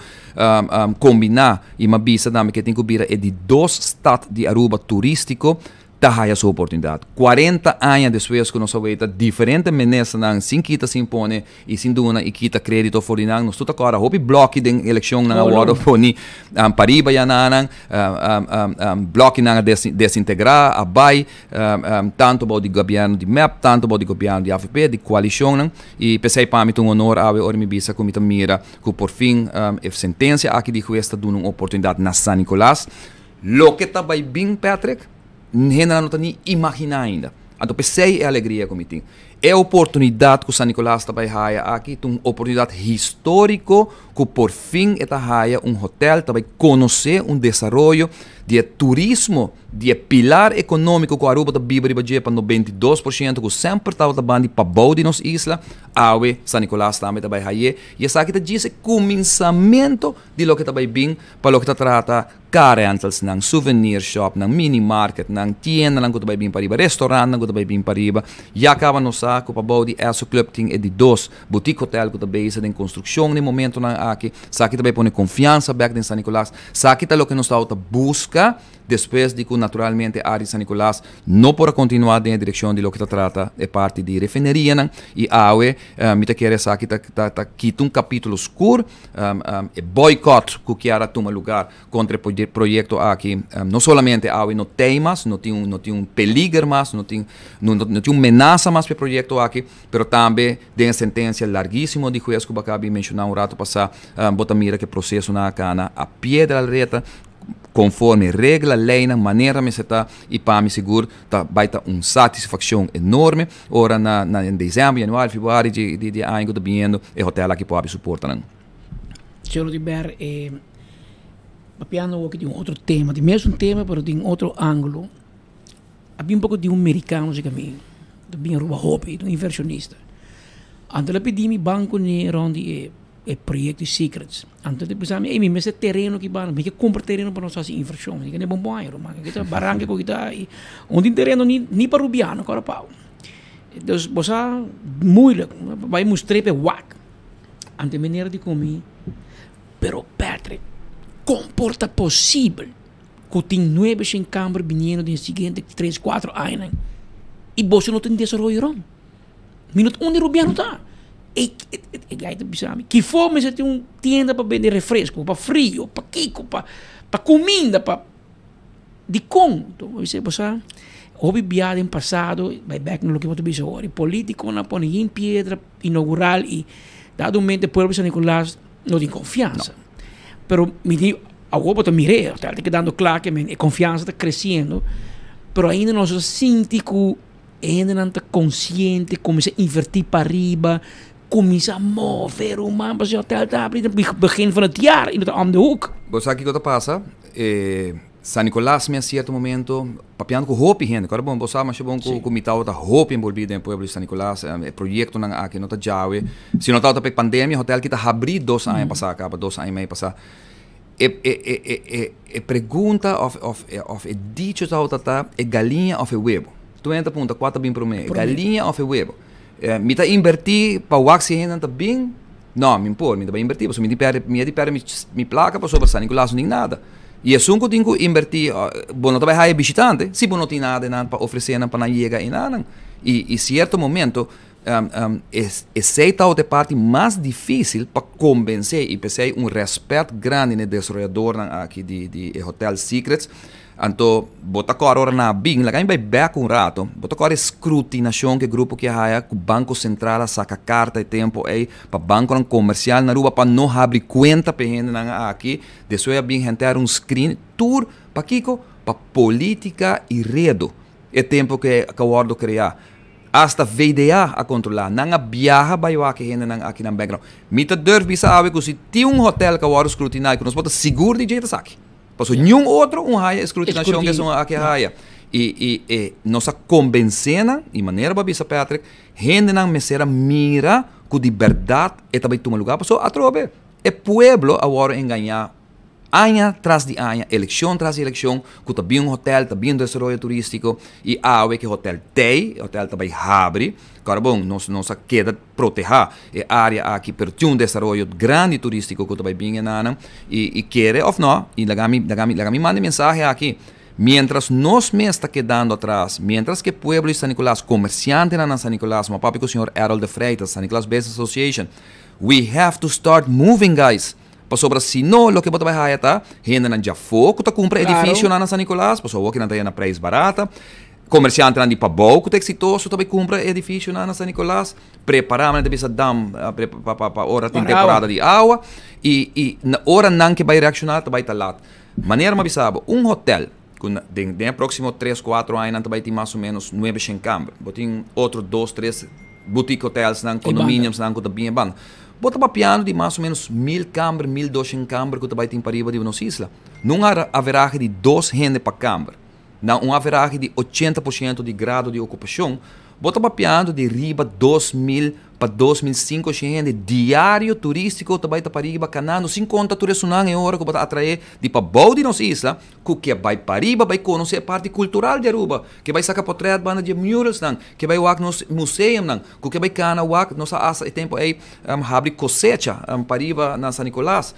Speaker 19: combina y m'a bisa tambe ke tin cu bira e di dos stad di Aruba turistico ta haya su oportunidad. Cuarenta aña despues cu nos a weta diferente ministernan sin kita sin pone y sin duna y kita credito for di nan, nos tur ta corda hopi bloki den eleccionnan a wordo poni pariba ya na nan, blokinan a desintegra, a bay. Tanto bou di gobierno di mep, tanto bou di gobierno di avp, di coalicionnan. Y p'esey pa mi ta un honor awe ora mi bisa cu mi ta mira cu por fin e sentencia aki di huez ta duna un oportunidad na San Nicolas. Loke ta bay bin, Patrick, hendenan no ta ni imagina ainda. Anto p'esey e alegria cu mi tin. E oportunidad cu San Nicolas ta bay haya aki ta un oportunidad historico cu por fin e ta haya un hotel, ta bay conoce un desaroyo di e turismo, di e pilar economico cu Aruba ta biba riba dje pa 92% cu semper tabata bandi pabou di nos isla, awe San Nicolas tambe ta bay haye y esaki ta djis e cuminsamento di loke ta bay bin pa loke ta trata Car rentalsnan, souvenir shopnan, mini marketnan, tiendanan ku ta bai bin pariba, restaurantnan ku ta bai bin pariba. Ya kaba nos sa ku pabou di Esso Club tin e di dos boutique hotel ku ta bezig den konstrukshon den momentonan aki. Esaki ta bai pone konfiansa bek den San Nicolas. Esaki ta loke nos tabata buska despues di ku naturalmente área di San Nicolas no por a kontinuá den e direkshon di loke ta trata e parti di refinerianan. I awe mi ta kere esaki ta ta kita un kapitulo skur. E boycott cu kier a tuma lugar contra e proyecto aki, no solamente awe no tey mas, no tin no tin un peliger mas, no tin no tin un menasa mas pa e proyecto aki, pero tambe den e sentencia larguisimo di huez cu bo a caba di menciona un rato pasa, bo ta mira cu e procesonan a cana a pie de la letra, conforme regla, leynan, manera mester ta y pa mi sigur ta bai ta un satisfaccion enorme ora na na december, januari, februari di di di aña cu ta biniendo e hotel aki por habri su portanan.
Speaker 16: Señor Oduber, e papiando awo di un otro tema, di mesun tema pero di un otro angulo. A bin poco di un mericano si cami, ta bin Aruba hopi, un inversionista. Anto el a pidi mi banco ni rond di e. e proyecto di Secrets. Anto ta bisa mi, ey, mi mester tereno aki banda, mi ke kumpra tereno pa nos hasi invershon. Mi di, bon bon aña ruman, kita baranka ku kita i un tin tereno ni ni pa Rubiano kòrda pau. Dus bo sa moeilijk, bai mustr'é p'e wak. Anto e manera di ku mi, pero Patrick, kon por ta posibel ku tin nuebe shen kamber biniendo den e siguiente tres kuatro añanan i boso no tin desaroyo rònt? Mi no ta unda e rubiano ta. E e guy ta bisa mi, kifo mester tin un tienda pa bende refresco, pa frio, pa kiko, pa pa kuminda, pa dikon? Enton mi bisa, bo sa, hopi bia den pasado, bai bek na loke bo ta bisa awor, e politiconan a pone yin piedra inaugural i dado momento e pueblo di San Nicolas no tin confiansa. Pero mi di, awor bo ta mir'é, hotel ta kedando kla ke men e confiansa ta creciendo, pero ainda nos ta sinti ku E hendenan ta konsiente, kuminsá invertí pa riba, kuminsá move ruman pasobra e hotel ta habri den begin van het jaar i no ta om de hoek.
Speaker 19: Bo sa kiko ta pasa? E San Nicolas mi a sierto momento papiando ku hopi hende, kòrda bon bo sa masha bon ku ku mi tabata hopi enbolbí den e pueblo di San Nicolas, e proyektonan aki no ta djawe, si no tabata pa e pandemia hotel ki ta habrí dos aña pasá kaba, dos aña i mei pasá. E e e e e e pregunta of of of e dicho tabata ta e galiña of e webo. Tur hende ta punta kua ta bin promé, e galiña of e webo. Mi ta inbertí pa wak si e hendenan ta bin? No, mi por, mi ta bai inbertí pasobra mi tin pèrdè mi a di pèrdè mi mi plaka pasobra San Nicolas no tin nada. I esun ku tin ku inbertí bo no ta bai haya bishitante si bo no tin nada einan pa ofresé nan pa nan yega einanan. I i sierto momento Esei tabata e parti mas difísil pa kombensé i p'esei un rèspèt grandi na e desaroyadornan aki di e Hotel Secrets. Anto bo ta kòrda ora nan a bin, laga mi bai bèk un rato, bo ta kòrda e skrutinashon ku e grupo ke a haya ku Banko Sentral a saka karta e tempu ei pa bankonan komersial na Aruba pa no habri kuenta pa e hendenan aki. Despues a bin henter un screen tur pakiko? Pa polítika i redo e tempu ku a wòrdu kreá. Hasta VDA a kontrolá. Nan a biaha bai wak e hendenan aki nan background. Mi ta durf bisa awe ku si tin un hotel ku a wòrdu skrutiná i ku nos por ta sigur di dje ta esaki. Pasobra niun otro un haya e skrutinashon ku esun aki a haya. I i e nos a kombensé nan, i manera bo a bisa Patrick, hendenan mester a mira ku di bèrdat e ta bai tuma lugá. Pasobra atrobe e pueblo a wòrdu engañá. Aña tras di aña, elekshon tras di elekshon, ku ta bin un hotel, ta bin un desaroyo turístiko, i awe ku e hotel t'ei, e hotel ta bai habri. Kòrda bon, nos nos a keda protehá e área aki, pero tin un desaroyo grandi turístiko ku ta bai bin enanan, i i kere òf nò, i laga mi laga mi laga mi manda e mensahe aki, miéntras nos mes ta kedando atras, miéntras ku e pueblo di San Nicolas, komersiantenan na San Nicolas, mi a papia ku señor Errol de Freitas, San Nicolas Business Association, we have to start moving guys! Pasobra si no, loke bo ta bai haya ta hendenan djafó ku ta kumpra edifisionan na San Nicolas, pasobra awor kinan ta yena preis barata, komersiantenan di pabou ku ta eksitoso ta bai kumpra edifisionan na San Nicolas, prepará manera ta bisa dam pa ora tin temporada di awa, i i ora nan ke bai reakshoná ta bai ta lat. Manera mi a bisa bo, un hotel ku den den e próksimo tres kuatro añanan ta bai tin mas o ménos nuebe shen kamber, bo tin otro dos tres boutique hotelsnan, condominiumsnan ku ta bin e banda. Bo ta papiando di mas o menos mil kamber, 1200 kamber ku ta bai tin pariba di nos isla. Nun averahe di dos hende pa kamber, na un averahe di 80% di grado di okupashon, bo ta papiando di riba 2000 pa 2500 hende diario turístiko ta bai ta pariba kanando, sin konta tur esunnan e ora ku bo ta atraé di pabou di nos isla, ku ke bai pariba bai konosé e parti kultural di Aruba, ke bai saka potrèt banda di e muralsnan, ke bai wak nos museumnan, Ku ke bai kana wak, nos a hasta e tempu ei habri kosecha pariba na San Nicolas.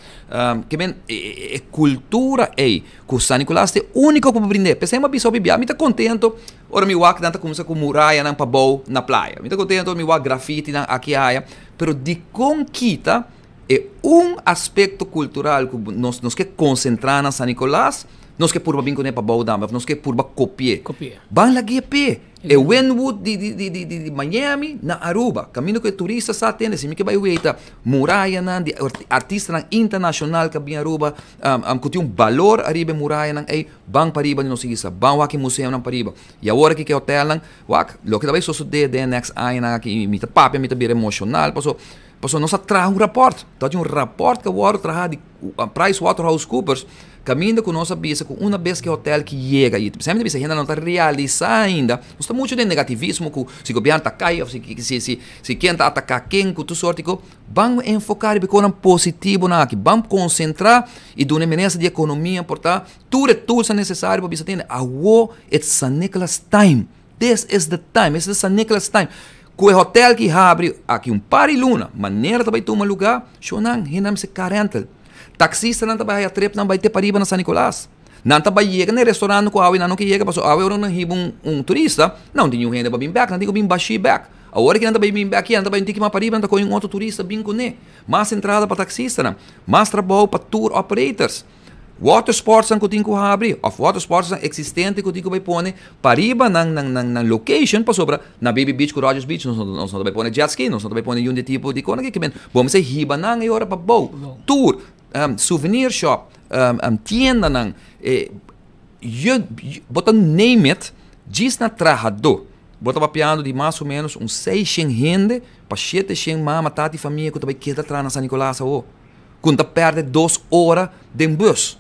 Speaker 19: Ke men e kultura ei ku San Nicolas ta e úniko ku por brind'é. P'esei mi a bisa hopi bia, mi ta kontento ora mi wak nan ta kuminsá ku murayanan pabou na playa. Mi ta kontento ora mi wak grafitinan aki aya. Pero dikon kita e un aspekto kultural ku nos nos ke konsentrá na San Nicolas, nos ke purba bin kuné pabou tambe òf nos ke purba kopi'é. Ban lag'é p'e. E Wynwood di Miami na Aruba. Kaminda ku e turista sa tende si mi ke bai weita murayanan di artistanan internashonal ku a bin Aruba ku tin un balor ariba e murayanan ei ban pariba di nos isla ban wak e museonan pariba. I awor aki ku e hotelnan wak loke ta bai sosode den e next añanan aki mi ta papia mi ta bira emoshonal paso paso nos a traha un rapòrt ta tin un rapòrt ku a wòrdu traha di Price Waterhouse Coopers. Caminda cu nos a bisa cu una bes cu e hotel ki yega y semper ta bisa hende no ta realisa ainda, nos ta mucho den negativismo cu si gobierno ta cay of si si si si ken ta ataca ken cu tur soort di cos. Ban enfoca riba e cosnan positivonan aki, ban concentra y duna e minister di economia por ta tur e toolsnan necesario pa bisa tende awo it's San Nicolas time, this is the time, this is the San Nicolas time. Cu e hotel ki habri aki un par di luna, manera ta bay tuma lugar, shownan hende nan mester car rental. Taxistanan ta bai haya tripnan bai te pariba na San Nicolas. Nan ta bai yega na e restaurant ku awe nan no ke yega pasobra awe ora nan hiba un un turista nan no tin niun hende pa bin bek, nan tin ku bin bashí bek. Awor ki nan ta bai bin bek nan ta bai un tiki mas pariba nan ta kohe un otro turista bin kuné. Mas entrada pa taxistanan, mas trabou pa tour operators. Water sportsnan ku tin ku habri òf water sportsnan eksistente ku tin ku bai pone pariba nan nan nan nan location pasobra na Baby Beach ku Rogers Beach nos no nos no ta bai pone jet ski, nos no ta bai pone niun di tipo di kos aki. Bo mester hiba nan e ora pa bou. Tur souvenir shop, tiendanan, je bo ta name it djis na trahadó. Bo ta papiando di mas o menos un seishen hende pa shete shen mama, tata i famia ku ta bai keda traha na San Nicolas awo. Ku ta pèrdè dos ora den bus.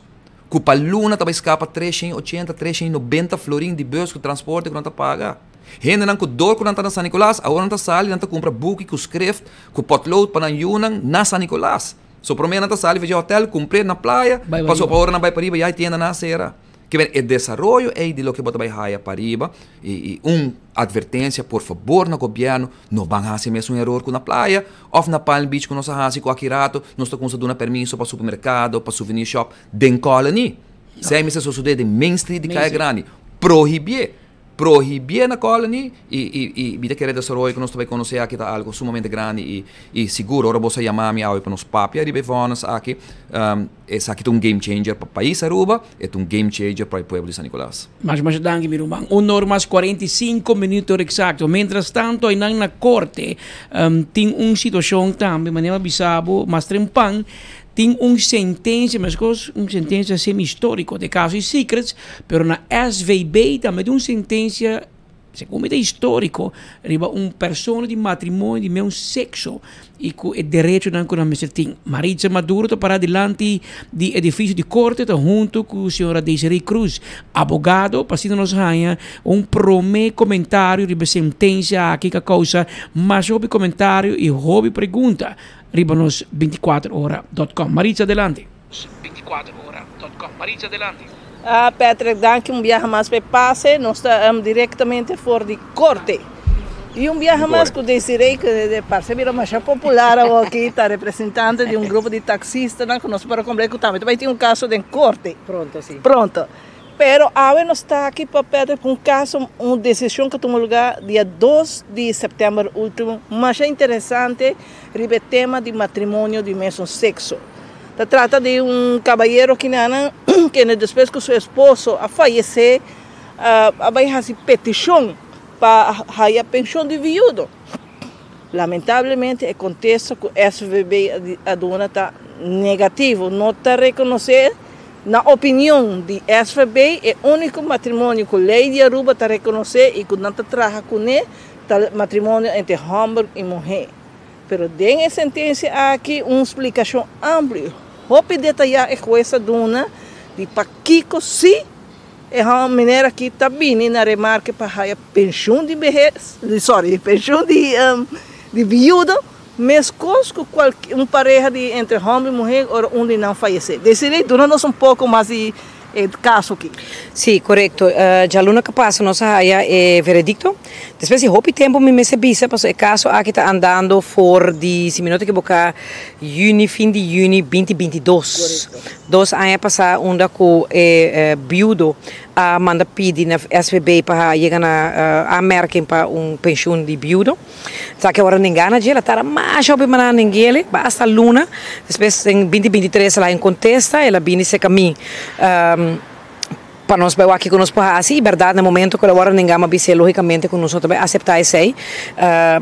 Speaker 19: Ku pa luna ta bai skapa 380, 390 florin di bus ku transporte ku nan ta paga. Hendenan ku dor ku nan ta na San Nicolas, awor nan ta sali nan ta kumpra buki ku skrift ku potlood pa nan yunan na San Nicolas. So promé nan ta sali for dje hotel, kumpr'é na playa, paso pa ora nan bai pariba ya e tienda nan a sera. Ke men e desaroyo ei di loke bo ta bai haya pariba i un advertensia por fabor na gobièrnu, no ban hasi e mesun eror ku na playa òf na Palm Beach ku nos a hasi ku aki rato nos ta kumsa duna permiso pa supermerkado, pa souvenir shop den Colony. Esei mester sosodé den Main Street di Kaya Grandi. Prohibié. Prohibié na Colony i i i mi ta kere desaroyo ku nos ta bai konosé aki ta algu sumamente grandi i i sigur ora boso a yama mi awe pa nos papia riba e vònes aki esaki ta un game changer pa pais Aruba e ta un game changer pa e pueblo di San Nicolas.
Speaker 16: Masha masha danki mi ruman. Un or mas 45 minuut ora eksakto. Mientras tanto einan na korte tin un situashon tambe manera mi a bisa bo mas trempan Tin un sentencia, meskos un sentencia semi-historico de caso y secrets, pero na SVB tambe tin un sentencia, segun mi ta historico, riba un persona di matrimonio di meun sexo y cu e derechonan cu nan mester tin. Maritza Maduro ta para dilanti di edificio di corte ta hunto cu señora Desiree Cruz, abogado, pa asina nos haña un prome comentario riba e sentencia aki cu a causa masha hopi comentario y hopi pregunta. Riba nos 24 ora dot com. Maritza adelante. 24 ora dot com. Maritza adelante.
Speaker 18: Ah Patrick danki un biaha mas pa e pase nos ta directamente for di corte y un biaha mas cu Desiree cu parse bira masha popular awoki ta representante di un grupo di taxistanan cu nos por a cu tambe ta bay tin un caso den corte.
Speaker 16: Pronto si.
Speaker 18: Pronto. Pero awe nos ta aki pa Patrick pa un caso, un decision cu a tuma lugar dia 2 di september ultimo, masha interesante riba e tema di matrimonio di mesun sexo. Ta trata di un cabayero kinanan kende despues cu su esposo a fayece a bay haci peticion pa haya pension di viudo. Lamentablemente e contesta cu SVB a duna ta negativo, no ta reconoce. Na opinion di SVB e úniko matrimonio ku lei di Aruba ta rekonosé i ku nan ta traha kuné ta matrimonio entre hòmber i muhé. Pero den e sentensia aki un splikashon amplio, hopi detayá e hues a duna di pakiko sí e hòmber aki ta bini na remarke pa haya penshun di behes, sorry, penshun di biudo. Meskos ku kualke un pareha di entre hòmber i muhé ora un di nan fayesé. Desiree, duna nos un poko mas di e kaso aki.
Speaker 20: Sí, korekto. Djaluna ku pasa nos a haya e veredikto. Despues di hopi tempu mi mester bisa pasobra e kaso aki ta andando for di, si mi no ta ekiboká, yüni, fin di yüni binti 22. 2 aña pasá unda ku e biudo a manda pidi na SVB pa yega na aanmerking pa un penshun di biudo. Sa ke ora ningana dje, el a tarda masha hopi manera ningele, basta luna. Despues den 2023 el a haña un kontesta, el a bini serka mi pa nos bai wak kiko nos por hasi. I bèrdat na e momento ku el a wòrdu ningá mi a bis'é lógikamente ku nos no ta bai aseptá esei,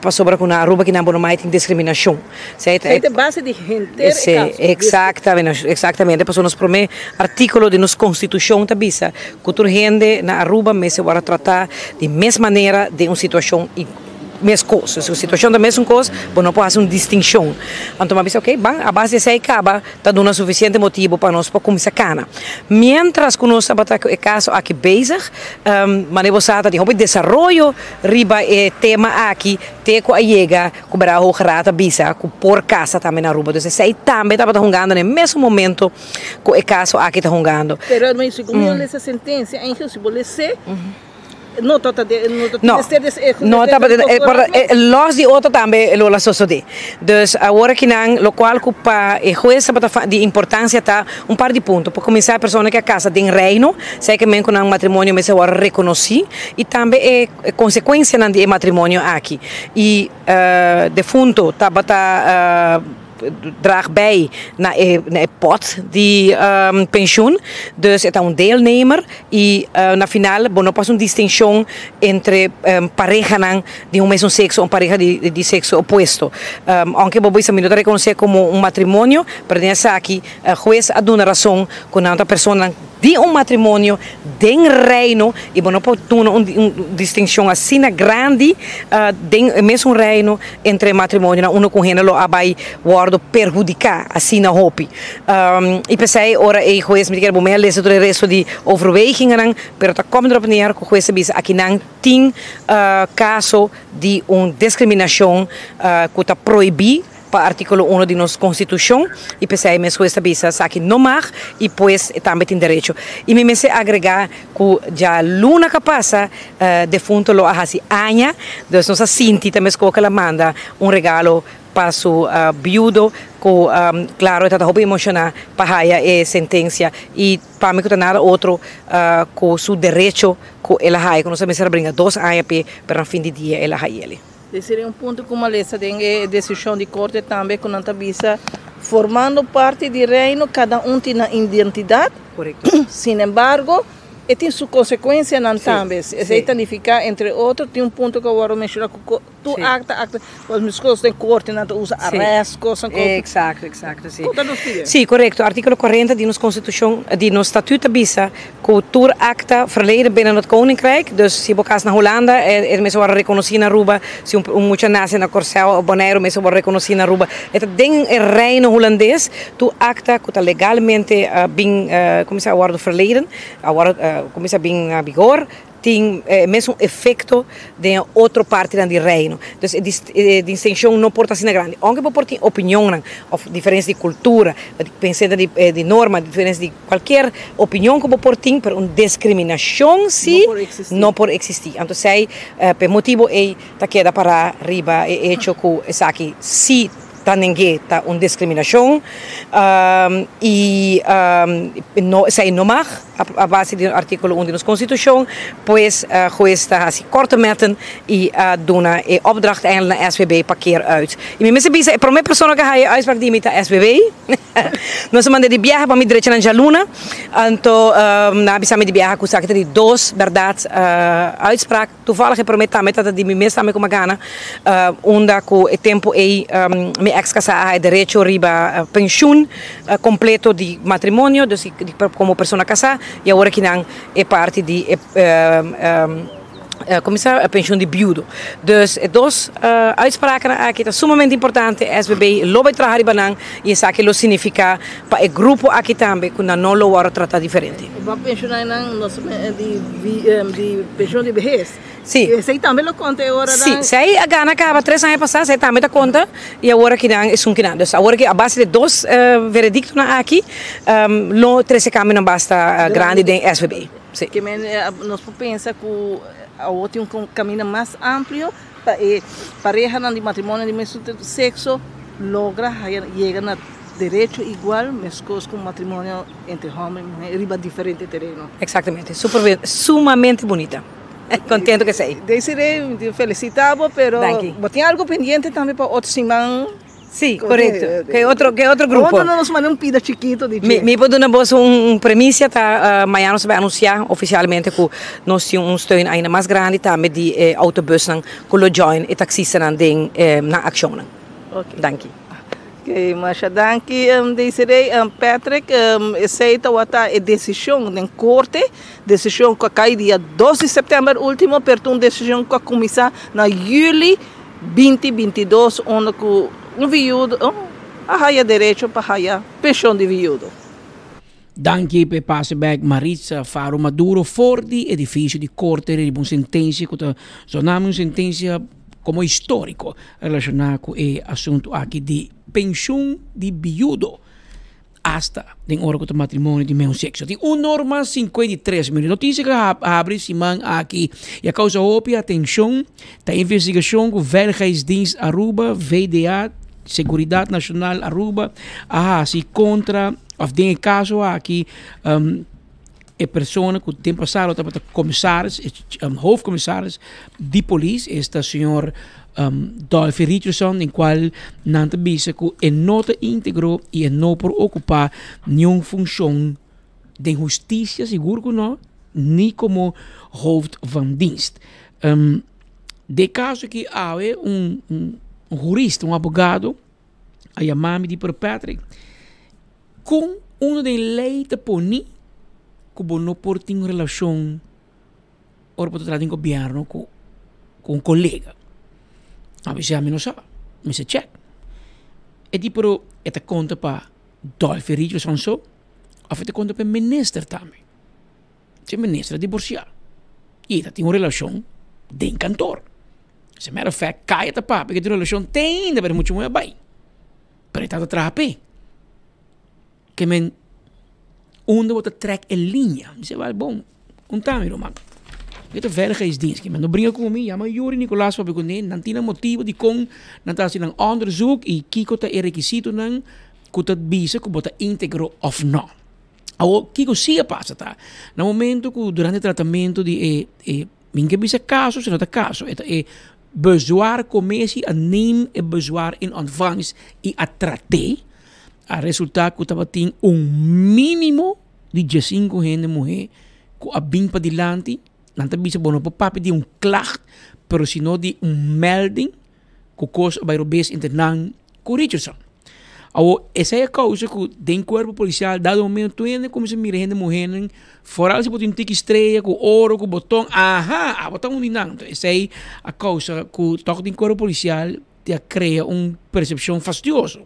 Speaker 20: pasobra ku na Aruba kinan bo no mai tin diskriminashon.
Speaker 18: Esei ta e base di henter e kaso.
Speaker 20: Eksaktamente, eksaktamente. Pasobra nos promé artíkulo di nos konstitushon ta bisa ku tur hende na Aruba mester wòrdu tratá di mes manera den un situashon. mes kos. Dus situashon ta mesun kos, bo no por hasi un distinshon. Anto mi a bisa ok, ban a base di esei kaba ta duna sufisiente motibu pa nos por kuminsá kana. Miéntras ku nos tabata ku e kaso aki bezig, manera bo sa ta tin hopi desaroyo riba e tema aki te ku a yega ku berdad Hoge Raad a bisa ku por kasa tambe na Aruba. Dus esei tambe tabata hungando na e mesun momento ku e kaso aki ta hungando.
Speaker 18: Pero si bo lesa sentensia, Angel, si bo lese. No ta de no ta
Speaker 20: No,
Speaker 18: mester des e
Speaker 20: no
Speaker 18: mester
Speaker 20: tabata
Speaker 18: des
Speaker 20: e por
Speaker 18: doctora
Speaker 20: e los di otro tambe lo la sosode. Dus awor akinan locual cu pa e huez tabata fa di importancia ta un par di punto. Pa cuminsa e persona cu a casa den reino, sea ke men cu nan matrimonio mester worde reconoci y tambe e consecuencianan di e matrimonio aki. Y defunto tabata draag bij na e na e pot di pensioen, dus e ta un deelnemer y na final bo no por haci un distincion entre parehanan di un mesun sexo o un pareha di di sexo opuesto. Aunke bo bisa mi no ta reconoce como un matrimonio, pero den esaki huez a duna razon cu nan ta personanan di un matrimonio den reino y bo no por duna un distincion asina grandi den e mesun reino entre matrimonionan unda cu hende lo a bay wordo perhudica asina hopi. Y p'esey ora e huez mi ta kere bo mey a lesa tur e resto di overwegingennan pero ta come erop neer cu huez a bisa akinan tin caso di un discriminacion cu ta prohibi pa artíkulo uno di nos konstitushon i p'esei mes hues ta bisa esaki no mag i pues e tambe tin derecho. I mi mester agregá ku djaluna ka pasa defunto lo a hasi aña, dus nos a sinti ta meskos ku el a manda un regalo pa su biudo ku klaro e tabata hopi emoshoná pa haya e sentensia i pa mi ku ta nada otro ku su derecho ku el a haya ku nos a mester a bringa dos aña p'e pero na fin di dia el a hay'el.
Speaker 18: Esei un punto ku malesa den e desishon di korte tambe ku nan ta bisa formando parti di Reino kada un tin nan identidat, sinembargo e tin su konsekuensianan tambe. Esei ta nifiká entre otro tin un punto ku a wòrdu menshoná ku tur akta akta meskos den korte nan ta usa arèst kosnan ku
Speaker 20: Eksakto eksakto si. Si korekto artíkulo kuarenta di nos konstitushon di nos statut ta bisa Ku tur akta verleden binnen het Koninkrijk, dus si bo kas na Hulanda e mester wòrdu rekonosí na Aruba, si un mucha nase na Kòrsou òf Boneiru mester wòrdu rekonosí na Aruba. E ta den e Reino Hulandes tur akta ku ta legalmente bin kuminsá wòrdu verleden, a wòrdu kuminsá bin na vigor, tin e mesun efekto den e otro partinan di Reino. Dus e distinshon no por ta asina grandi. Ounke bo por tin opinionnan òf diferensia di kultura, diferensia di norma, diferensia di kualkier opinion ku bo por tin, pero un diskriminashon si no por eksistí. Anto esei pa e motibu ei ta keda pará riba e echo ku esaki si ta neng'é ta un diskriminashon i no esei no mag a base di artíkulo un di nos konstitushon, pues hues ta hasi korte metten i a duna e opdracht eindelijk na SVB pa keer uit. I mi mester bisa e promé persona ku a haya e uitspraak di mi ta SVB. Nos a manda di biaha pa mi drecha nan djaluna, anto nan a bisa mi di biaha ku esaki ta di dos bèrdat uitspraak. Toevallig e promé tambe tabata di mi mes tambe ku mi a gana, unda ku e tempu ei mi eks kasá a haya derecho riba penshun kompleto di matrimonio, dus komo persona kasá, i awor akinan e parti di e Kuminsá penshun di biudo. Dus e dos uitsprakennan aki ta sumamente importante. SBB lo bai traha riba nan i esaki lo signifiká pa e grupo aki tambe ku nan no lo wòrdu tratá diferente.
Speaker 18: Bo a menshoná nan di penshun di behes.
Speaker 20: Sí.
Speaker 18: Esei tambe lo konta e ora
Speaker 20: Sí, esei a gana kaba tres aña pasá, esei tambe ta konta i awor aki nan esun kinan. Dus awor aki a base di e dos verediktonan aki lo trese kambionan basta grandi den SBB. Sí.
Speaker 18: Ke men nos por pensa ku awor tin un kaminda mas amplio pa e parehanan di matrimonio di mesun sekso logra haya yega na derecho igual meskos ku matrimonio entre hòmber i muhé riba diferente tereno.
Speaker 20: Eksaktamente. Super bien. Sumamente bunita. Kontento ku esei.
Speaker 18: Desiree, mi tin felisitá bo, pero bo tin algu pendiente tambe pa otro siman.
Speaker 20: Sí, korekto. Ke otro, ke otro grupo?
Speaker 18: Otro nos manda un pida chikito di
Speaker 20: Mi, mi por duna bos un, un premisia ta uh, mañana nos ta bai anunsiá ofisialmente ku nos tin un steun ainda mas grandi tambe di e autobusnan ku lo join e taksistanan den eh, nan akshonnan.
Speaker 18: Ok.
Speaker 20: Danki.
Speaker 18: Ok, masha danki Desiree. Patrick, esey tawata e decision den corte, decision cu a cay dia dos di september ultimo, pero ta un decision cu a cuminsa na juli binti bintidos unda cu un viudo a haya derecho pa haya pension di viudo.
Speaker 16: Danki p'e pase bek Maritza Faro Maduro for di edificio di corte riba un sentencia cu ta zonami un sentencia komo históriko relashoná ku e asuntu aki di penshun di biudo asta den ora ku ta matrimonio di mesun sekso. Tin un or mas 53 minuut. Notisia ku a habri siman aki i a kousa hopi atenshon ta e investigashon ku Veiligheidsdienst Aruba, VDA, Seguridat Nashonal Aruba, a hasi kontra òf den e kaso aki E persona cu den pasado tabata commissaris, hoofdcommissaris di polis, esta señor Dolphy Richardson, den cual nan ta bisa cu e no ta integro y e no por ocupa niun funcion den husticia, sigur cu no, ni como hoofd van dienst. Den e caso aki awe un hurista, un abogado a yama mi di pero Patrick, Kon unu den lei ta poni ku bo no por tin un relashon ora bo ta traha den gobièrnu ku ku un kolega? A mi si ami no sa, mi sa chèk. E di pero e ta konta pa Dolfi Richardson so òf e ta konta pa e minister tambe? Si e minister a divorsiá i e ta tin un relashon den kantor. As a matter of fact, kaya ta papia ku e tin un relashon te ainda pero e mucha muhé a bai. Pero e tata traha p'e. Ke men, unda bo ta trèk e liña? Mi sey, bon, konta mi ruman. Mi ta veiligheidsdienst, ke men no bringa ku mi, yama Yuri Nicolaas papia kuné, nan tin nan motibu dikon nan ta hasi nan onderzoek i kiko ta e rekisitonan ku ta bisa ku bo ta íntegro òf nò. Awor, kiko si a pasa ta, na momento ku durante tratamentu di e e Mi ke bisa kaso si no ta kaso, e ta e bezwaarcommissie a neem e bezwaar in ontvangst i a trat'é. A resultá ku tabatin un mínimo di diesinku hende muhé ku a bin padilanti. Nan ta bisa bo no por papia di un klacht, pero sino di un melding ku kos a bai robes entre nan ku Richardson. Awor, esei a kousa ku den kuerpo polisial dado momento tur hende kuminsá mira hende muhénan, foral si bo tin un tiki strea ku oro, ku boton, aha, abo ta un di nan. Enton esei a kousa ku tòg den kuerpo polisial te a krea un persepshon fastioso.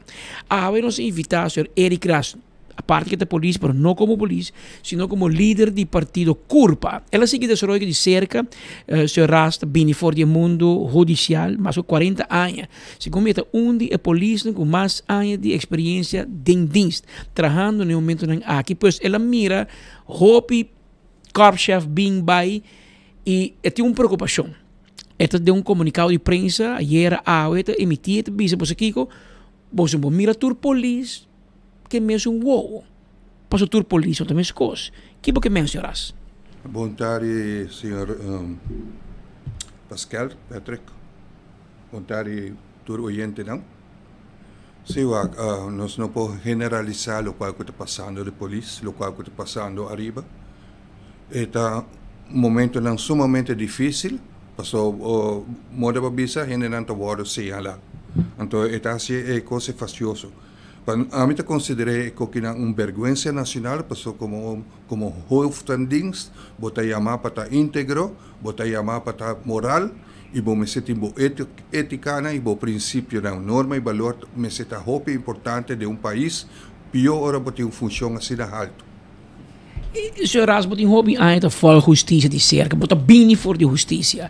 Speaker 16: Awe nos a invitá señor Eric Ras. Aparte ke ta polis, pero no komo polis, sino komo lider di partido Curpa. El a sigui desaroyo di serka, señor Ras ta bini for di e mundu hudisial mas ku kuarenta aña. Segun mi e ta un di e polisnan ku mas aña di eksperiensia den dienst, trahando na e momentunan aki. Pues el a mira hopi korpschef bin bai i e tin un preokupashon. E ta den un komunikado di prensa ayera awe ta emití e ta bisa boso kiko, boso bo mira tur polis, Ke mesun wowo. Paso tur polis no ta meskos. Ki bo ke mensioras?
Speaker 6: Bon tardi señor Pascal, Patrick. Bon tardi tur oyentenan. Si wak, nos no por generalisa lokual ku ta pasando di polis, lokual ku ta pasando ariba. E ta momentonan sumamente dificil, paso moda bo bisa hendenan ta wordo señala. Anto e ta haci e cos e fastioso. Pa ami ta konsider'é e kokinan un bèrgwensia nashonal pasobra komo komo hoofd van dienst bo ta yamá pa ta íntegro, bo ta yamá pa ta moral i bo mester tin bo étikanan i bo prinsipionan. Norma i balor mester ta hopi importante den un pais, pió ora bo tin un funshon asina haltu.
Speaker 16: Señor Ras, bo tin hopi aña ta fòlg hustisia di serka, bo ta bini for di hustisia.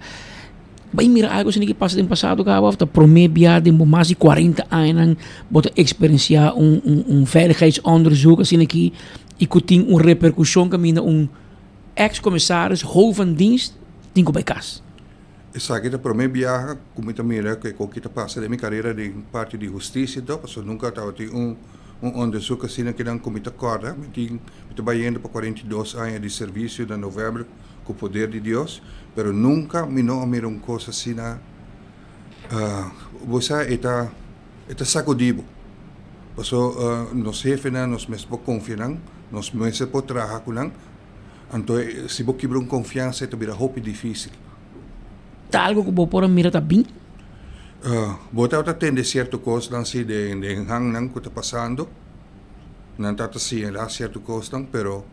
Speaker 16: Bai mira algu asina ki pasa den pasado kaba òf ta promé bia den bo mas di kuarenta añanan bo ta eksperensiá un un un veiligheidsonderzoek asina aki i ku tin un reperkushon kaminda un eks komisaris, hoofd van dienst, tin ku bai kas.
Speaker 6: Esaki ta promé biaha ku mi ta mira ku e koki ta pasa den mi karera den parti di hustisia i todo, pasobra nunka tabatin un un onderzoek asina kinan ku mi ta kòrda. Mi tin mi ta bayendo pa 42 aña di servisio na novèmber ku poder di Dios, pero nunka mi no a mira un kos asina, bo sa e ta e ta sakudí bo, paso nos hefenan nos mester por konfia nan, nos mester por traha ku nan, anto si bo kibra un konfiansa e ta bira hopi difísil.
Speaker 16: Ta algu ku bo por a mira ta bin?
Speaker 6: Bo tabata tende cierto cosnan si den den hangnan cu ta pasando. Nan tabata señala cierto cosnan, pero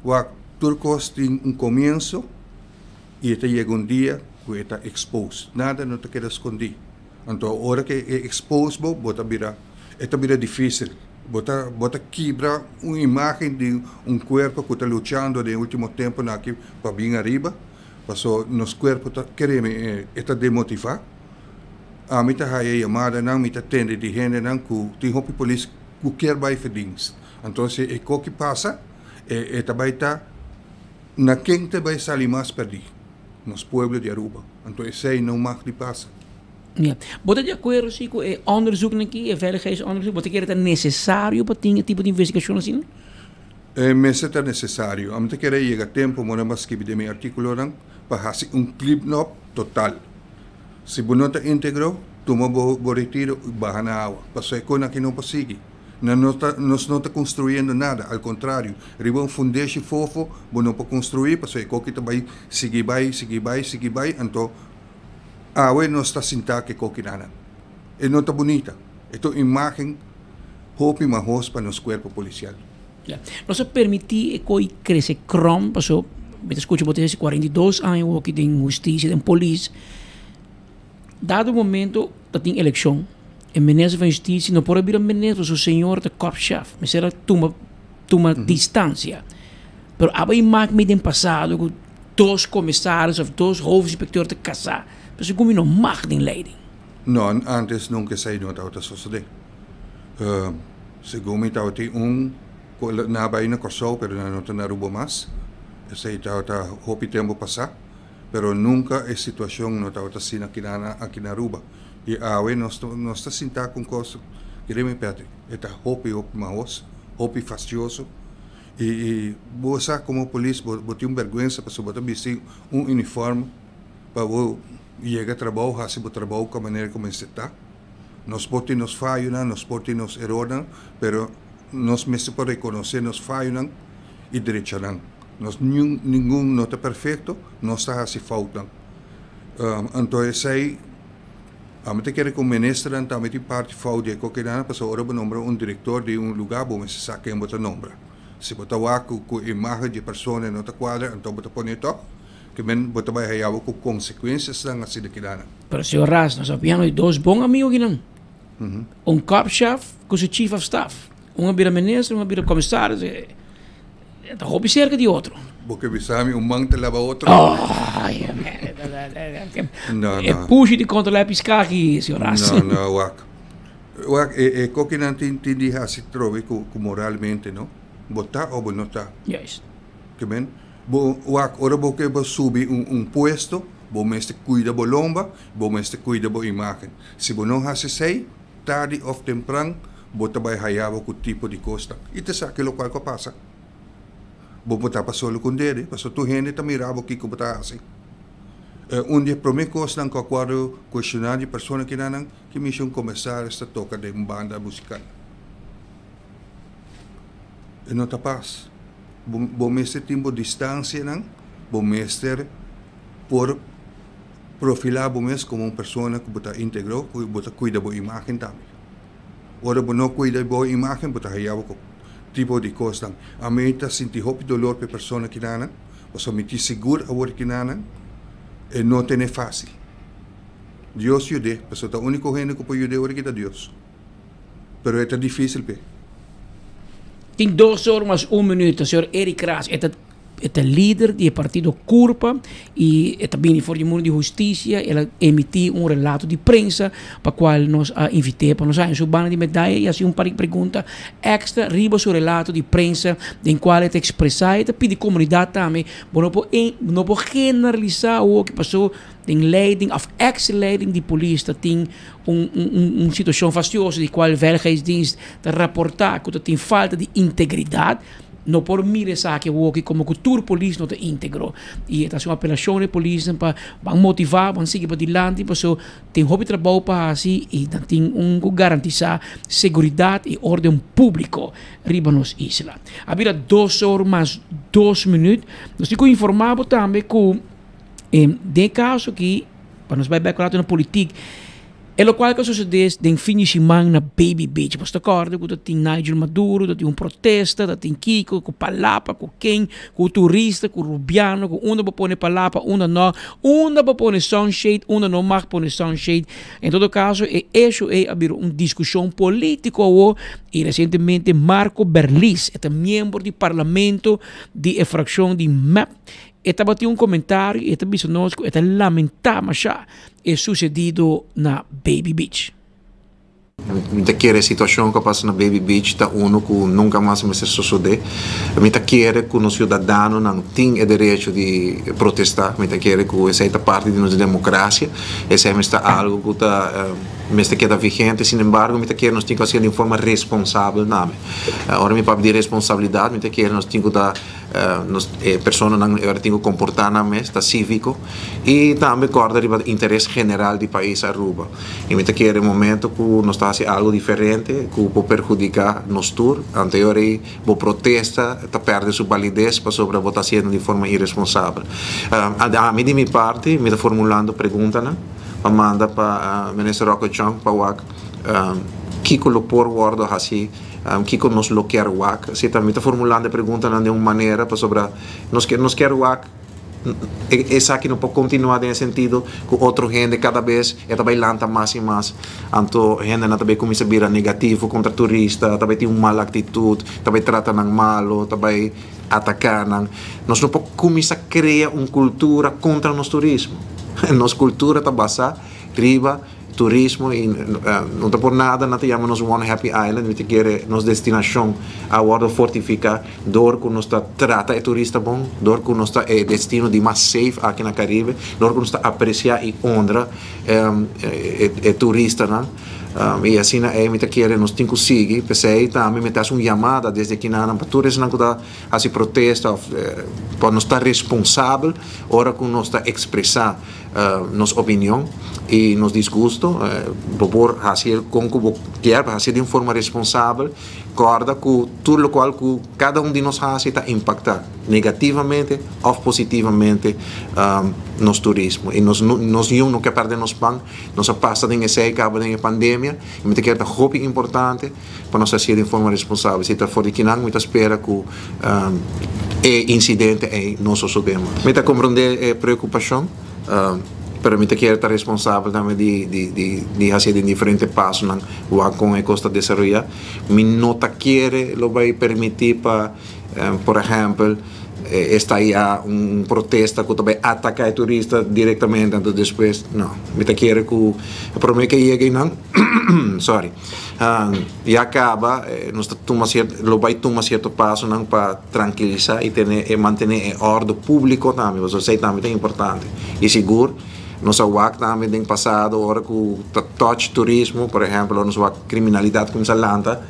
Speaker 6: wak tur cos tin un comienzo y e ta yega un dia cu e ta expose. Nada no ta keda scondi. Anto ora cu e expose bo, bo ta bira, e ta bira dificil. Bo ta bo ta kibra un imagen di un cuerpo cu ta luchando den e ultimo temponan aki pa bin ariba. Paso nos cuerpo ta, kere mi, e ta demotiva. Ami ta haya yamadanan, mi ta tende di hendenan cu tin hopi polis cu kier bay verdienst. Anto si e koki pasa, e e ta bay ta na ken ta bay sali mas perdi? Nos pueblo di Aruba. Anto esey no mag di pasa.
Speaker 16: Ja. Bo ta di acuerdo si cu e onderzoeknan aki, e veiligheidsonderzoek, bo ta kere ta necesario pa tin e tipo di investigacion asina?
Speaker 6: E mester ta necesario. Ami ta kere yega tempo, mora mi a skibi den mi articulonan, pa haci un clean-up total. Si bo no ta integro, tuma bo bo retiro y baha na awa. Pasobra e con aki no por sigui. Nan no ta, nos no ta construyendo nada, al contrario, riba un fundeshi fofo bo no por construi pasobra e koki ta bay sigui bay, sigui bay, sigui bay, anto awe nos ta sinta cu e kokinan. E no ta bunita. E ta un imagen hopi mahos pa nos cuerpo policial.
Speaker 16: Ya. Nos a permití e koi krese krom, paso mi ta skucha bo ta hasi 42 aña woki den hustisia, den polis. Dado momento ta tin elekshon, e minister van Hustisia no por a bira minister paso señor ta korpschef, mester a tuma tuma distansia. Pero aba i mak mi den pasado ku dos komisaris of dos hoofdinspecteur ta kasá, paso ku mi no mag den leiding.
Speaker 6: No, antes nunka esei no tabata sosodé. Segun mi tabatin un ku nan a bai na Kòrsou pero nan no ta na Aruba mas. Esei tabata hopi tempu pasá, pero nunka e situashon no tabata asina aki na aki na Aruba. I awe nos ta nos ta sintá ku un kos, kere mi Patrick, e ta hopi hopi mahos, hopi fastioso. I i bo sa komo polis bo bo tin un bèrgwensa pasobra bo ta bisti un unifòrm pa bo yega trabou hasi bo trabou ku manera ku mester ta. Nos por tin nos fayonan, nos por tin nos erornan, pero nos mester por rekonosé nos fayonan i drecha nan. Nos niun, ningun no ta perfekto, nos ta hasi foutnan. Anto esei, ami ta kere ku ministernan tambe tin parti fout di e kokinan, pasobra ora bo nombra un direktor di un lugá, bo mester sa ken bo ta nombra. Si bo ta wak ku e imágen di e persona no ta kuadra, anto bo ta pone tòg. Ke men bo ta bai haya bo ku konsekuensiasnan asina kidanan.
Speaker 16: Pero señor Ras, nos a piano di dos bon amigo kinan. Un korpschef ku su chief of staff. Un a bira minister, un a bira komisaris. E ta hopi serka di otro.
Speaker 6: Bo ke bisa mi un man ta laba otro?
Speaker 16: Ay,
Speaker 6: No,
Speaker 16: E
Speaker 6: no.
Speaker 16: pushi di kontrolá e piská aki, señor Ras.
Speaker 6: No, no, wak. Wak, e e kokinan tin tin di hasi trobe ku ku moralmente, no? Bo ta o bo no ta.
Speaker 16: Juist.
Speaker 6: Ke men, bo wak ora bo ke bo subi un un puesto, bo mester kuida bo lomba, bo mester kuida bo imagen. Si bo no hasi esei, tardi of tempran bo ta bai haya bo ku tipo di kosnan. I ta sa ke lokual ku a pasa. Bo por tapa solo ku un dede, pasobra tur hende ta mira bo kiko bo ta hasi. Un di e promé kosnan ku a kuadro kuestioná di persona kinanan, ki mishon komisaris ta toka den un banda musikal. E no ta pas. Bo bo mester tin bo distansianan, bo mester por profilá bo mes komo un persona ku bo ta íntegro, ku bo ta kuida bo imágen tambe. Ora bo no kuida bo imágen bo ta haya bo ku tipo di kosnan. Ami ta sinti hopi dolor pa e persona kinanan, pasobra mi tin sigur awor kinanan e no tene fásil. Dios yud'é, pasobra ta úniko hende ku por yud'é ora ki ta Dios. Pero e ta difícil p'e.
Speaker 16: Tin dos or mas un minuto, señor Eric Ras, e ta e ta lider di e partido Curpa y e ta bini for di mundo di husticia, el a emiti un relato di prensa pa cual nos a invit'é pa nos haña su banda di medaya y haci un par di pregunta extra riba su relato di prensa den cual e ta expresa y ta pidi comunidad tambe bo no por no por generalisa awor ki paso den leiding of ex leiding di polis ta tin un un un situacion fastioso di cual Veiligheidsdienst ta raporta cu ta tin falta di integridad, no por mira esaki awoki como cu tur polis no ta integro. Y e ta haci un apelacion na e polisnan pa ban motiva, ban sigui padilanti paso tin hopi trabou pa haci y nan tin un cu garantisa seguridad y orden publico riba nos isla. A bira dos or mas dos minuut. Nos tin cu informa bo tambe cu den e caso aki, pa nos bai bek un rato na politik. E lokual ku a sosodé den fin di siman na Baby Beach. Bo ta kòrda ku ta tin Nigel Maduro, ta tin un protesta, ta tin kiko, ku palapa, ku ken, ku turista, ku rubiano, ku unda bo pone palapa, unda no, unda bo pone sunshade, unda no mag pone sunshade. En todo kaso e esho ei a bira un diskushon polítiko awo i resientemente Marco Berlis, e ta miembro di parlamento di e frakshon di mep, e tabatin un komentario i e ta bisa nos ku e ta lamentá mashá e susedido na Baby Beach.
Speaker 21: Mi ta kere e situacion cu a pasa na Baby Beach ta uno cu nunca mas mester sosode. Mi ta kere cu nos ciudadanonan tin e derecho di protesta. Mi ta kere cu esey ta parti di nos democracia. Esey mester ta algo cu ta mester keda vigente. Sin embargo, mi ta kere nos tin cu haci'e di un forma responsabel tambe. Ora mi papia di responsabilidad, mi ta kere nos tin cu ta. Nos e personanan e ora tin ku komportá nan mes, ta síviko i tambe kòrda riba interes general di pais Aruba. I mi ta kere e momento ku nos ta hasi algu diferente ku por perhudiká nos tur, anto e ora ei bo protesta ta pèrdè su balides pasobra bo ta hasiendo di forma iresponsabel. Ami di mi parti mi ta formulando preguntanan pa manda pa Minister Rocco Chong pa wak kiko lo por wòrdu hasi. Kiko nos lo kier wak? Si ta mi ta formulando e preguntanan den un manera pasobra nos kier nos kier wak esaki no por kontinuá den e sentido ku otro hende kada bes e ta bai lanta mas i mas. Anto hendenan ta bai kuminsá bira negativo kontra turista, ta bai tin un mal aktitut, ta bai trata nan malo, ta bai ataká nan. Nos no por kuminsá krea un kultura kontra nos turismo. Nos kultura ta basá riba. Turismo y no ta por nada nan ta yama nos One Happy Island, mi ta kere nos destinacion a wordo fortifica door cu nos ta trata e turista bon, door cu nos ta e destino di mas safe aki na Caribe, door cu nos ta aprecia y honra e turistanan y asina ey mi ta kere nos tin cu sigui, p'esey tambe mi ta haci un yamada desde kinanan pa tur esnan cu ta haci protesta of pa nos ta responsabel ora cu nos ta expresa. Nos opinion y nos disgusto, bo por haci el con cu bo kier, pero haci di un forma responsabel. Corda cu tur locual cu cada un di nos haci ta impacta negativamente of positivamente nos turismo. Y nos nos niun no kier perde nos pan, nos a pasa den esey caba den e pandemia y mi ta kere ta hopi importante pa nos haci di un forma responsabel. Si ta for di kinan mi ta spera cu e incidente ey no sosode mas. Mi ta comprende e preocupacion, pero mi ta kier ta responsabel tambe di di di haci den diferente pasonan wak con e cos ta desaroya. Mi no ta kere lo bay permiti pa, por ehempel, estaya un protesta cu ta bay ataca e turista directamente anto despues, no. Mi ta kere cu e prome ke yega eynan, sorry, ya caba nos ta tuma cierto, lo bay tuma cierto pasonan pa trankilisa y tene e mantene e ordo publico tambe, pasobra esey tambe ta importante. Y sigur nos a wak tambe den pasado ora cu ta touch turismo, por ehempel ora nos wak criminalidad cuminsa lanta,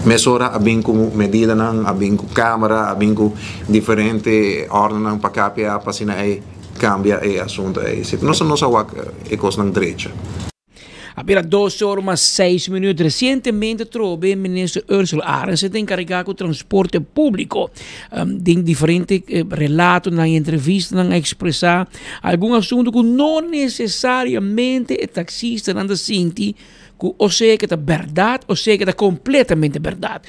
Speaker 21: mesora a bin cu medidanan, a bin cu camera, a bin cu diferente ordenan pa KPA pa asina ey cambia e asunto ey. Nos nos a wak e cosnan drecha.
Speaker 16: A bira dos or mas seis minuut. Recientemente trobe minister Ursula Arendse ta encarga cu transporte publico. Den diferente relatonan y entrevistanan a expresa algun asunto cu no necesariamente e taxistanan ta sinti cu o sea que ta berdad o sea que ta completamente berdad.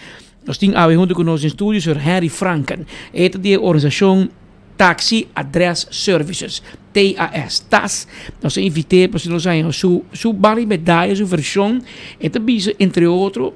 Speaker 16: Nos tin awe hunto cu nos den studio señor Henry Franken. E ta di e organisacion Taxi Address Services, TAS, tas. Nos a invit'é pa si nos haña su su bari medaya, su vershon. E ta bisa entre otro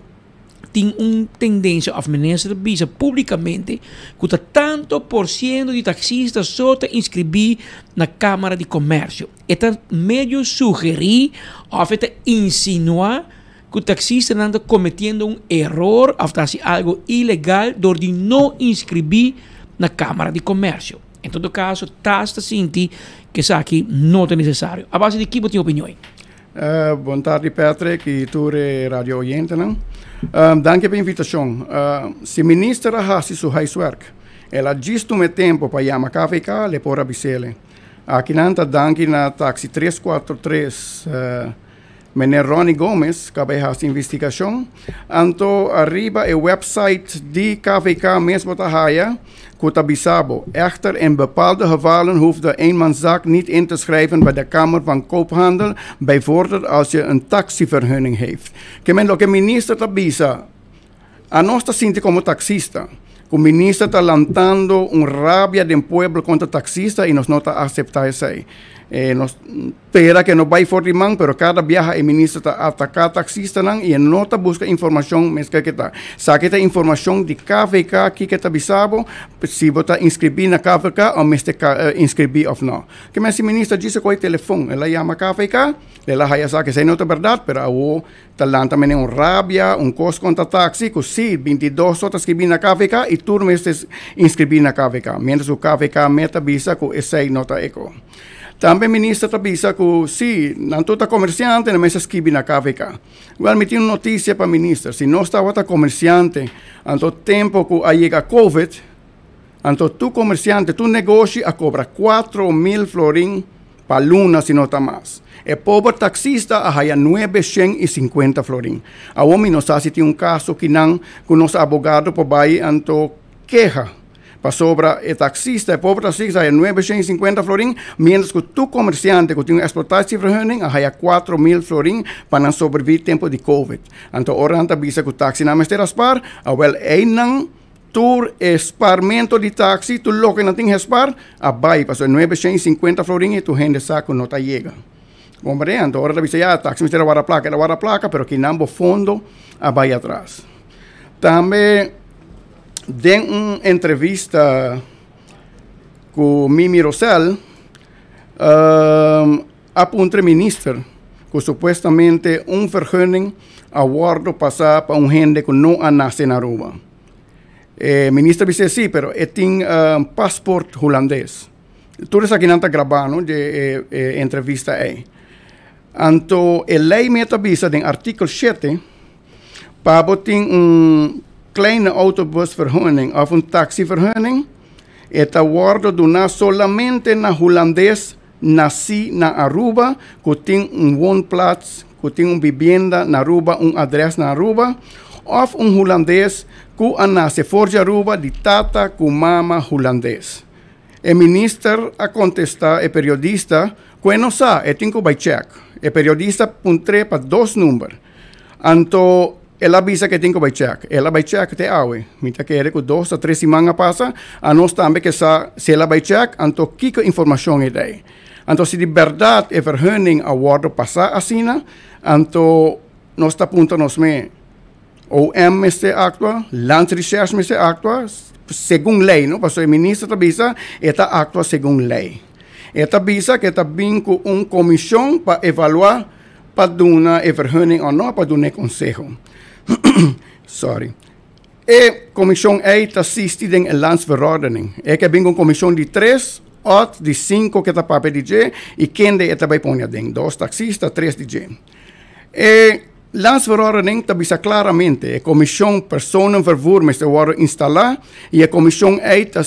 Speaker 16: tin un tendensia òf minister ta bisa públikamente ku ta tanto por siento di taksista so ta inskribí na Kámara di Komèrsio. E ta medio sugerí òf e ta insinuá ku taksistanan ta kometiendo un eror òf ta hasi algu ilegal dor di no inskribí na Kámara di Komèrsio. En todo kaso, tas ta sinti ku esaki no ta nesesario. A base di ki bo tin opinion?
Speaker 22: Bon tardi Patrick i tur e radio oyentenan. Danki pa e invitashon. Si minister a hasi su huiswerk, el a djis tuma e tempu pa yama KVK, le por a bis'el. Akinan ta danki na taxi 343. Meneer Ronnie Gomez ku a bai hasi investigashon. Anto ariba e website di KVK mes bo ta haya ku ta bisa bo. Echter, in bepaalde gevallen hoeft de eenmanszaak niet in te schrijven bij de Kamer van Koophandel, bijvoorbeeld als je een taxivergunning heeft. Ke men loke minister ta bisa, anos ta sinti komo taksista ku minister ta lantando un rabia den pueblo kontra taksista i nos no ta aseptá esei. Nos pera ku e no bai for di man, pero kada biaha e minister ta ataká taksistanan i e no ta buska informashon meskla ke ta. Esaki ta informashon di KVK kiko e ta bisa bo si bo ta inskribí na KVK o mester inskribí òf no. Ke men si minister djis a kohe telefon, el a yama KVK, el a haya sa ku esei no ta bèrdat, pero awo ta lanta mene un rabia, un kos kontra taksi ku si 22 so ta skribí na KVK i tur mester inskribí na KVK, miéntras ku KVK me ta bisa ku esei no ta eko. Tambe minister ta bisa ku si, nan tur ta komersiante, nan mester skibi na KVK. Wèl, mi tin un notisia pa minister, si nos tabata komersiante anto tempu ku a yega covid, anto tur komersiante, tur negoshi a kobra 4000 florin pa luna si no ta mas. E pober taksista a haya 950 florin. Awor mi no sa si tin un kaso kinan ku nos abogado por bai anto keha. Pasobra e taksista, e pober taksista haya 950 florin, mientras ku tur komersiante ku tin un eksploitatievergunning a haya 4000 florin pa nan sobrevivi tempu di covid. Anto ora nan ta bisa ku taksinan mester a spar, awel einan tur e sparmento di taksi, tur loke nan tin gespar, a bai, pasobra 950 florin ei tur hende sa ku no ta yega. Komprende? Anto ora ta bisa ya taksi mester a warda plaka, el a warda plaka, pero kinan bo fondo a bai atras. Tambe den un entrevista ku Mimi Rosel, a puntra e minister ku supuestamente un vergunning a wòrdu pasá pa un hende ku no a nase na Aruba. E minister bisa si, pero e tin pasport hulandes. Tur esakinan ta grabá no dje e entrevista ei. Anto e lei mes ta bisa den artíkel shete pa bo tin un kleine autobusvergunning òf un taxivergunning e ta wòrdu duná solamente na hulandes nasí na Aruba ku tin un woonplaats, ku tin un bibienda na Aruba, un adrès na Aruba, òf un hulandes ku a nase for di Aruba di tata ku mama hulandes. E minister a kontestá e periodista ku e no sa, e tin ku bai chèk. E periodista puntr'é pa dos number. Anto el a bisa ku e tin ku bai chèk. El a bai chèk te awe. Mi ta kere ku dos ta tres siman a pasa. Anos tambe ke sa si el a bai chèk, anto kiko informashon e dei. Anto si di bèrdat e vergunning a wòrdu pasá asina, anto nos ta puntra nos mes, OM mester aktua, Landsrecherche mester aktua segun lei, no? Pasobra e minister ta bisa e ta aktua segun lei. E ta bisa ku e ta bin ku un komishon pa evaluá pa duna e vergunning òf no, pa duna e konseho. Sorry. E komishon ei ta sisti den e landsverordening. E ke bin ku un komishon di tres òf di sinku ke ta papia di dje i kende e ta bai pone aden, dos taksista, tres di dje. E Landsverordening ta bisa klaramente e komishon personenvervoer mester wòrdu instalá i e komishon ei ta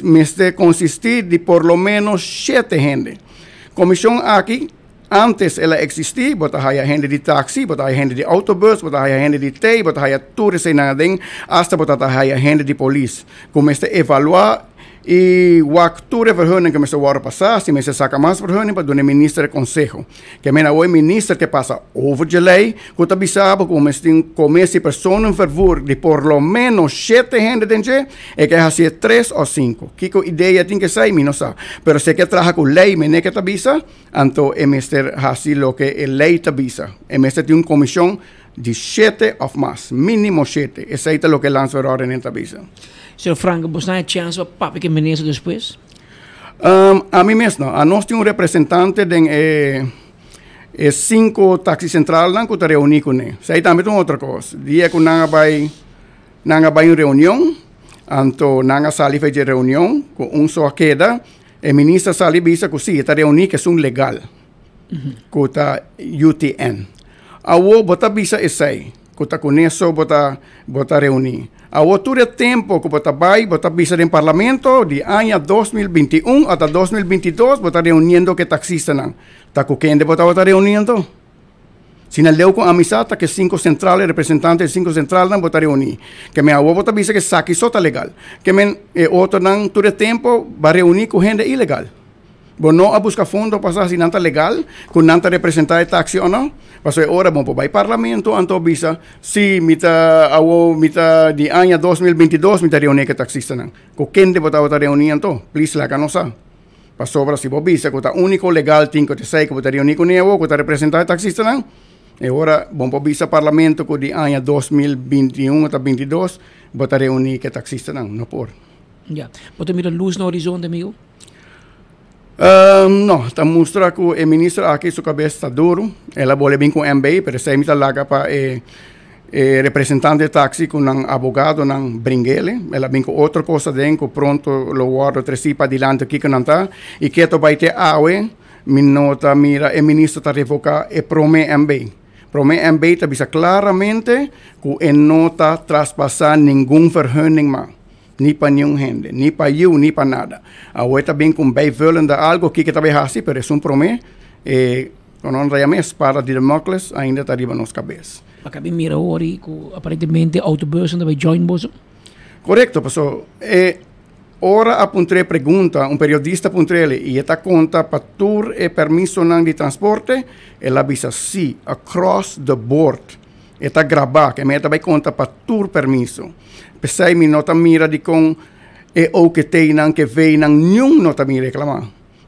Speaker 22: mester konsistí di por lo ménos shete hende. Komishon aki ántes el a eksistí, bo ta haya hende di taksi, bo ta haya hende di outobùs, bo ta haya hende di tei, bo ta haya tur eseinan aden, asta bo ta ta haya hende di polis ku mester evaluá i wak tur e vergunning ku mester wòrdu pasá, si mester saka mas vergunning pa duna e minister e konseho. Ke men awor e minister ke pasa over dje lei ku ta bisa bo ku mester tin komes di personenvervoer di por lo menos shete hende den dje, e ke hasié tres òf sinku. Kiko idea tin ke esei mi no sa. Pero si e ke traha ku lei mene ke ta bisa, anto e mester hasi loke e lei ta bisa. E mester tin un komishon di shete òf mas, mínimo shete. Esei ta loke Landsverordening ta bisa.
Speaker 16: Señor Frank, bos na e chèns pa papia ku e minister despues?
Speaker 22: Ami mes no. Anos tin un representante den e e sinku taxi sentralnan ku ta reuní kuné. Esei tambe ta un otro kos. Dia ku nan a bai nan a bai un reunion, anto nan a sali for dje reunion ku un so a keda, e minister a sali bisa ku si e ta reuní ku esun legal, ku ta UTN. Awor bo ta bisa esei. Ku ta kuné so bo ta bo ta reuní. Awor tur e tempo ku bo ta bai bo ta bisa den parlamento di aña 2021 ata 2022 bo ta reuniendo ku e taksistanan. Ta ku kende bo tabata reuniendo? Si na leu ku ami sa ta ku sinku sentral, representante di sinku sentralnan bo ta reuní. Ke men awor bo ta bisa ku esaki so ta legal. Ke men e otronan tur e tempu bo a reuní ku hende ilegal. Bo no a buska fondo pa sa si nan ta legal, ku nan ta representá e taksi òf no. Pasobra e ora bo por bai parlamento anto bisa, si mi ta awor mi ta di aña 2022 mi ta reuní ku e taksistanan. Ku kende bo tabata reuní anto? Please laga nos sa. Pasobra si bo bisa ku ta úniko legal tin ku ta esei ku bo ta reuní kuné awor ku ta representá e taksistanan, e ora bo por bisa parlamento ku di aña 2021 ota 22 bo ta reuní ku e taksistanan. No por.
Speaker 16: Ya. Bo ta mira lus na horizonte, amigo?
Speaker 22: No, ta mustra ku e minister aki su kabes ta duru. El a bole bin ku MB, pero esei mi ta laga pa e e representante di taxi ku nan abogadonan bring'ele. El a bin ku otro kos aden ku pronto lo wòrdu tresí padilanti kiko nan ta. I keto bai te awe mi no ta mira e minister ta revoká e promé MB. Promé MB ta bisa klaramente ku e no ta traspasá ningun vergunning mas. Ni pa niun hende, ni pa yu, ni pa nada. Awe ta bin ku un bijvullende algo kiko ta bai hasi, pero esun promé e kono nan ta yama e spada di Damocles ainda ta riba nos kabes.
Speaker 16: Pa kabi mira hori ku aparentemente autobussen ta bai join boso?
Speaker 22: Korekto, paso e ora a puntr'é pregunta, un periodista a puntr'el i e ta konta pa tur e permisonan di transporte, el a bisa si, across the board. E ta grabá, ke men e ta bai konta pa tur permiso. P'esei mi no ta mira dikon e OKT-nan ke V-nan niun no ta bin reklamá.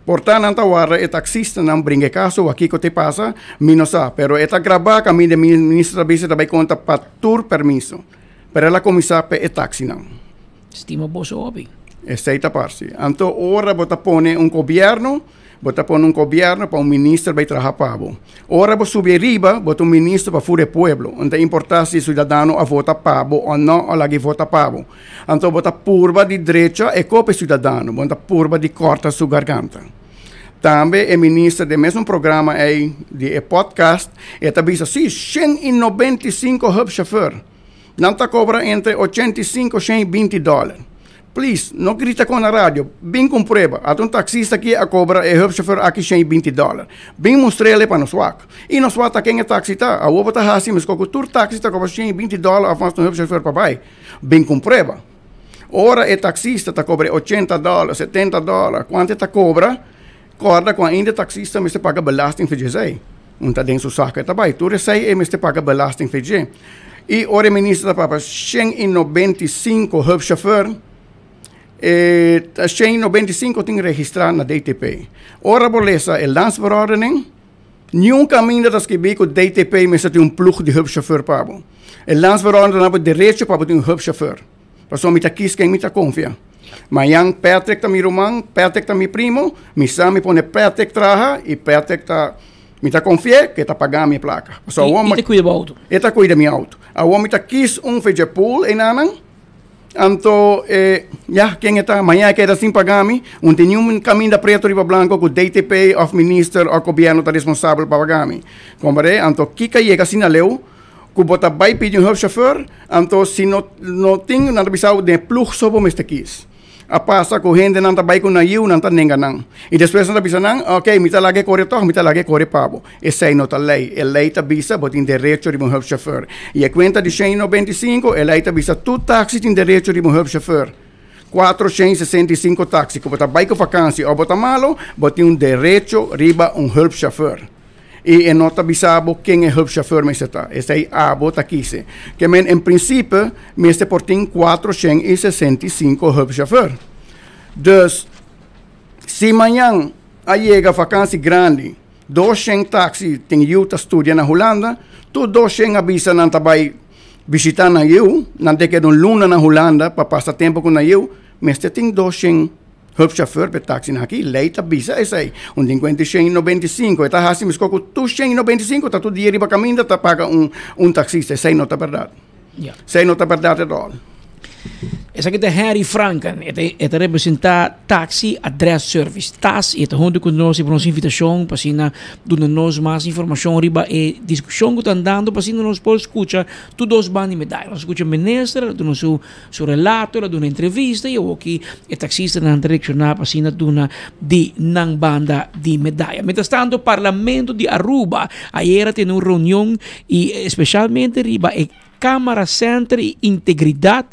Speaker 22: Por ta nan ta warda e taksistanan bringa e kaso o kiko te pasa, mi no sa. Pero e ta grabá kaminda e minister ta bisa e ta bai konta pa tur permiso. Pero el a kuminsá p'e e taksinan.
Speaker 16: Stima boso hopi.
Speaker 22: Esei ta parse. Anto ora bo ta pone un gobièrnu, bo ta pone un gobièrnu pa un minister bai traha pa bo. Ora bo subi ariba, bo ta un minister pa fura e pueblo. No ta importá si e siudadano a vota pa bo o no, o laga e vota pa bo. Anto bo ta purba di drecha e kopa e siudadano, bo no ta purba di kòrta su garganta. Tambe e minister den mesun programa ei di e podcast, e ta bisa, si, 195 hupchauffeur. Nan ta cobra entre 85 120 dollar. Please, no grita con na radio. Bin con prueba. Ata un taxista aki a cobra e hulpchauffeur aki 120 dollar. Bin mustrele pa nos wak. Y nos wak ta ken e taxi ta. Awor bo ta haci mesco cu tur taxi ta cobra 120 dollar of mas un hulpchauffeur pa bay. Bin con prueba. Ora e taxista ta cobra e 80 dollar, 70 dollar, cuanto e ta cobra, corda cu ainda e taxista mester paga belasting for djesey. Un ta den su saco e ta bay. Tur esey e mester paga belasting for dje. Y ora e minister ta papia 195 hulpchauffeur, e ta 195 tin registra na DTP. Ora bo lesa e landsverordening, niun caminda ta skibi cu DTP mester tin un ploeg di hulpchauffeur pa bo. E landsverordening ta duna bo derecho pa bo tin un hulpchauffeur. Pasobra mi ta kis ken mi ta konfia. Mañan Patrick ta mi ruman, Patrick ta mi primo, mi sa mi pone Patrick traha i Patrick ta, mi ta konfi'é ku e ta paga mi e plaka.
Speaker 16: Pasobra awor mi. I ta kuida bo outo.
Speaker 22: E ta kuida mi outo. Awor mi ta kis un fecha pool einanan, anto e, ya, ken e ta? Mañan e keda sin paga mi, un tin niun kaminda pretu riba blanko ku DTP òf minister òf gobièrnu ta responsabel pa paga mi. Komprendé? Anto kiko a yega asina leu? Ku bo ta bai pidi un hulpchauffeur, anto si no no tin, nan ta bisa bo den e ploeg so bo mester kis. A pasa ku hendenan ta bai ku nan yiu, nan ta nenga nan. I despues nan ta bisa nan, ok, mi ta laga e kore tòg, mi ta laga e kore pa bo. Esei no ta lei. E lei ta bisa bo tin derecho riba un hulpchauffeur. I e kuenta di 195, e lei ta bisa tur taxi tin derecho riba un hulpchauffeur. 465 taxi ku bo ta bai ku vakansi òf bo ta malo, bo tin un derecho riba un hulpchauffeur. I e no ta bisa bo ken e hulpchauffeur mester ta. Esei abo ta kise. Ke men en prinsipe mester por tin 465 hulpchauffeur. Dus, si mañan a yega vakansi grandi, 200 taxi tin yu ta studia na Hulanda, tur 200 a bisa nan ta bai bishita nan yu, nan ta keda un luna na Hulanda pa pasa tempu ku nan yu, mester tin 200 Hulpchauffeur p'e taxinan aki, lei ta bisa esei. Un dinkuente 195, e ta hasi miskó ku tur 195 ta tur dia riba kaminda ta paga un un taxista. Esei no ta bèrdat.
Speaker 16: Ya.
Speaker 22: Esei no ta bèrdat at all.
Speaker 16: Esaki ta Harry Franken, e ta e ta representa Taxi Address Service, tas, y e ta hunto cu nos y por nos invitacion pa asina duna nos mas informacion riba e discusion cu ta andando pa asina nos por scucha tur dos banda di medaya. Nos scucha minister, el a duna su su relato, el a duna entrevista y awoki e taxistanan ta reacciona pa asina duna di nan banda di medaya. Mientras tanto Parlamento di Aruba ayer a tene un reunion y especialmente riba e Camara Center y Integridad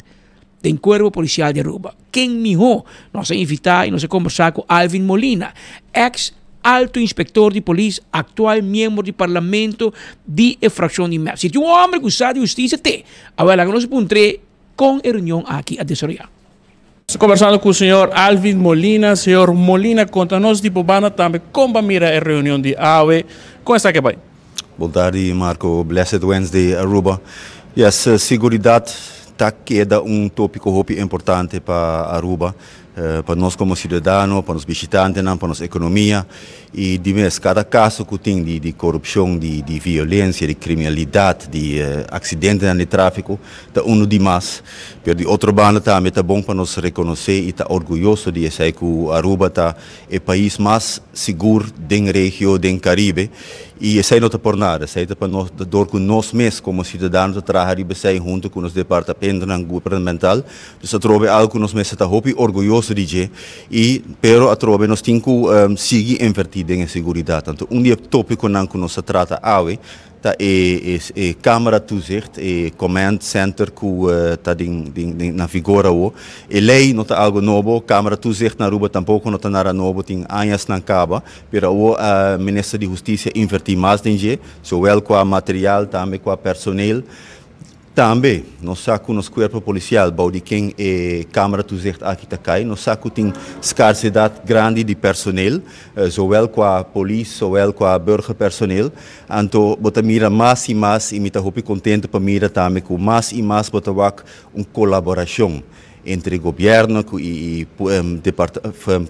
Speaker 16: den Cuerpo Policial di Aruba. Ken miho? Nos a invita y nos a conversa cu Alvin Molina, ex alto inspector di polis, actual miembro di parlamento di e fraccion di mep. Si tin un homber cu sa di husticia te. Awel laga nos puntr'e con e reunion aki a desaroya.
Speaker 1: Nos conversando cu señor Alvin Molina. Señor Molina, conta nos di bo banda tambe con bo a mira e reunion di awe. Con esaki a bay?
Speaker 2: Bon tardi Marco, Blessed Wednesday Aruba. Yes, seguridad ta keda un topico hopi importante pa Aruba, pa nos como ciudadano, pa nos bishitantenan, pa nos economia. Y di mes, cada caso cu tin di corupcion, di violencia, di criminalidad, di accidentenan di trafico, ta uno di mas. Pero di otro banda tambe ta bon pa nos reconoce y ta orguyoso di esey cu Aruba ta e pais mas sigur den regio, den Caribe. Y esey no ta por nada, esey ta pa nos, dor cu nos mes como ciudadano ta traha riba esey hunto cu nos departamentonan gubernamental. Dus atrobe algo cu nos mester ta hopi orguyoso di dje y pero atrobe nos tin cu sigui inverti den e seguridad. Anto un di e topiconan cu nos ta trata awe ta e e camera toezicht, e command center cu ta den den na vigor awo. E ley no ta algo nobo, camera toezicht na Aruba tampoco no ta nada nobo, tin añasnan caba, pero awo Minister di Husticia inverti mas den dje, zowel qua material tambe qua personeel. Tambe, nos sa ku nos kuerpo polisial bou di ken e Kamara Toezicht aki ta kai, nos sa ku tin skarsedat grandi di personeel, zowel kua polis, zowel kua burgerpersoneel. Anto bo ta mira mas i mas, i mi ta hopi kontentu pa mira tambe ku mas i mas bo ta wak un kolaborashon entre gobierno cu y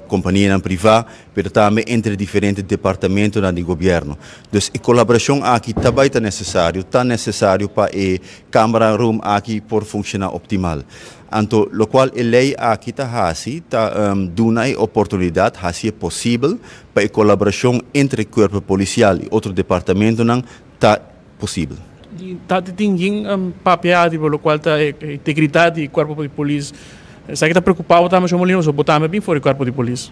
Speaker 2: companianan priva, pero tambe entre diferente departamentonan di gobierno. Dus e colaboracion aki ta bay ta necesario, ta necesario pa e camera room aki por funciona optimal. Anto locual e ley aki ta haci ta duna e oportunidad, haci e posibel pa e colaboracion entre cuerpo policial y otro departamentonan ta posibel.
Speaker 1: Ta tin yin papia riba locual ta e integridad di cuerpo di polis. Esaki ta preocupa bo tambe, señor Molina, pasobra bo tambe a bin for di cuerpo di polis?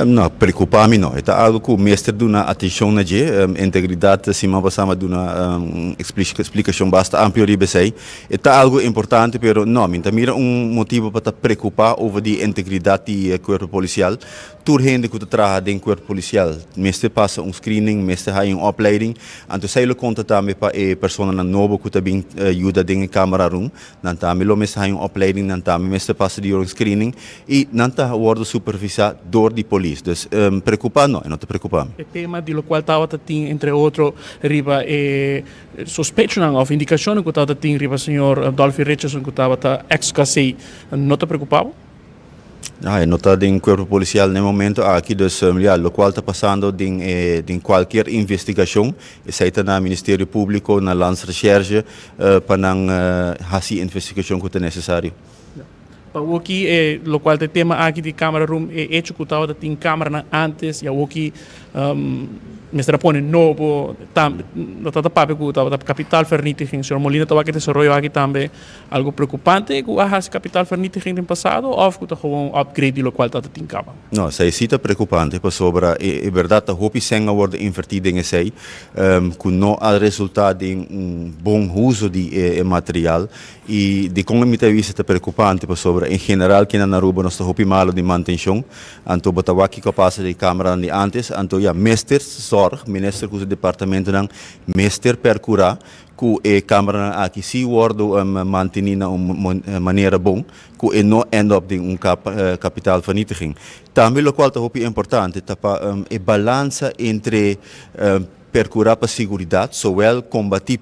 Speaker 2: No, preocupa mi no. E ta algo cu mester duna atencion na dje. Integridad, siman pasa mi a duna un explicacion basta amplio riba esey. E ta algo importante, pero no, mi ta mira un motibo pa ta preocupa over di integridad di cuerpo policial. Tur hende ku ta traha den kuerpo polisial mester pasa un screening, mester haya un opleiding. Anto esei lo konta tambe pa e personanan nobo ku ta bin yuda den e kamera room. Nan tambe lo mester haya un opleiding, nan tambe mester pasa di un screening i nan ta wòrdu supervisá dor di polis. Dus preokupá no, e no ta preokupá mi.
Speaker 1: E tema di lokual tabata tin entre otro riba e sospechonan òf indikashonnan ku tabata tin riba señor Dolfi Richardson ku tabata ex KC no ta preokupá bo?
Speaker 2: Ah, e no ta den cuerpo policial na e momento aki, dus ya, locual ta pasando den e den cualkier investigacion, esey ta na Ministerio Publico, na Landsrecherche, pa nan haci e investigacion cu ta necesario.
Speaker 1: Pa awoki e locual ta e tema aki di camera room, e hecho cu tabata tin cameranan antes y awoki Mester a pone nobo, tambe no ta ta papia ku tabata kapitaalvernietiging. Señor Molina ta wak e desaroyo aki tambe algo preokupante ku a hasi kapitaalvernietiging den pasado òf ku ta gewoon upgrade di lokual ta ta tin kaba?
Speaker 2: No, esei si ta preokupante pasobra e bèrdat ta hopi sèn a wòrdu invertí den esei ku no a resultá den un bon uso di e material. I dikon mi ta bisa ta preokupante pasobra en general kinan na Aruba nos ta hopi malo di mantenshon. Anto bo ta wak kiko a pasa den kameranan di antes, anto ya mester zorg, minister ku su departamentonan mester perkura ku e kameranan aki si wordo manteni na un manera bon, ku e no end up den un kapitaalvernietiging. Tambe lokual ta hopi importante ta pa e balansa entre perkura pa siguridat, zowel kombati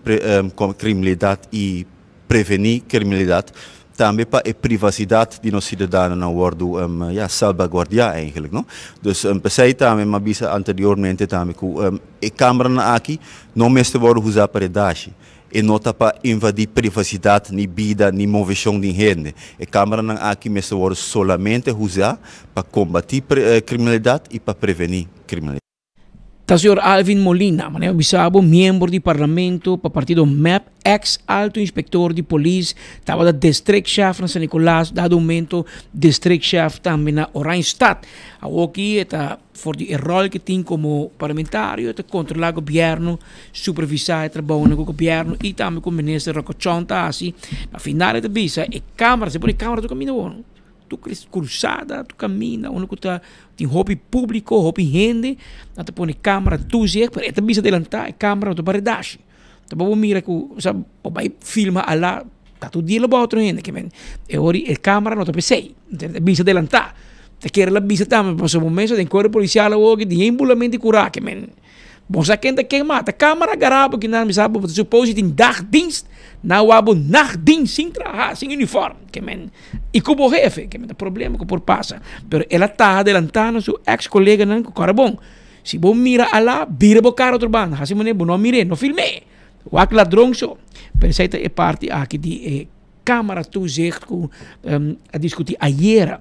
Speaker 2: kriminalidat i prevení kriminalidat, tambe pa e privasidat di nos siudadanonan wòrdu ya salbaguardiá eigenlijk no. Dus p'esei tambe mi a bisa anteriormente tambe ku e kameranan aki no mester wòrdu usá pa redashi. E no ta pa invadí privasidat, ni bida, ni moveshon di hende. E kámaranan aki mester wòrdu solamente usá pa kombatí kriminalidat i pa prevení kriminalidat.
Speaker 16: Ta señor Alvin Molina, manera mi bisa bo, miembro di parlamento pa partido mep, ex alto inspector di polis, tabata districtchef na San Nicolas, dado momento districtchef tambe na Oranjestad. Awoki e ta for di e rol ke tin como parlamentario, e ta controla gobierno, supervisa e trabounan ku gobierno y tambe ku minister Rocco Chong ta hasi. Na final e ta bisa e camara, si pone camara tur caminda bo no. Tur cruzada, tur caminda, unda cu ta tin hopi publico, hopi hende, nan ta pone camera toezicht, pero e ta bisa adelanta e camera no ta para dashi. Ta bo mira cu, sa, bo bay filma ala, ta tur dia lo bo otro hende, ke men e ora e camera no ta pesey, e bisa adelanta. Ta kere la bisa tambe, pasobra bo mes den cuerpo policial awor di hende bulamento di cura, ke men. Bo sa ken ta ken mata. Camara gara bo kinan mi sa bo ta suppose tin dagdienst na wa bo nachtdienst sin traha sin uniform ke men y ku bo hefe ke men ta problema ku por pasa pero el a taha adelanta na su ex koleganan ku kòrda bon si bo mira ala bira bo kara otro banda hasi manera bo no mir'é no film'é wak ladron so pero esei ta e parti aki di e camara toezicht ku a diskuti ayera.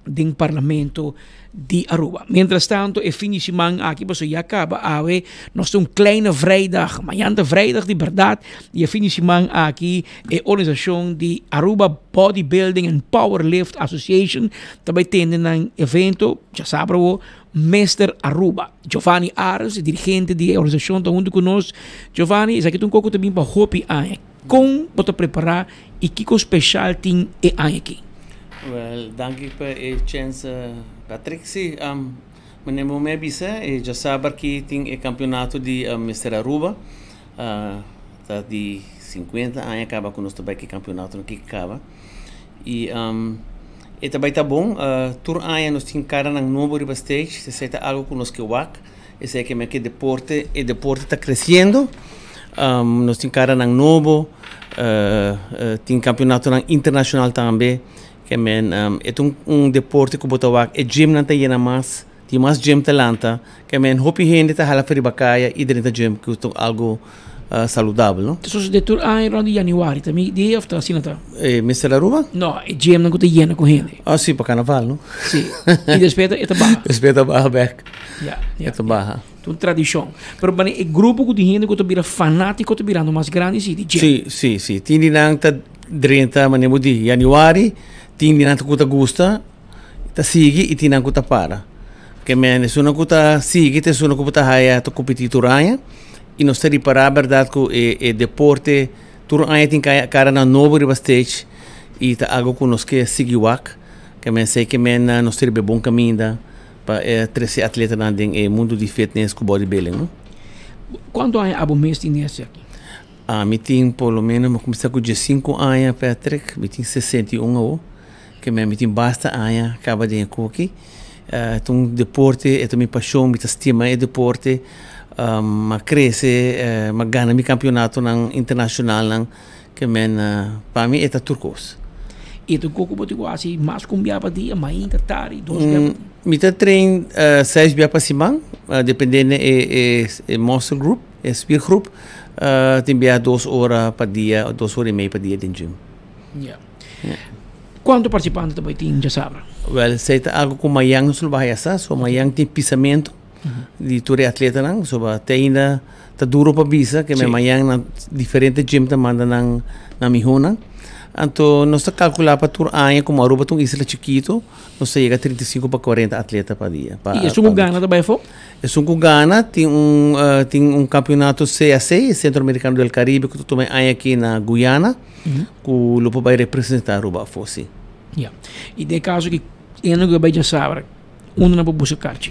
Speaker 16: den Parlamento di Aruba. Mientras tanto e fin di siman aki pasobra ya caba awe nos ta un kleine vrijdag, mañan ta vrijdag di berdad y e fin di siman aki e organisacion di Aruba Bodybuilding and Powerlift Association ta bay tende nan evento djasabra awo Mister Aruba. Giovanni Arends e dirigente di e organisacion ta hunto cu nos. Giovanni esaki ta un coco ta bin pa hopi aña. Kon bo ta prepará i kiko speshal tin e aña aki?
Speaker 4: Wel, danki pa e chens Patrick. Si, manera bo me a bisa, e djasaber aki tin e kampionato di Mister Aruba. Ta di sinkuenta aña kaba ku nos ta bai ku e kampionato aki kaba. I e ta bai ta bon. Tur aña nos tin karanan nobo riba stage. Esei ta algu ku nos ke wak. Esei ke men ke deporte, e deporte ta kresiendo. Nos tin karanan nobo, tin kampionatonan internashonal tambe. Ke men e ta un deporte ku bo ta wak e gymnan ta yena mas, tin mas gym ta lanta. Ke men hopi hende ta hala for riba kaya i drenta gym ku ta algu saludabel, no?
Speaker 16: Ta sosode tur aña rond di januari ta mi idea of ta asina ta?
Speaker 4: E Mister Aruba?
Speaker 16: No, e gymnan ku ta yena ku hende.
Speaker 4: Oh si, pa karnaval, no?
Speaker 16: Si, i despues e ta baha.
Speaker 4: Despues e ta baha bek.
Speaker 16: Ya, ya.
Speaker 4: E ta baha.
Speaker 16: Ta un tradishon. Pero bani e grupo ku tin hende ku ta bira fanátiko ta birando mas grandi si, di gym.
Speaker 4: Si, si, si. Tin di nan ta drenta manera bo di januari, tin di nan ku ta gusta ta sigui i tin nan ku ta para. Ke men esunnan ku ta sigui ta esunnan ku bo ta haya ta kompetí tur aña. I nos ta ripará bèrdat ku e e deporte tur aña tin karanan nobo riba stage i ta algu ku nos ke sigui wak. Ke men esei ke men nos ta riba e bon kaminda pa e trese atletanan den e mundu di fitness ku bodybuilding no.
Speaker 16: Kuantu aña abo mes tin den esaki?
Speaker 4: Ami tin por lo menos mi a kuminsá ku diesinku aña Patrick, mi tin 61 awo. Ke men mi tin basta aña kaba den e koki. E ta un deporte, e ta mi pashon, mi ta stima e deporte. M'a krese, m'a gana mi kampionatonan internashonalnan. Ke men pa mi e ta tur kos.
Speaker 16: I ta koko bo tin ku hasi mas ku un bia pa dia, mainta, tardi, dos bia pa dia?
Speaker 4: Mi ta train seis bia pa siman, dependendo e e muscle group, e spiergroep. Tin bia dos ora pa dia, dos ora i mei pa dia den gym.
Speaker 16: Ya. Kuantu partisipante ta bai tin djasabra?
Speaker 4: Wèl, esei ta algu ku mayan nos lo bai hasa. So mayan tin pisamentu di tur e atletanan. So te ainda ta duro pa bisa ke mayan nan diferente gym ta manda nan nan mihónan. Anto nos ta kalkulá pa tur aña komo Aruba ta un isla chikitu, nos ta yega 35 pa 40 atleta pa dia.
Speaker 16: I esun ku gana ta bai afó?
Speaker 4: Esun ku gana tin un tin un kampionato CAC, Centro Americano del Caribe, ku ta tuma e aña aki na Guyana. Ku lo por bai representá Aruba afó, sí.
Speaker 16: Ya. I den e kaso ki ene ku bai djasabra, unda nan por buska karchi?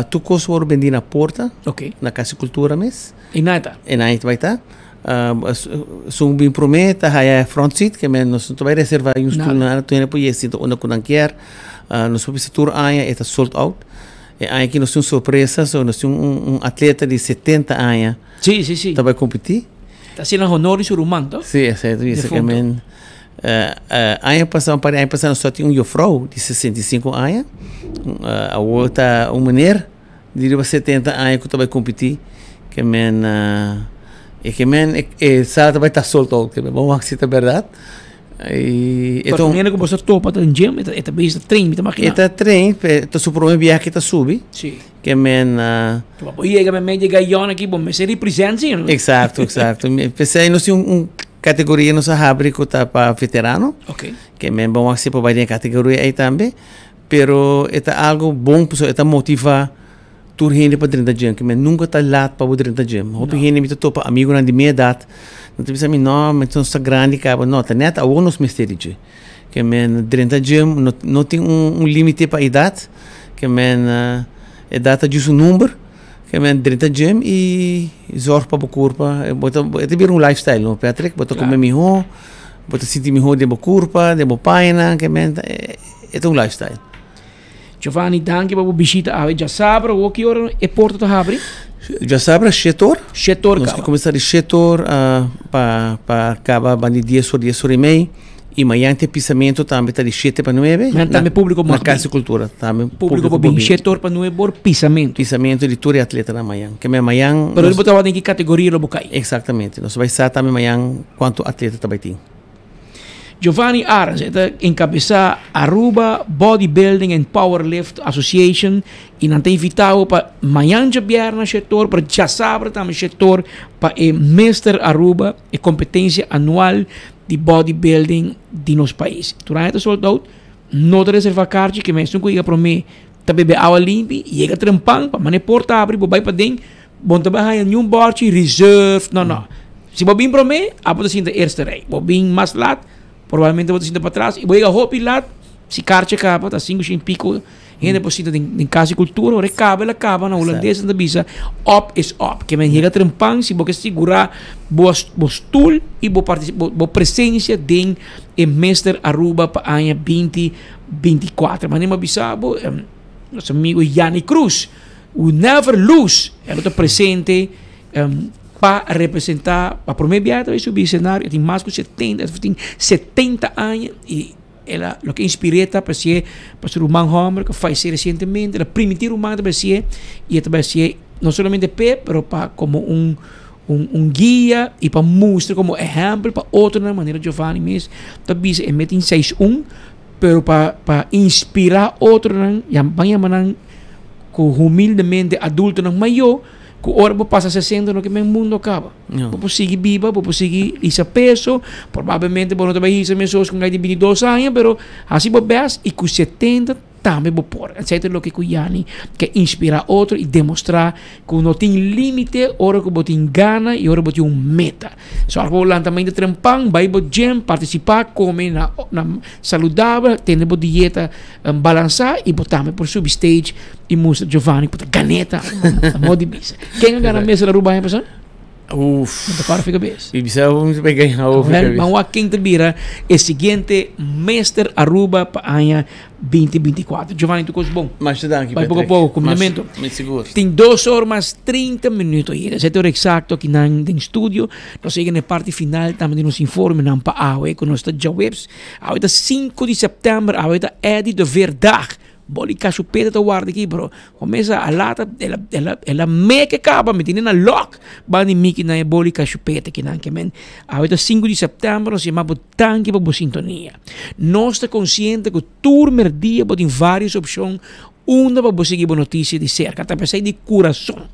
Speaker 4: Tur kos wòrdu bendí na porta.
Speaker 16: Oké.
Speaker 4: Na Kas di Kultura mes.
Speaker 16: I nan e ta?
Speaker 4: E nan e ta bai ta. Esun bin promé ta haya front seat, ke men nos no ta bai reservá un stul nada, tur hende por yega sinta unda ku nan kier. Nos por bisa tur aña e ta sold out. E aña aki nos tin un sorpresa, so nos tin un atleta di 70 aña.
Speaker 16: Sí, sí, sí.
Speaker 4: Ta bai kompetí.
Speaker 16: Ta hasi na honor di su ruman, to?
Speaker 4: Sí, esei ta bisa ke men. Aña pasá, un par di aña pasá nos tabatin un jufrou di 65 aña. Awor ta un meneer di riba 70 aña ku ta bai kompetí. Ke men E ke men e sala ta bai ta sold out ke men bon wak si ta berdad. E
Speaker 16: e ta un hende ku bo sa topa ta den gym e ta bezig ta train mi ta makina.
Speaker 4: E ta train pe ta su prome biaha ke ta subi.
Speaker 16: Si.
Speaker 4: Ke men.
Speaker 16: Bo por yega men medio gayon aki bo mester represent si.
Speaker 4: Exacto exacto p'esei nos tin un categoria nos a habri ku ta pa veterano.
Speaker 16: Ok.
Speaker 4: Ke men bon wak si por bai den e categoria ei tambe pero e ta algo bon pasobra e ta motiva. Tur hende pa drenta gym, ke men nunka ta lat pa bo drenta gym. Hopi hende mi ta topa amigunan di mi edat, nan ta bisa mi, no, mi nos ta grandi kaba. No, ta nèt awor nos mester di dje. Ke men drenta gym, no no tin un un limite pa edat, ke men edat ta djis un number, ke men drenta gym i zòrg pa bo kurpa. Bo ta e ta bira un lifestyle no Patrick, bo ta kome mihó, bo ta sinti mihó den bo kurpa, den bo pañanan, ke men e ta un lifestyle.
Speaker 16: Giovanni, danki pa bo bishita awe. Djasabra, awor ki ora e porta ta habri?
Speaker 4: Djasabra shete or.
Speaker 16: Shete or
Speaker 4: Nos
Speaker 16: kaba.
Speaker 4: ke kuminsá di shete or pa pa kaba banda di dies or, dies or i mei. I mañan te pisamentu tambe ta di shete pa nuebe.
Speaker 16: Mañan tambe públiko
Speaker 4: Na
Speaker 16: mag
Speaker 4: Kas
Speaker 16: bin.
Speaker 4: di Kultura tambe
Speaker 16: Públiko por bin. Shete or pa nuebe or pisamentu.
Speaker 4: Pisamentu di tur e atletanan mañan. Ke men mañan
Speaker 16: Pero
Speaker 4: nos
Speaker 16: bo ta wak den ki kategoria lo bo kai.
Speaker 4: Eksaktamente. Nos bai sa tambe mañan kuantu atleta ta bai tin.
Speaker 16: Giovanni Arends e ta encabeza Aruba Bodybuilding and Powerlift Association y nan ta invita bo pa mañan djabièrnè shetor pero djasabra tambe shetor pa e Mister Aruba e competencia anual di bodybuilding di nos pais. Tur aña ta sold out, no ta reserva karchi ke men esun ku yega prome ta bebe awa limpi, yega trempan pa mane porta abri bo bai paden. Bo no ta bai haña niun bòrchi reserved, no no. Si bo bin promé, abo ta sinta eerste rij. Bo bin mas lat, probablemente bo ta sinta patras. I bo yega hopi lat, si karchi kaba, ta sinku shin piko hende por sinta den den Kas di Kultura. Ora e kaba, el a kaba. Na hulandes nan ta bisa, op is op. Ke men yega trempan si bo ke sigurá bo bo stul i bo bo bo presensia den e Mister Aruba pa aña binti 24. Manera mi a bisa bo, nos amigo Yanni Cruz. We never lose! E lo ta presente pa representa pa prome biaha ta bay subi escenario, e tin mas cu 70, e tin 70 aña y el a loke inspir'é ta pasobra pa su ruman homber cu a fayece recientemente, el a primiti ruman ta bay hacié y e ta bay hacié no solamente p'e pero pa como un un guia y pa mustra como ehempel pa otronan manera Giovanni mes ta bisa e mes tin seis un pero pa pa inspira otronan ban yama nan ku humildemente adultonan mayó ku ora bo pasa sesenta no ke men mundo kaba. Bo por sigui biba, bo por sigui hisa peso, probablemente bo no ta bai hisa mesos ku un guy di bintidos aña, pero hasi bo best i ku setenta tambe bo por. Esei ta loke ku Yanni ke inspirá otro i demostrá ku no tin límite ora ku bo tin gana i ora bo tin un meta. Sòrg pa bo lanta mainta trempan, bai bo gym, partisipá, kome na na saludabel, tene bo dieta Balansá i bo tambe por subi stage i mustra Giovanni ku ta gané tambe. Amor di bisa. Ken a gana Mister Aruba aña pasá?
Speaker 4: Uf.
Speaker 16: No ta kòrda fi kabes.
Speaker 4: Mi bisa bo mi ta bay gaña bo fi kabes.
Speaker 16: Ban wak ken ta bira e siguiente Mister Aruba pa aña 2024. Giovanni tur kos bon.
Speaker 4: Masha danki
Speaker 16: Bai
Speaker 4: Patrick.
Speaker 16: poko poko kumindamentu.
Speaker 4: Mi sigur.
Speaker 16: Tin dos or mas 30 minuto yega. Sete ora eksakto akinan den studio. Nos a yega na e parti final tambe di nos informenan pa awe ku nos ta djaweps. Awe ta sinku di sèptèmber, awe ta Eddie de Veer dag. Boli kashupeta ta warda aki, pero komesa a lata, el a, el a, el a meke kaba, mi tene na lòk ban di miki nan e boli kashupeta kinan ke men. Awe ta sinku di sèptèmber, nos yama bo danki pa bo sintonia. Nos ta konsiente ku tur merdia bo tin vários opshon unda pa bo sigui bo notisia di serka. Ta p'esei di kurason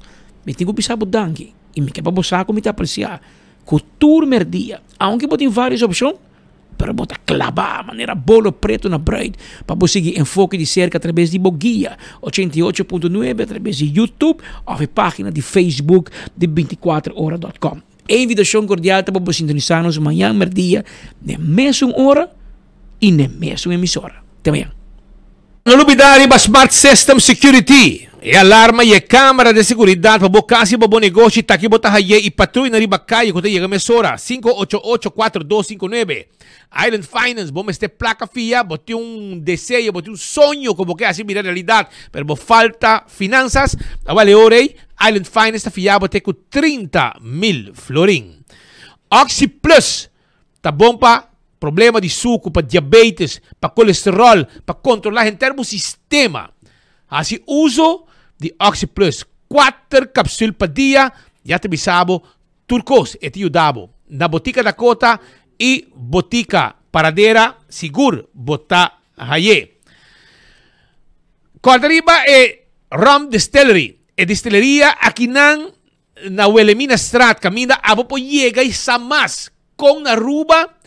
Speaker 16: mi tin ku bisa bo danki i mi ke pa bo sa ku mi ta apresiá ku tur merdia, aunke bo tin vários opshon, Pero bo ta klabá manera bolo pretu na bruid pa bo sigui Enfoke di Serka atrabes di bo guia 88.9 atrabes di YouTube òf e página di Facebook di 24 ora dòt kòm. E invitashon kordial ta pa bo sintonisá nos mañan mèrdia n'e mesun ora i n'e mesun emisora. Te mañan.
Speaker 15: No lubida riba Smart System Security, e alarma y e camera de seguridad pa bo cas y pa bo negoshi ta aki bo ta haye y patruyanan riba caye cu ta yega mesora, 588-4259. Island Finance, bo mester placa fia, bo tin un deseo, bo tin un soño cu bo ke haci bira realidad, pero bo falta finanzas, awel e ora ey Island Finance ta fia bo te cu 30 mil florin. Oxi Plus Ta bon pa problema di suku, pa diabetes, pa kolesterol, pa kontrolá henter bo sistema. Hasi uso di Oxi Plus, kuater kapsul pa dia, ya ta bisa bo Tur kos e ta yuda bo. Na Botica Dakota y Botica Paradera sigur bo ta haye. Corda riba e Rum Distillery. E distilleria akinan na Wilhelminastraat caminda abo por yega y sa mas con na Aruba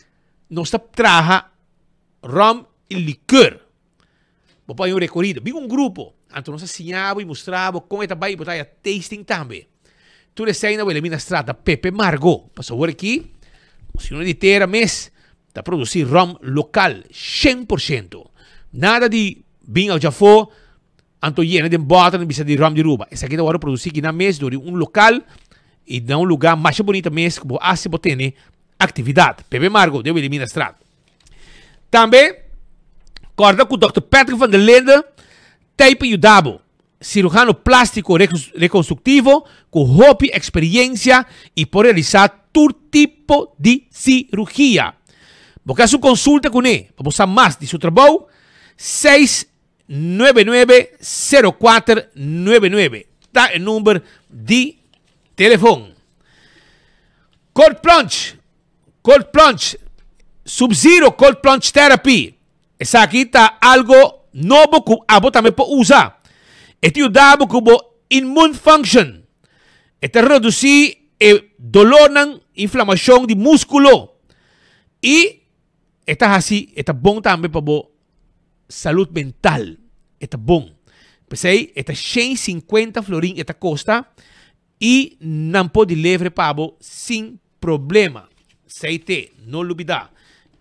Speaker 15: nos ta traha rum y liqueur. Bo por haña un rekorido. Bin un grupo. Anto nos a siña bo i mustra bo kon e ta bai i bo ta haña tasting tambe. Tur esei na Wilhelminastraat na Pepe Margo. Pasobra awor aki, nos yuna di tera mes ta produsí ròm lokal 100%. Nada di bin djafó anto yena den bòter bisa di ròm di Aruba. Esaki ta wòrdu produsí kinan mes dor di un lokal i na un lugá masha bunita mes ku bo hasi bo tene aktividat. Pepe Margo den Wilhelminastraat. Tambe, kòrda ku Dòkter Patrick van der Linde ta ei pa yuda bo. Siruhano plástiko rekonstruktivo ku hopi eksperiensia i por realisá tur tipo di sirugia. Bo ke hasi un konsulta kuné pa bo sa mas di su trabou? 699 0499 ta e number di telefon. Cold Plunge Cold plunge, Sub-Zero Cold Plunge Therapy. Esaki ta algo nobo ku abo tambe por usa. E ta yuda bo ku bo immune function. E ta redusí e dolornan, inflamashon di múskulo. I e ta hasi, e ta bon tambe pa bo salud mental. E ta bon. P'esei e ta 150 florin e ta kosta i nan por deliver pa bo sin problema. CT, no lubida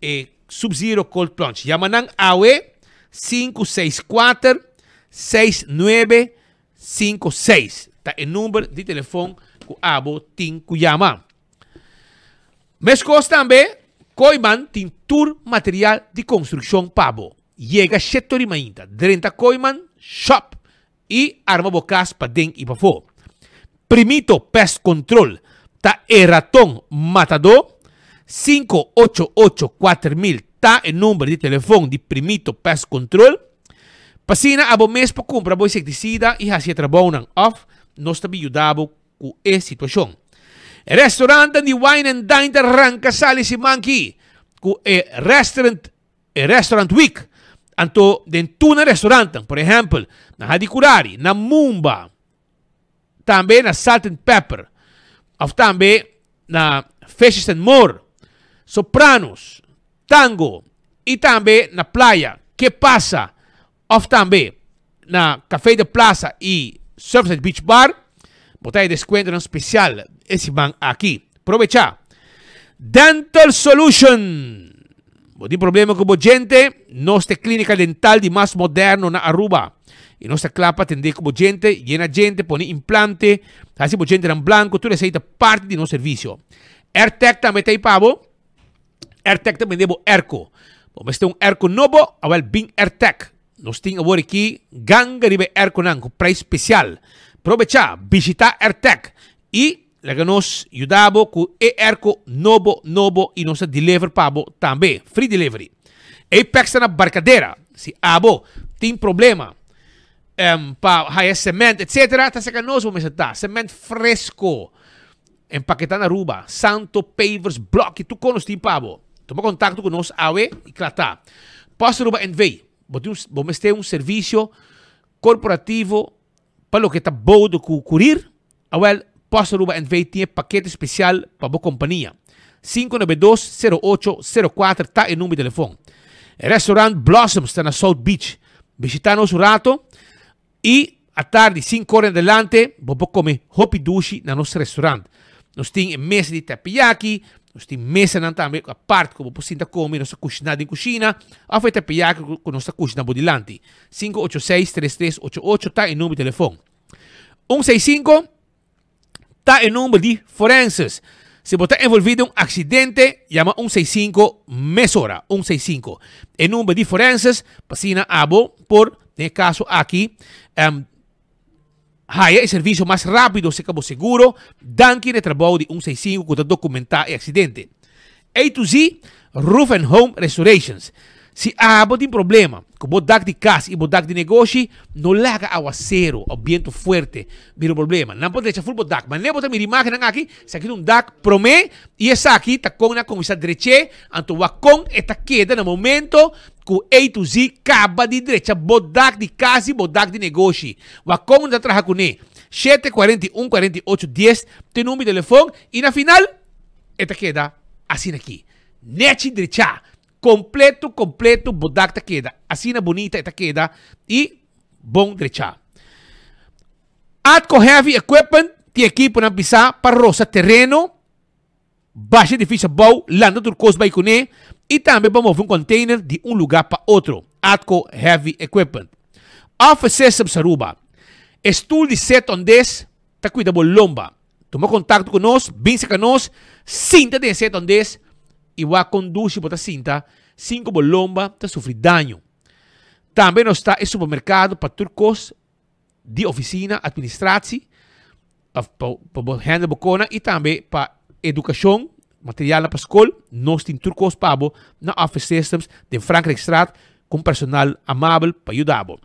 Speaker 15: e Sub-Zero Cold Plunge. Yama nan awe 564 6956 ta e number di telefon ku abo tin ku yama. Meskos tambe, Kooyman tin tur material di konstrukshon pa bo. Yega sheto di mainta, drenta Kooyman Shop I arma bo kas paden i pafó. Primito Pest Control ta e raton matadó. 588 4000 ta e number di telefon di Primito Pest Control. P'asina abo mes por kumpra bo insektisida i hasi e trabounan òf nos ta bin yuda bo ku e situashon. Restorantan di Wine and Dine ta ranka sali siman ki ku e Restaurant E Restaurant Week, anto den tur nan restaurantnan, por ehempel, na Hadicurari, na Mumba, tambe na Salt and Pepper, of tambe na Fishes and More, Sopranos, Tango, y tambe na Playa, Que Pasa, of tambe na Café de Plaza y Surfside Beach Bar, bo ta e descuentonan special e siman aki. Probecha! Dental Solution! Bo tin problema cu bo djente? Nos ta e clinica dental di mas moderno na Aruba. Y nos ta cla pa atende cu bo djente, yena djente, pone implante, haci bo djentenan blanco, tur esey ta parti di nos servicio. Airtec tambe ta ey pa bo. Airtec ta bende bo airco. Bo mester un airco nobo? Awel bin Airtec. Nos tin awor aki ganga riba e airconan ku prijs spesial. Probecha, bishita Airtec i laga nos yuda bo ku e airco nobo nobo i nos ta deliver pa bo tambe, free delivery. Apex ta na Barcadera. Si abo tin problema pa haya cement etc. Ta saka nos bo mester ta. Cement fresco. Empaketá na Aruba, Santo, pavers, blòki, tur kon nos tin pa bo. Tuma kontakto ku nos awe i kla ta. Post Aruba NV, bo tin un, bo mester un servisio korporativo pa loke ta boudo ku kurir? Awèl, Post Aruba NV tin e pakete spesial pa bo kompania. 592 08 04 ta e number di telefon. Restaurant Blossoms ta na South Beach. Bishita nos un rato. I atardi sinku ora en adelante bo por kome hopi dushi na nos restaurant. Nos tin e mesa di teppeyaki, nos tin mesanan tambe apart ku bo por sinta kome, nos ta kushiná den kushina òf e teppeyaki ku nos ta kushiná bo dilanti. 586 3388 ta e number di telefon. 165 ta e number di forenses. Si bo ta envolví den un aksidente, yama 165 mesora, 165. E number di forenses, pa asina abo por, den e kaso aki, um, haya e servisio mas rápido serka bo seguro, danki na e trabou di 165 ku ta dokumentá e aksidente. A to Z, Roof and Home Restorations. Si abo tin problema ku bo dak di kas i bo dak di negoshi, no laga awaseru òf bientu fuerte bira un problema. Nan por drecha ful bo dak. Manera bo ta mira imágennan aki, esaki ta un dak promé i esaki ta kon nan a kuminsá drech'é, anto wak kon e ta keda na momento ku A to Z kaba di drecha bo dak di kas i bo dak di negoshi. Wak kon nan ta traha kuné. Shete, 41, 48, dies ta e number di telefon i na final e ta keda asin'aki. Nechi drechá. Completo completo bo dak ta keda asina bunita e ta keda y bon drecha. Atco Heavy Equipment tin ekiponan pisa pa rosa tereno, basha edificio abou, lanta tur cos bay cune y tambe pa move un container di un lugar pa otro. Atco Heavy Equipment. Office Systems Aruba. E stoel di set on des ta cuida bo lomba. Tuma contacto cu nos, bin cerca nos, sinta den e set on des y wak con dushi bo ta sinta sin cu bo lomba ta sufri daño. Tambe nos ta e supermercado pa tur cos di oficina, administratie, of pa bo handle bo cona y tambe pa educacion, materialnan pa scol. Nos tin tur cos pa bo na Office Systems den Frankrijkstraat cu un personal amabel pa yuda bo.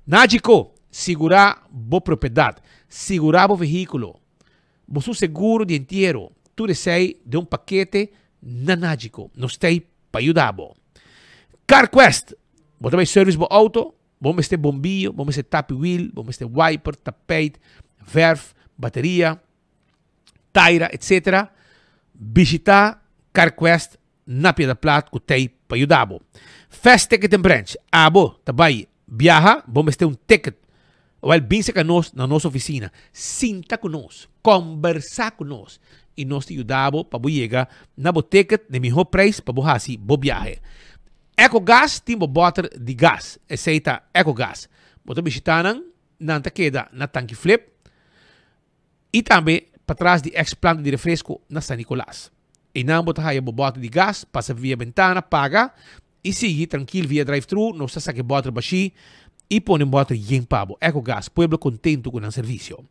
Speaker 15: Nagico, sigura bo propiedad, sigura bo vehiculo. Bo su seguro di entiero, tur esei den un pakete na Nagico. Nos t'ei pa yuda bo. CarQuest, bo ta bai service bo auto, bo mester bombillo, bo mester tapi wiel, bo mester wiper, tapijt, verf, bateria, taira, etc. Bishita CarQuest na Piedra Plat ku t'ei pa yuda bo. Fast Ticket and Branch, abo ta bai biaha, bo mester un ticket. Wel, bin serka nos na nos oficina, sinta ku nos, kombersa ku nos i nos ta yuda bo pa bo yega na bo ticket na e mihó prijs pa bo hasi bo biahe. Ecogas tin bo bòter di gas, esei ta Ecogas. Bo ta bishita nan, nan ta keda na Tanki Flip i tambe patras di ex planta di refresco na San Nicolas. Einan bo ta haya bo bòter di gas, pasa via bentana, paga i sigui trankil via drive-thru. Nos ta saka e bòter bashí i pone un bòter yen pa bo. Ecogas, pueblo kontentu ku nan servisio.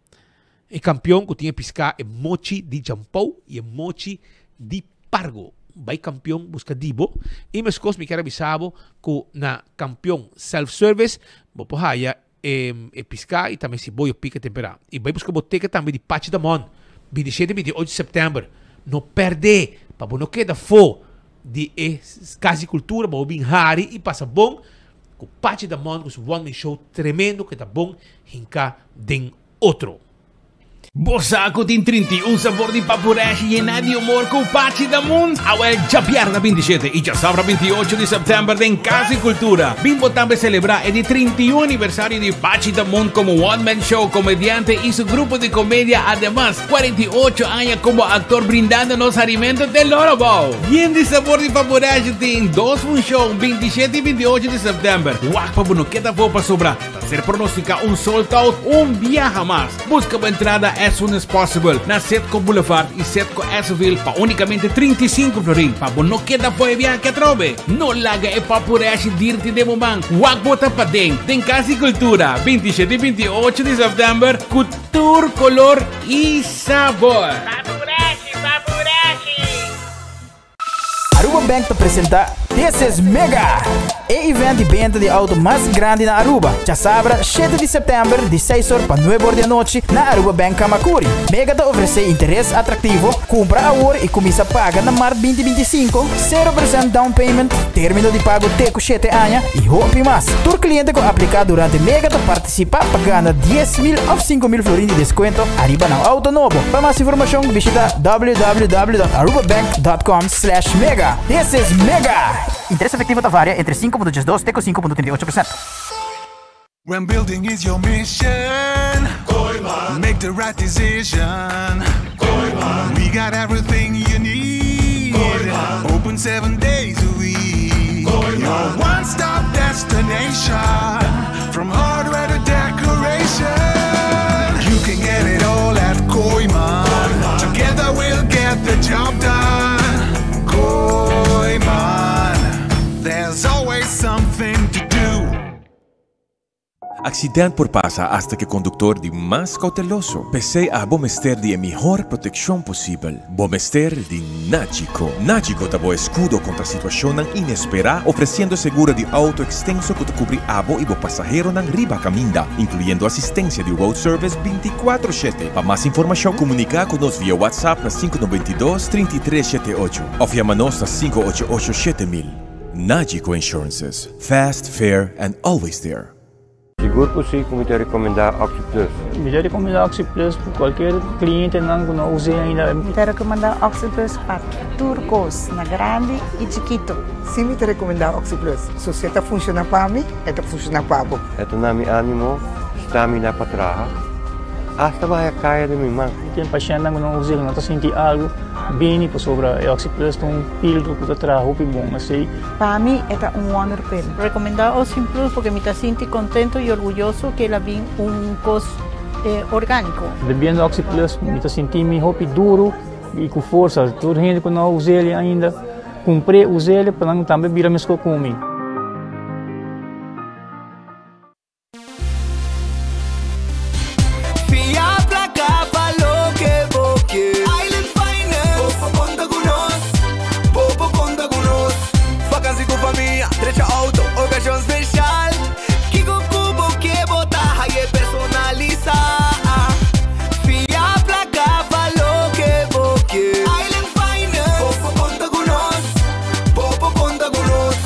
Speaker 15: E kampion ku tin e piská e mochi di Jampou i e mochi di Pargo. Bai Kampion buska di bo. I meskos mi kier a bisa bo ku na Kampion Self Service bo por haya e e piská i tambe siboyo pika temperá. I bai buska bo teken tambe di Pachi Damon, 27 i 28 di sèptèmber. No pèrdè pa bo no keda afó di e Kas di Kultura, pa bo bin hari i pasa bon ku Pachi Damon ku su one man show tremendo ku e ta bon hinká den otro.
Speaker 13: Bo sa cu tin 31 sabor di papureshi yena di humor cu Pachi da Mund? Awel djabièrnè 27 y djasabra 28 di september den Cas di Cultura. Bin bo tambe celebra e di 31 aniversario di Pachi da Mund como one man show, comediante y su grupo di comedia. Ademas, 48 aña como actor brindando nos harimento te loro bou. Yen di sabor di papureshi tin dos funcion 27 y 28 di september. Wak pa bo no keda afo pasobra Ta ser pronostica un sold out un biaha mas. Busca bo entrada as soon as possible na Setco Boulevard y Setco Esseville pa unicamente 35 florin pa bo no keda for e biaha aki atrobe. No laga e papureshi dirti den bo man. Wak bo ta paden den Cas di Cultura 27 y 28 di september cu tur color y sabor.
Speaker 14: Papureshi, papureshi!
Speaker 5: Aruba Bank ta presenta This is Mega! E event di benta di auto mas grandi na Aruba, djasabra shete di september di seis or pa nuebe or di anochi na Aruba Bank Camacuri. Mega ta ofrece interes atractivo, cumpra awor y cuminsa paga na mart binti 25, 0% down payment, termino di pago te cu shete aña y hopi mas. Tur cliente cu aplica durante Mega ta participa pa gana 10,000 of 5,000 florin di descuento ariba nan auto nobo. Pa mas informacion bishita www.arubabank.com slash mega. This is Mega! Interes efectivo ta varia entre 5.12 te cu 5.38%.
Speaker 8: When building is your mission, Kooyman. Make the right decision. Kooyman. We got everything you need. Kooyman. Open seven days a week. Kooyman. Your one-stop destination. From hardware to decoration. You can get it all at Kooyman. Kooyman. Together we'll get the job done. Kooyman. There's always something to do.
Speaker 7: Accident por pasa hasta cu e conductor di mas cauteloso. P'esey abo mester di e mihor proteccion posibel. Bo mester di Nagico. Nagico ta bo escudo contra situacionnan inespera, ofreciendo seguro di auto extenso cu ta cubri abo y bo pasaheronan riba caminda, incluyendo asistencia di road service binticuatro shete. Pa mas informacion, comunica cu nos via WhatsApp na 592 33 78 of yama nos na 588 7000. Nagico Insurances. Fast, fair and always there.
Speaker 9: Sigur cu si cu mi ta recomenda Oxi Plus.
Speaker 23: Mi ta recomenda Oxi Plus pa cualkier clientenan cu no a usa ainda.
Speaker 24: Mi ta recomenda Oxi Plus pa tur cos, na grandi y chikito.
Speaker 25: Si mi ta recomenda Oxi Plus. So si e ta funciona pa mi, e ta funciona pa bo.
Speaker 9: E ta na mi animo, stamina pa traha, hasta baha caya den mi man.
Speaker 23: Tin pashentnan cu no a usa, cu no ta sinti algo, bini pasobra e Oxi Plus ta un pildo cu ta traha hopi bon. Asey.
Speaker 24: Pa mi e ta un wonder pill.
Speaker 26: Recomenda Oxi Plus porque mi ta sinti contento y orguyoso cu el a bin un cos organico.
Speaker 23: Bebiendo Oxi Plus mi ta sinti mi hopi duro y cu forsa. Tur hende cu no a us'el ainda cumpr'e us'el pa nan tambe bira mesco cu mi.
Speaker 3: Fia placa pa loke bo ke. Island Finance. Bo por conta cu nos. Bo por conta cu nos. Vakantie cu famia, drecha auto, ocasion special. Kico cu bo ke bo ta haye personalisa. Fia placa pa loke bo ke. Island Finance. Bo por conta cu nos. Bo por conta cu nos.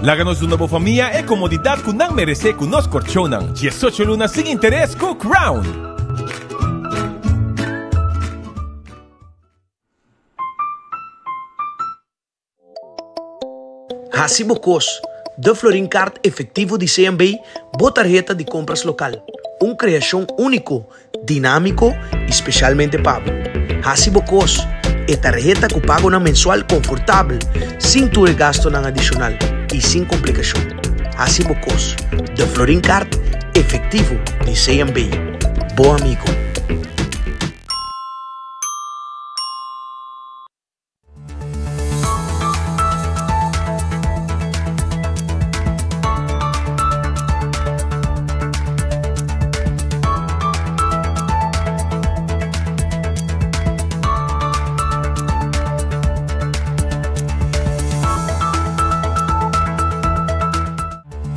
Speaker 7: Laga nos duna bo famia e komodidat ku nan meresé ku nos korchonnan. Diesocho luna sin interes ku Crown!
Speaker 27: Hasi bo kos, De Florin Card Efectivo di CMB, bo tarheta di compras local. Un creacion unico Dinámiko i spesialmente pa bo. Hasi bo kos, e tarheta ku pagonan mensual konfortabel, sin tur e gastunan adishonal i sin komplikashon. Hasi bo kos. De Florin Card efektivo di CMB. Bo amigo.